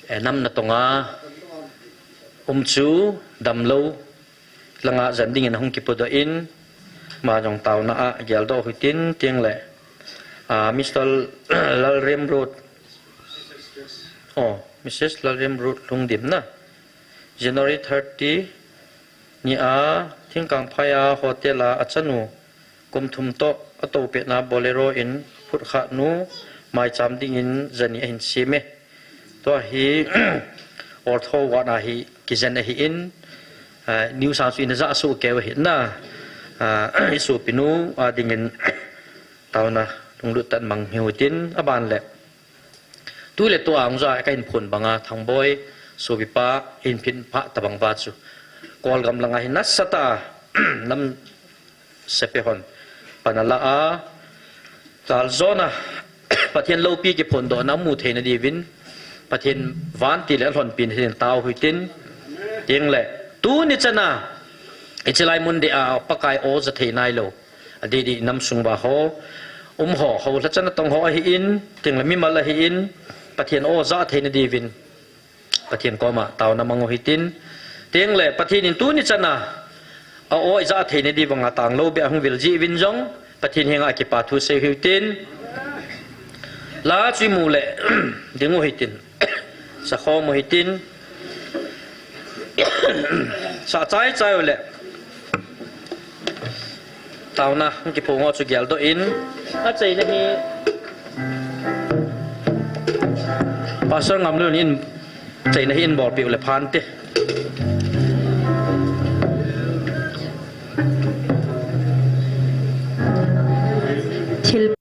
Eh, nam natonga, um chu, damlou. Langa jan dingin ahung kipodoh in, ama jong taona a geldoh u hitin, teng le, ah, Mister Lalremruot, oh, Missus Lalremruot Lhungdim na, January thirty ni a, Thingkangphai a hotel a achanu, kum thum toh, atoupehna Bolero in, phutkhah nu, maicham dingin jani ahin sem e. Tua hi, ortho wana hi kijen ahin, ah, news a chu ina ja soh keu ahi na, ah, isopinu a dingin taona lunglut tah in mang hiu tin aban le. Tu le tu a hung ja kahin phon banga Thangboi sopipa hin phin pha tabang uva chu. Kolgam langa hi nasatah a nam sepai hon pan ala a, taljona, Pathen loupi kiphondohna amu theina diuvin, Pathen vantil le alhonpina hin tao u hitin, teng le, tuni chana, hiche lai mun deh a, Pakai aw ja thei nailou, adeh deh nam sung uva ho, um ho, ho lha chana tong ho ahin, teng le mimal ahin, Pathen aw ja theina diuvin, Pathen koma taona mang u hitin. Teng le Pathen in tuni chana a aw ija theina diuvin atang lou beh a hung vil jeh uvin jong Pathen henga kipa thu sei u hitin. La chu imu le ding u hitin. Sakhom u hitin. Sa chai chai u le. Taona, kiphong ho chu geldoh in, achaina hi. Pastor Ngamlun in, achaina hi in bolpeh u le phante. Thil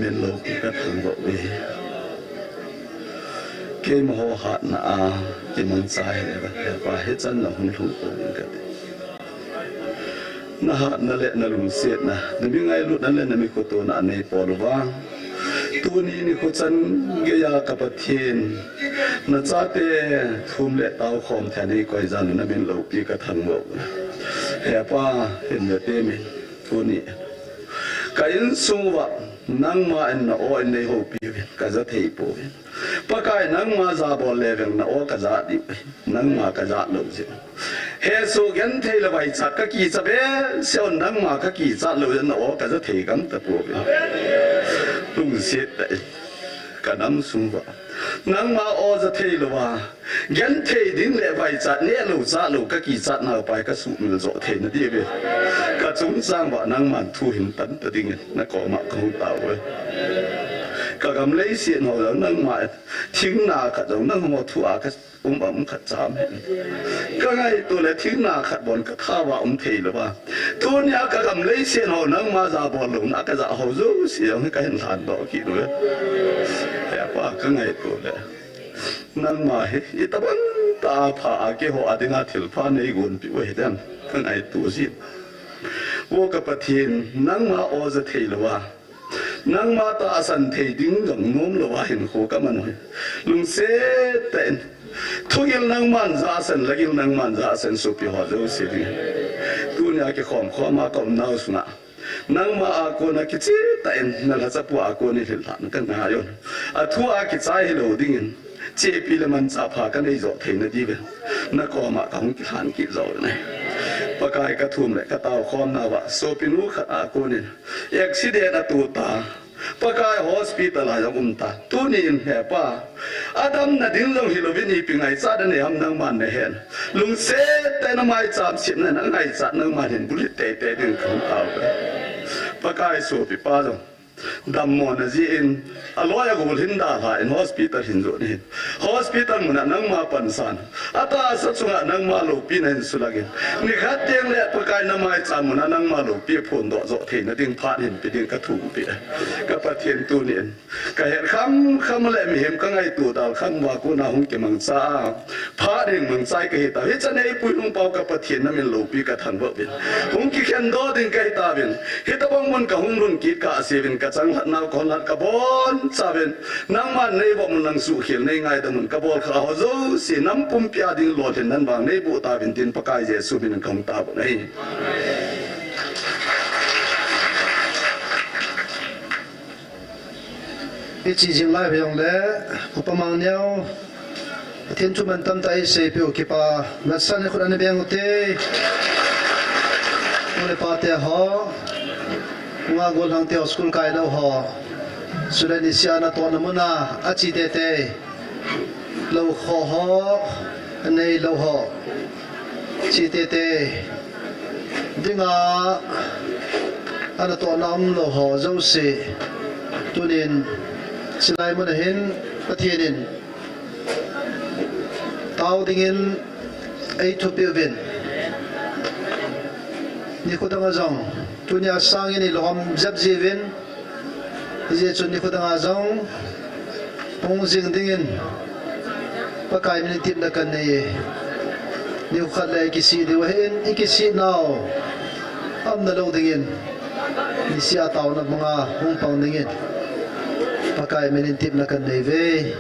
min loupi ka thangvah uve. Keima ho hatna a, i mangcha hi le, he pa hichan lang hung lhung pouvin kati. Na hatna le na lungsetna, na mi ngailutna le na mi khotona a nei pol uva. Tuni nikho chan geiya ka Pathen, na chate thum le tao khom thei nei koi jan na min loupi ka thangvah uve. He pa, hin ve temin, tuni ka insung uva, nangma in na aw in nei houpi uvin, ka ja thei pouvin. Pakai nangma ja bol le veng na aw ka ja diu, nangma ka ja lou jeh. Hesoh genthei le vaichat ka kicha behseh un nangma ka kichat lou jeh na aw ka ja thei gam ta pouvin. Lungset tah in ka nam sung uva, nangma aw ja thei louva, genthei ding le vaichat neh lou chah lou ka kichat nau pai ka sumil jo thei na diuvin. Ka chungchang uva nangman thu hin tan ta dingin na koma ka hung tao uve. Ka gam leiset ho jong nangma thingna khat jong nangma thu a ka um a um khat cham hen. Ka ngaito le thingna khat bon ka tha uva um thei louva. Tunia ka gam leiset ho nangma ja bol louna ka ja ho jouse jong ka hin lhan doh kit uve. He pa, ka ngaito le nangma hi itobang tah a pha a keiho a dinga thilpha nei gonpeh u ahi dem ka ngaito jin. Vo ka Pathen, nangma aw ja thei louva, nangma tahsan thei ding jong nom louva hinkho ka man u hi. Lungset tah in thugil nangman ja san, lagil nangman ja san, sopi ho jouse ding. Tunia kikhom khom a ka umnau sunga nangma a kona kicheh tah in na lhachapu a kon in lhilhahna ka ngai un. A thu a kichai hilou dingin chepi le manchah pha ka nei jo thei na diuvin na koma ka hung kilhan kit jo uve. Pakai, ka thum le ka tao khomna uva sopinu khat a kon in accident a to ta. Pakai, hospital a jong um ta. Tunin he pa, a damna ding jong hilouvin ipi ngaichat a nei ham nangman na hen. Lungset tah in na maicham sipna in a ngaichat nangman hin bulhit teitei ding ka hung tao uve. Pakai, sopi pa jong dammona jeh in a loi a gol hin dalha in hospital hin jon ahin. Hospital muna nangma pansan, a tahsa chunga nangma loupina hin sulak in, nikhat teng le Pakai na maicham muna nangma loupi phondoh jo theina ding phat hin pe ding ka thum peh e. Ka Pathen, tunin ka het kham kham le mihem ka ngaito dal kham uva kona hung kimangcha a phat hin mangchai ka hi tao. Hichan eipui nung pau ka Pathen, na min loupi ka thangvah uvin, hung kikhen doh ding ka hi tauvin. Hitobang mun ka hung lhun kit kah a seuvin, ka changlhat nau ka honlhat ka boncha uvin, nangman nei vop un lang suhkhel nei ngaidam un, ka bol kha ho jouse nam pumpi a ding lolhinna vang nei boh tauvin tin Pakai Jesu min in ka hung tao u ahi. Ichi jing lai hijongle, Upa Mangneo, Pathen thu mantam tah eiseipeh u kipah, natsan in khut ana beng ute. U le pa te ho, nungah gollhang te ho, school kailou ho, chule nisih a natohna muna achi teitei lou ho, ho, aneilou ho, chi teitei dinga, anatohna umlou ho jouse, tunin chilai muna hin Pathen in tao dingin eithupeh uvin. Nikho danga jong tunia sangin ilungkham jep jiuvin, hijeh chun nikho danga jong hung jing dingin Pakai min in tepna kanei e. Nikho khat le ikisih diu ahin, ikisih nau aumna lou dingin, nisih a taona banga hung pang dingin Pakai min in tepna kanei uve.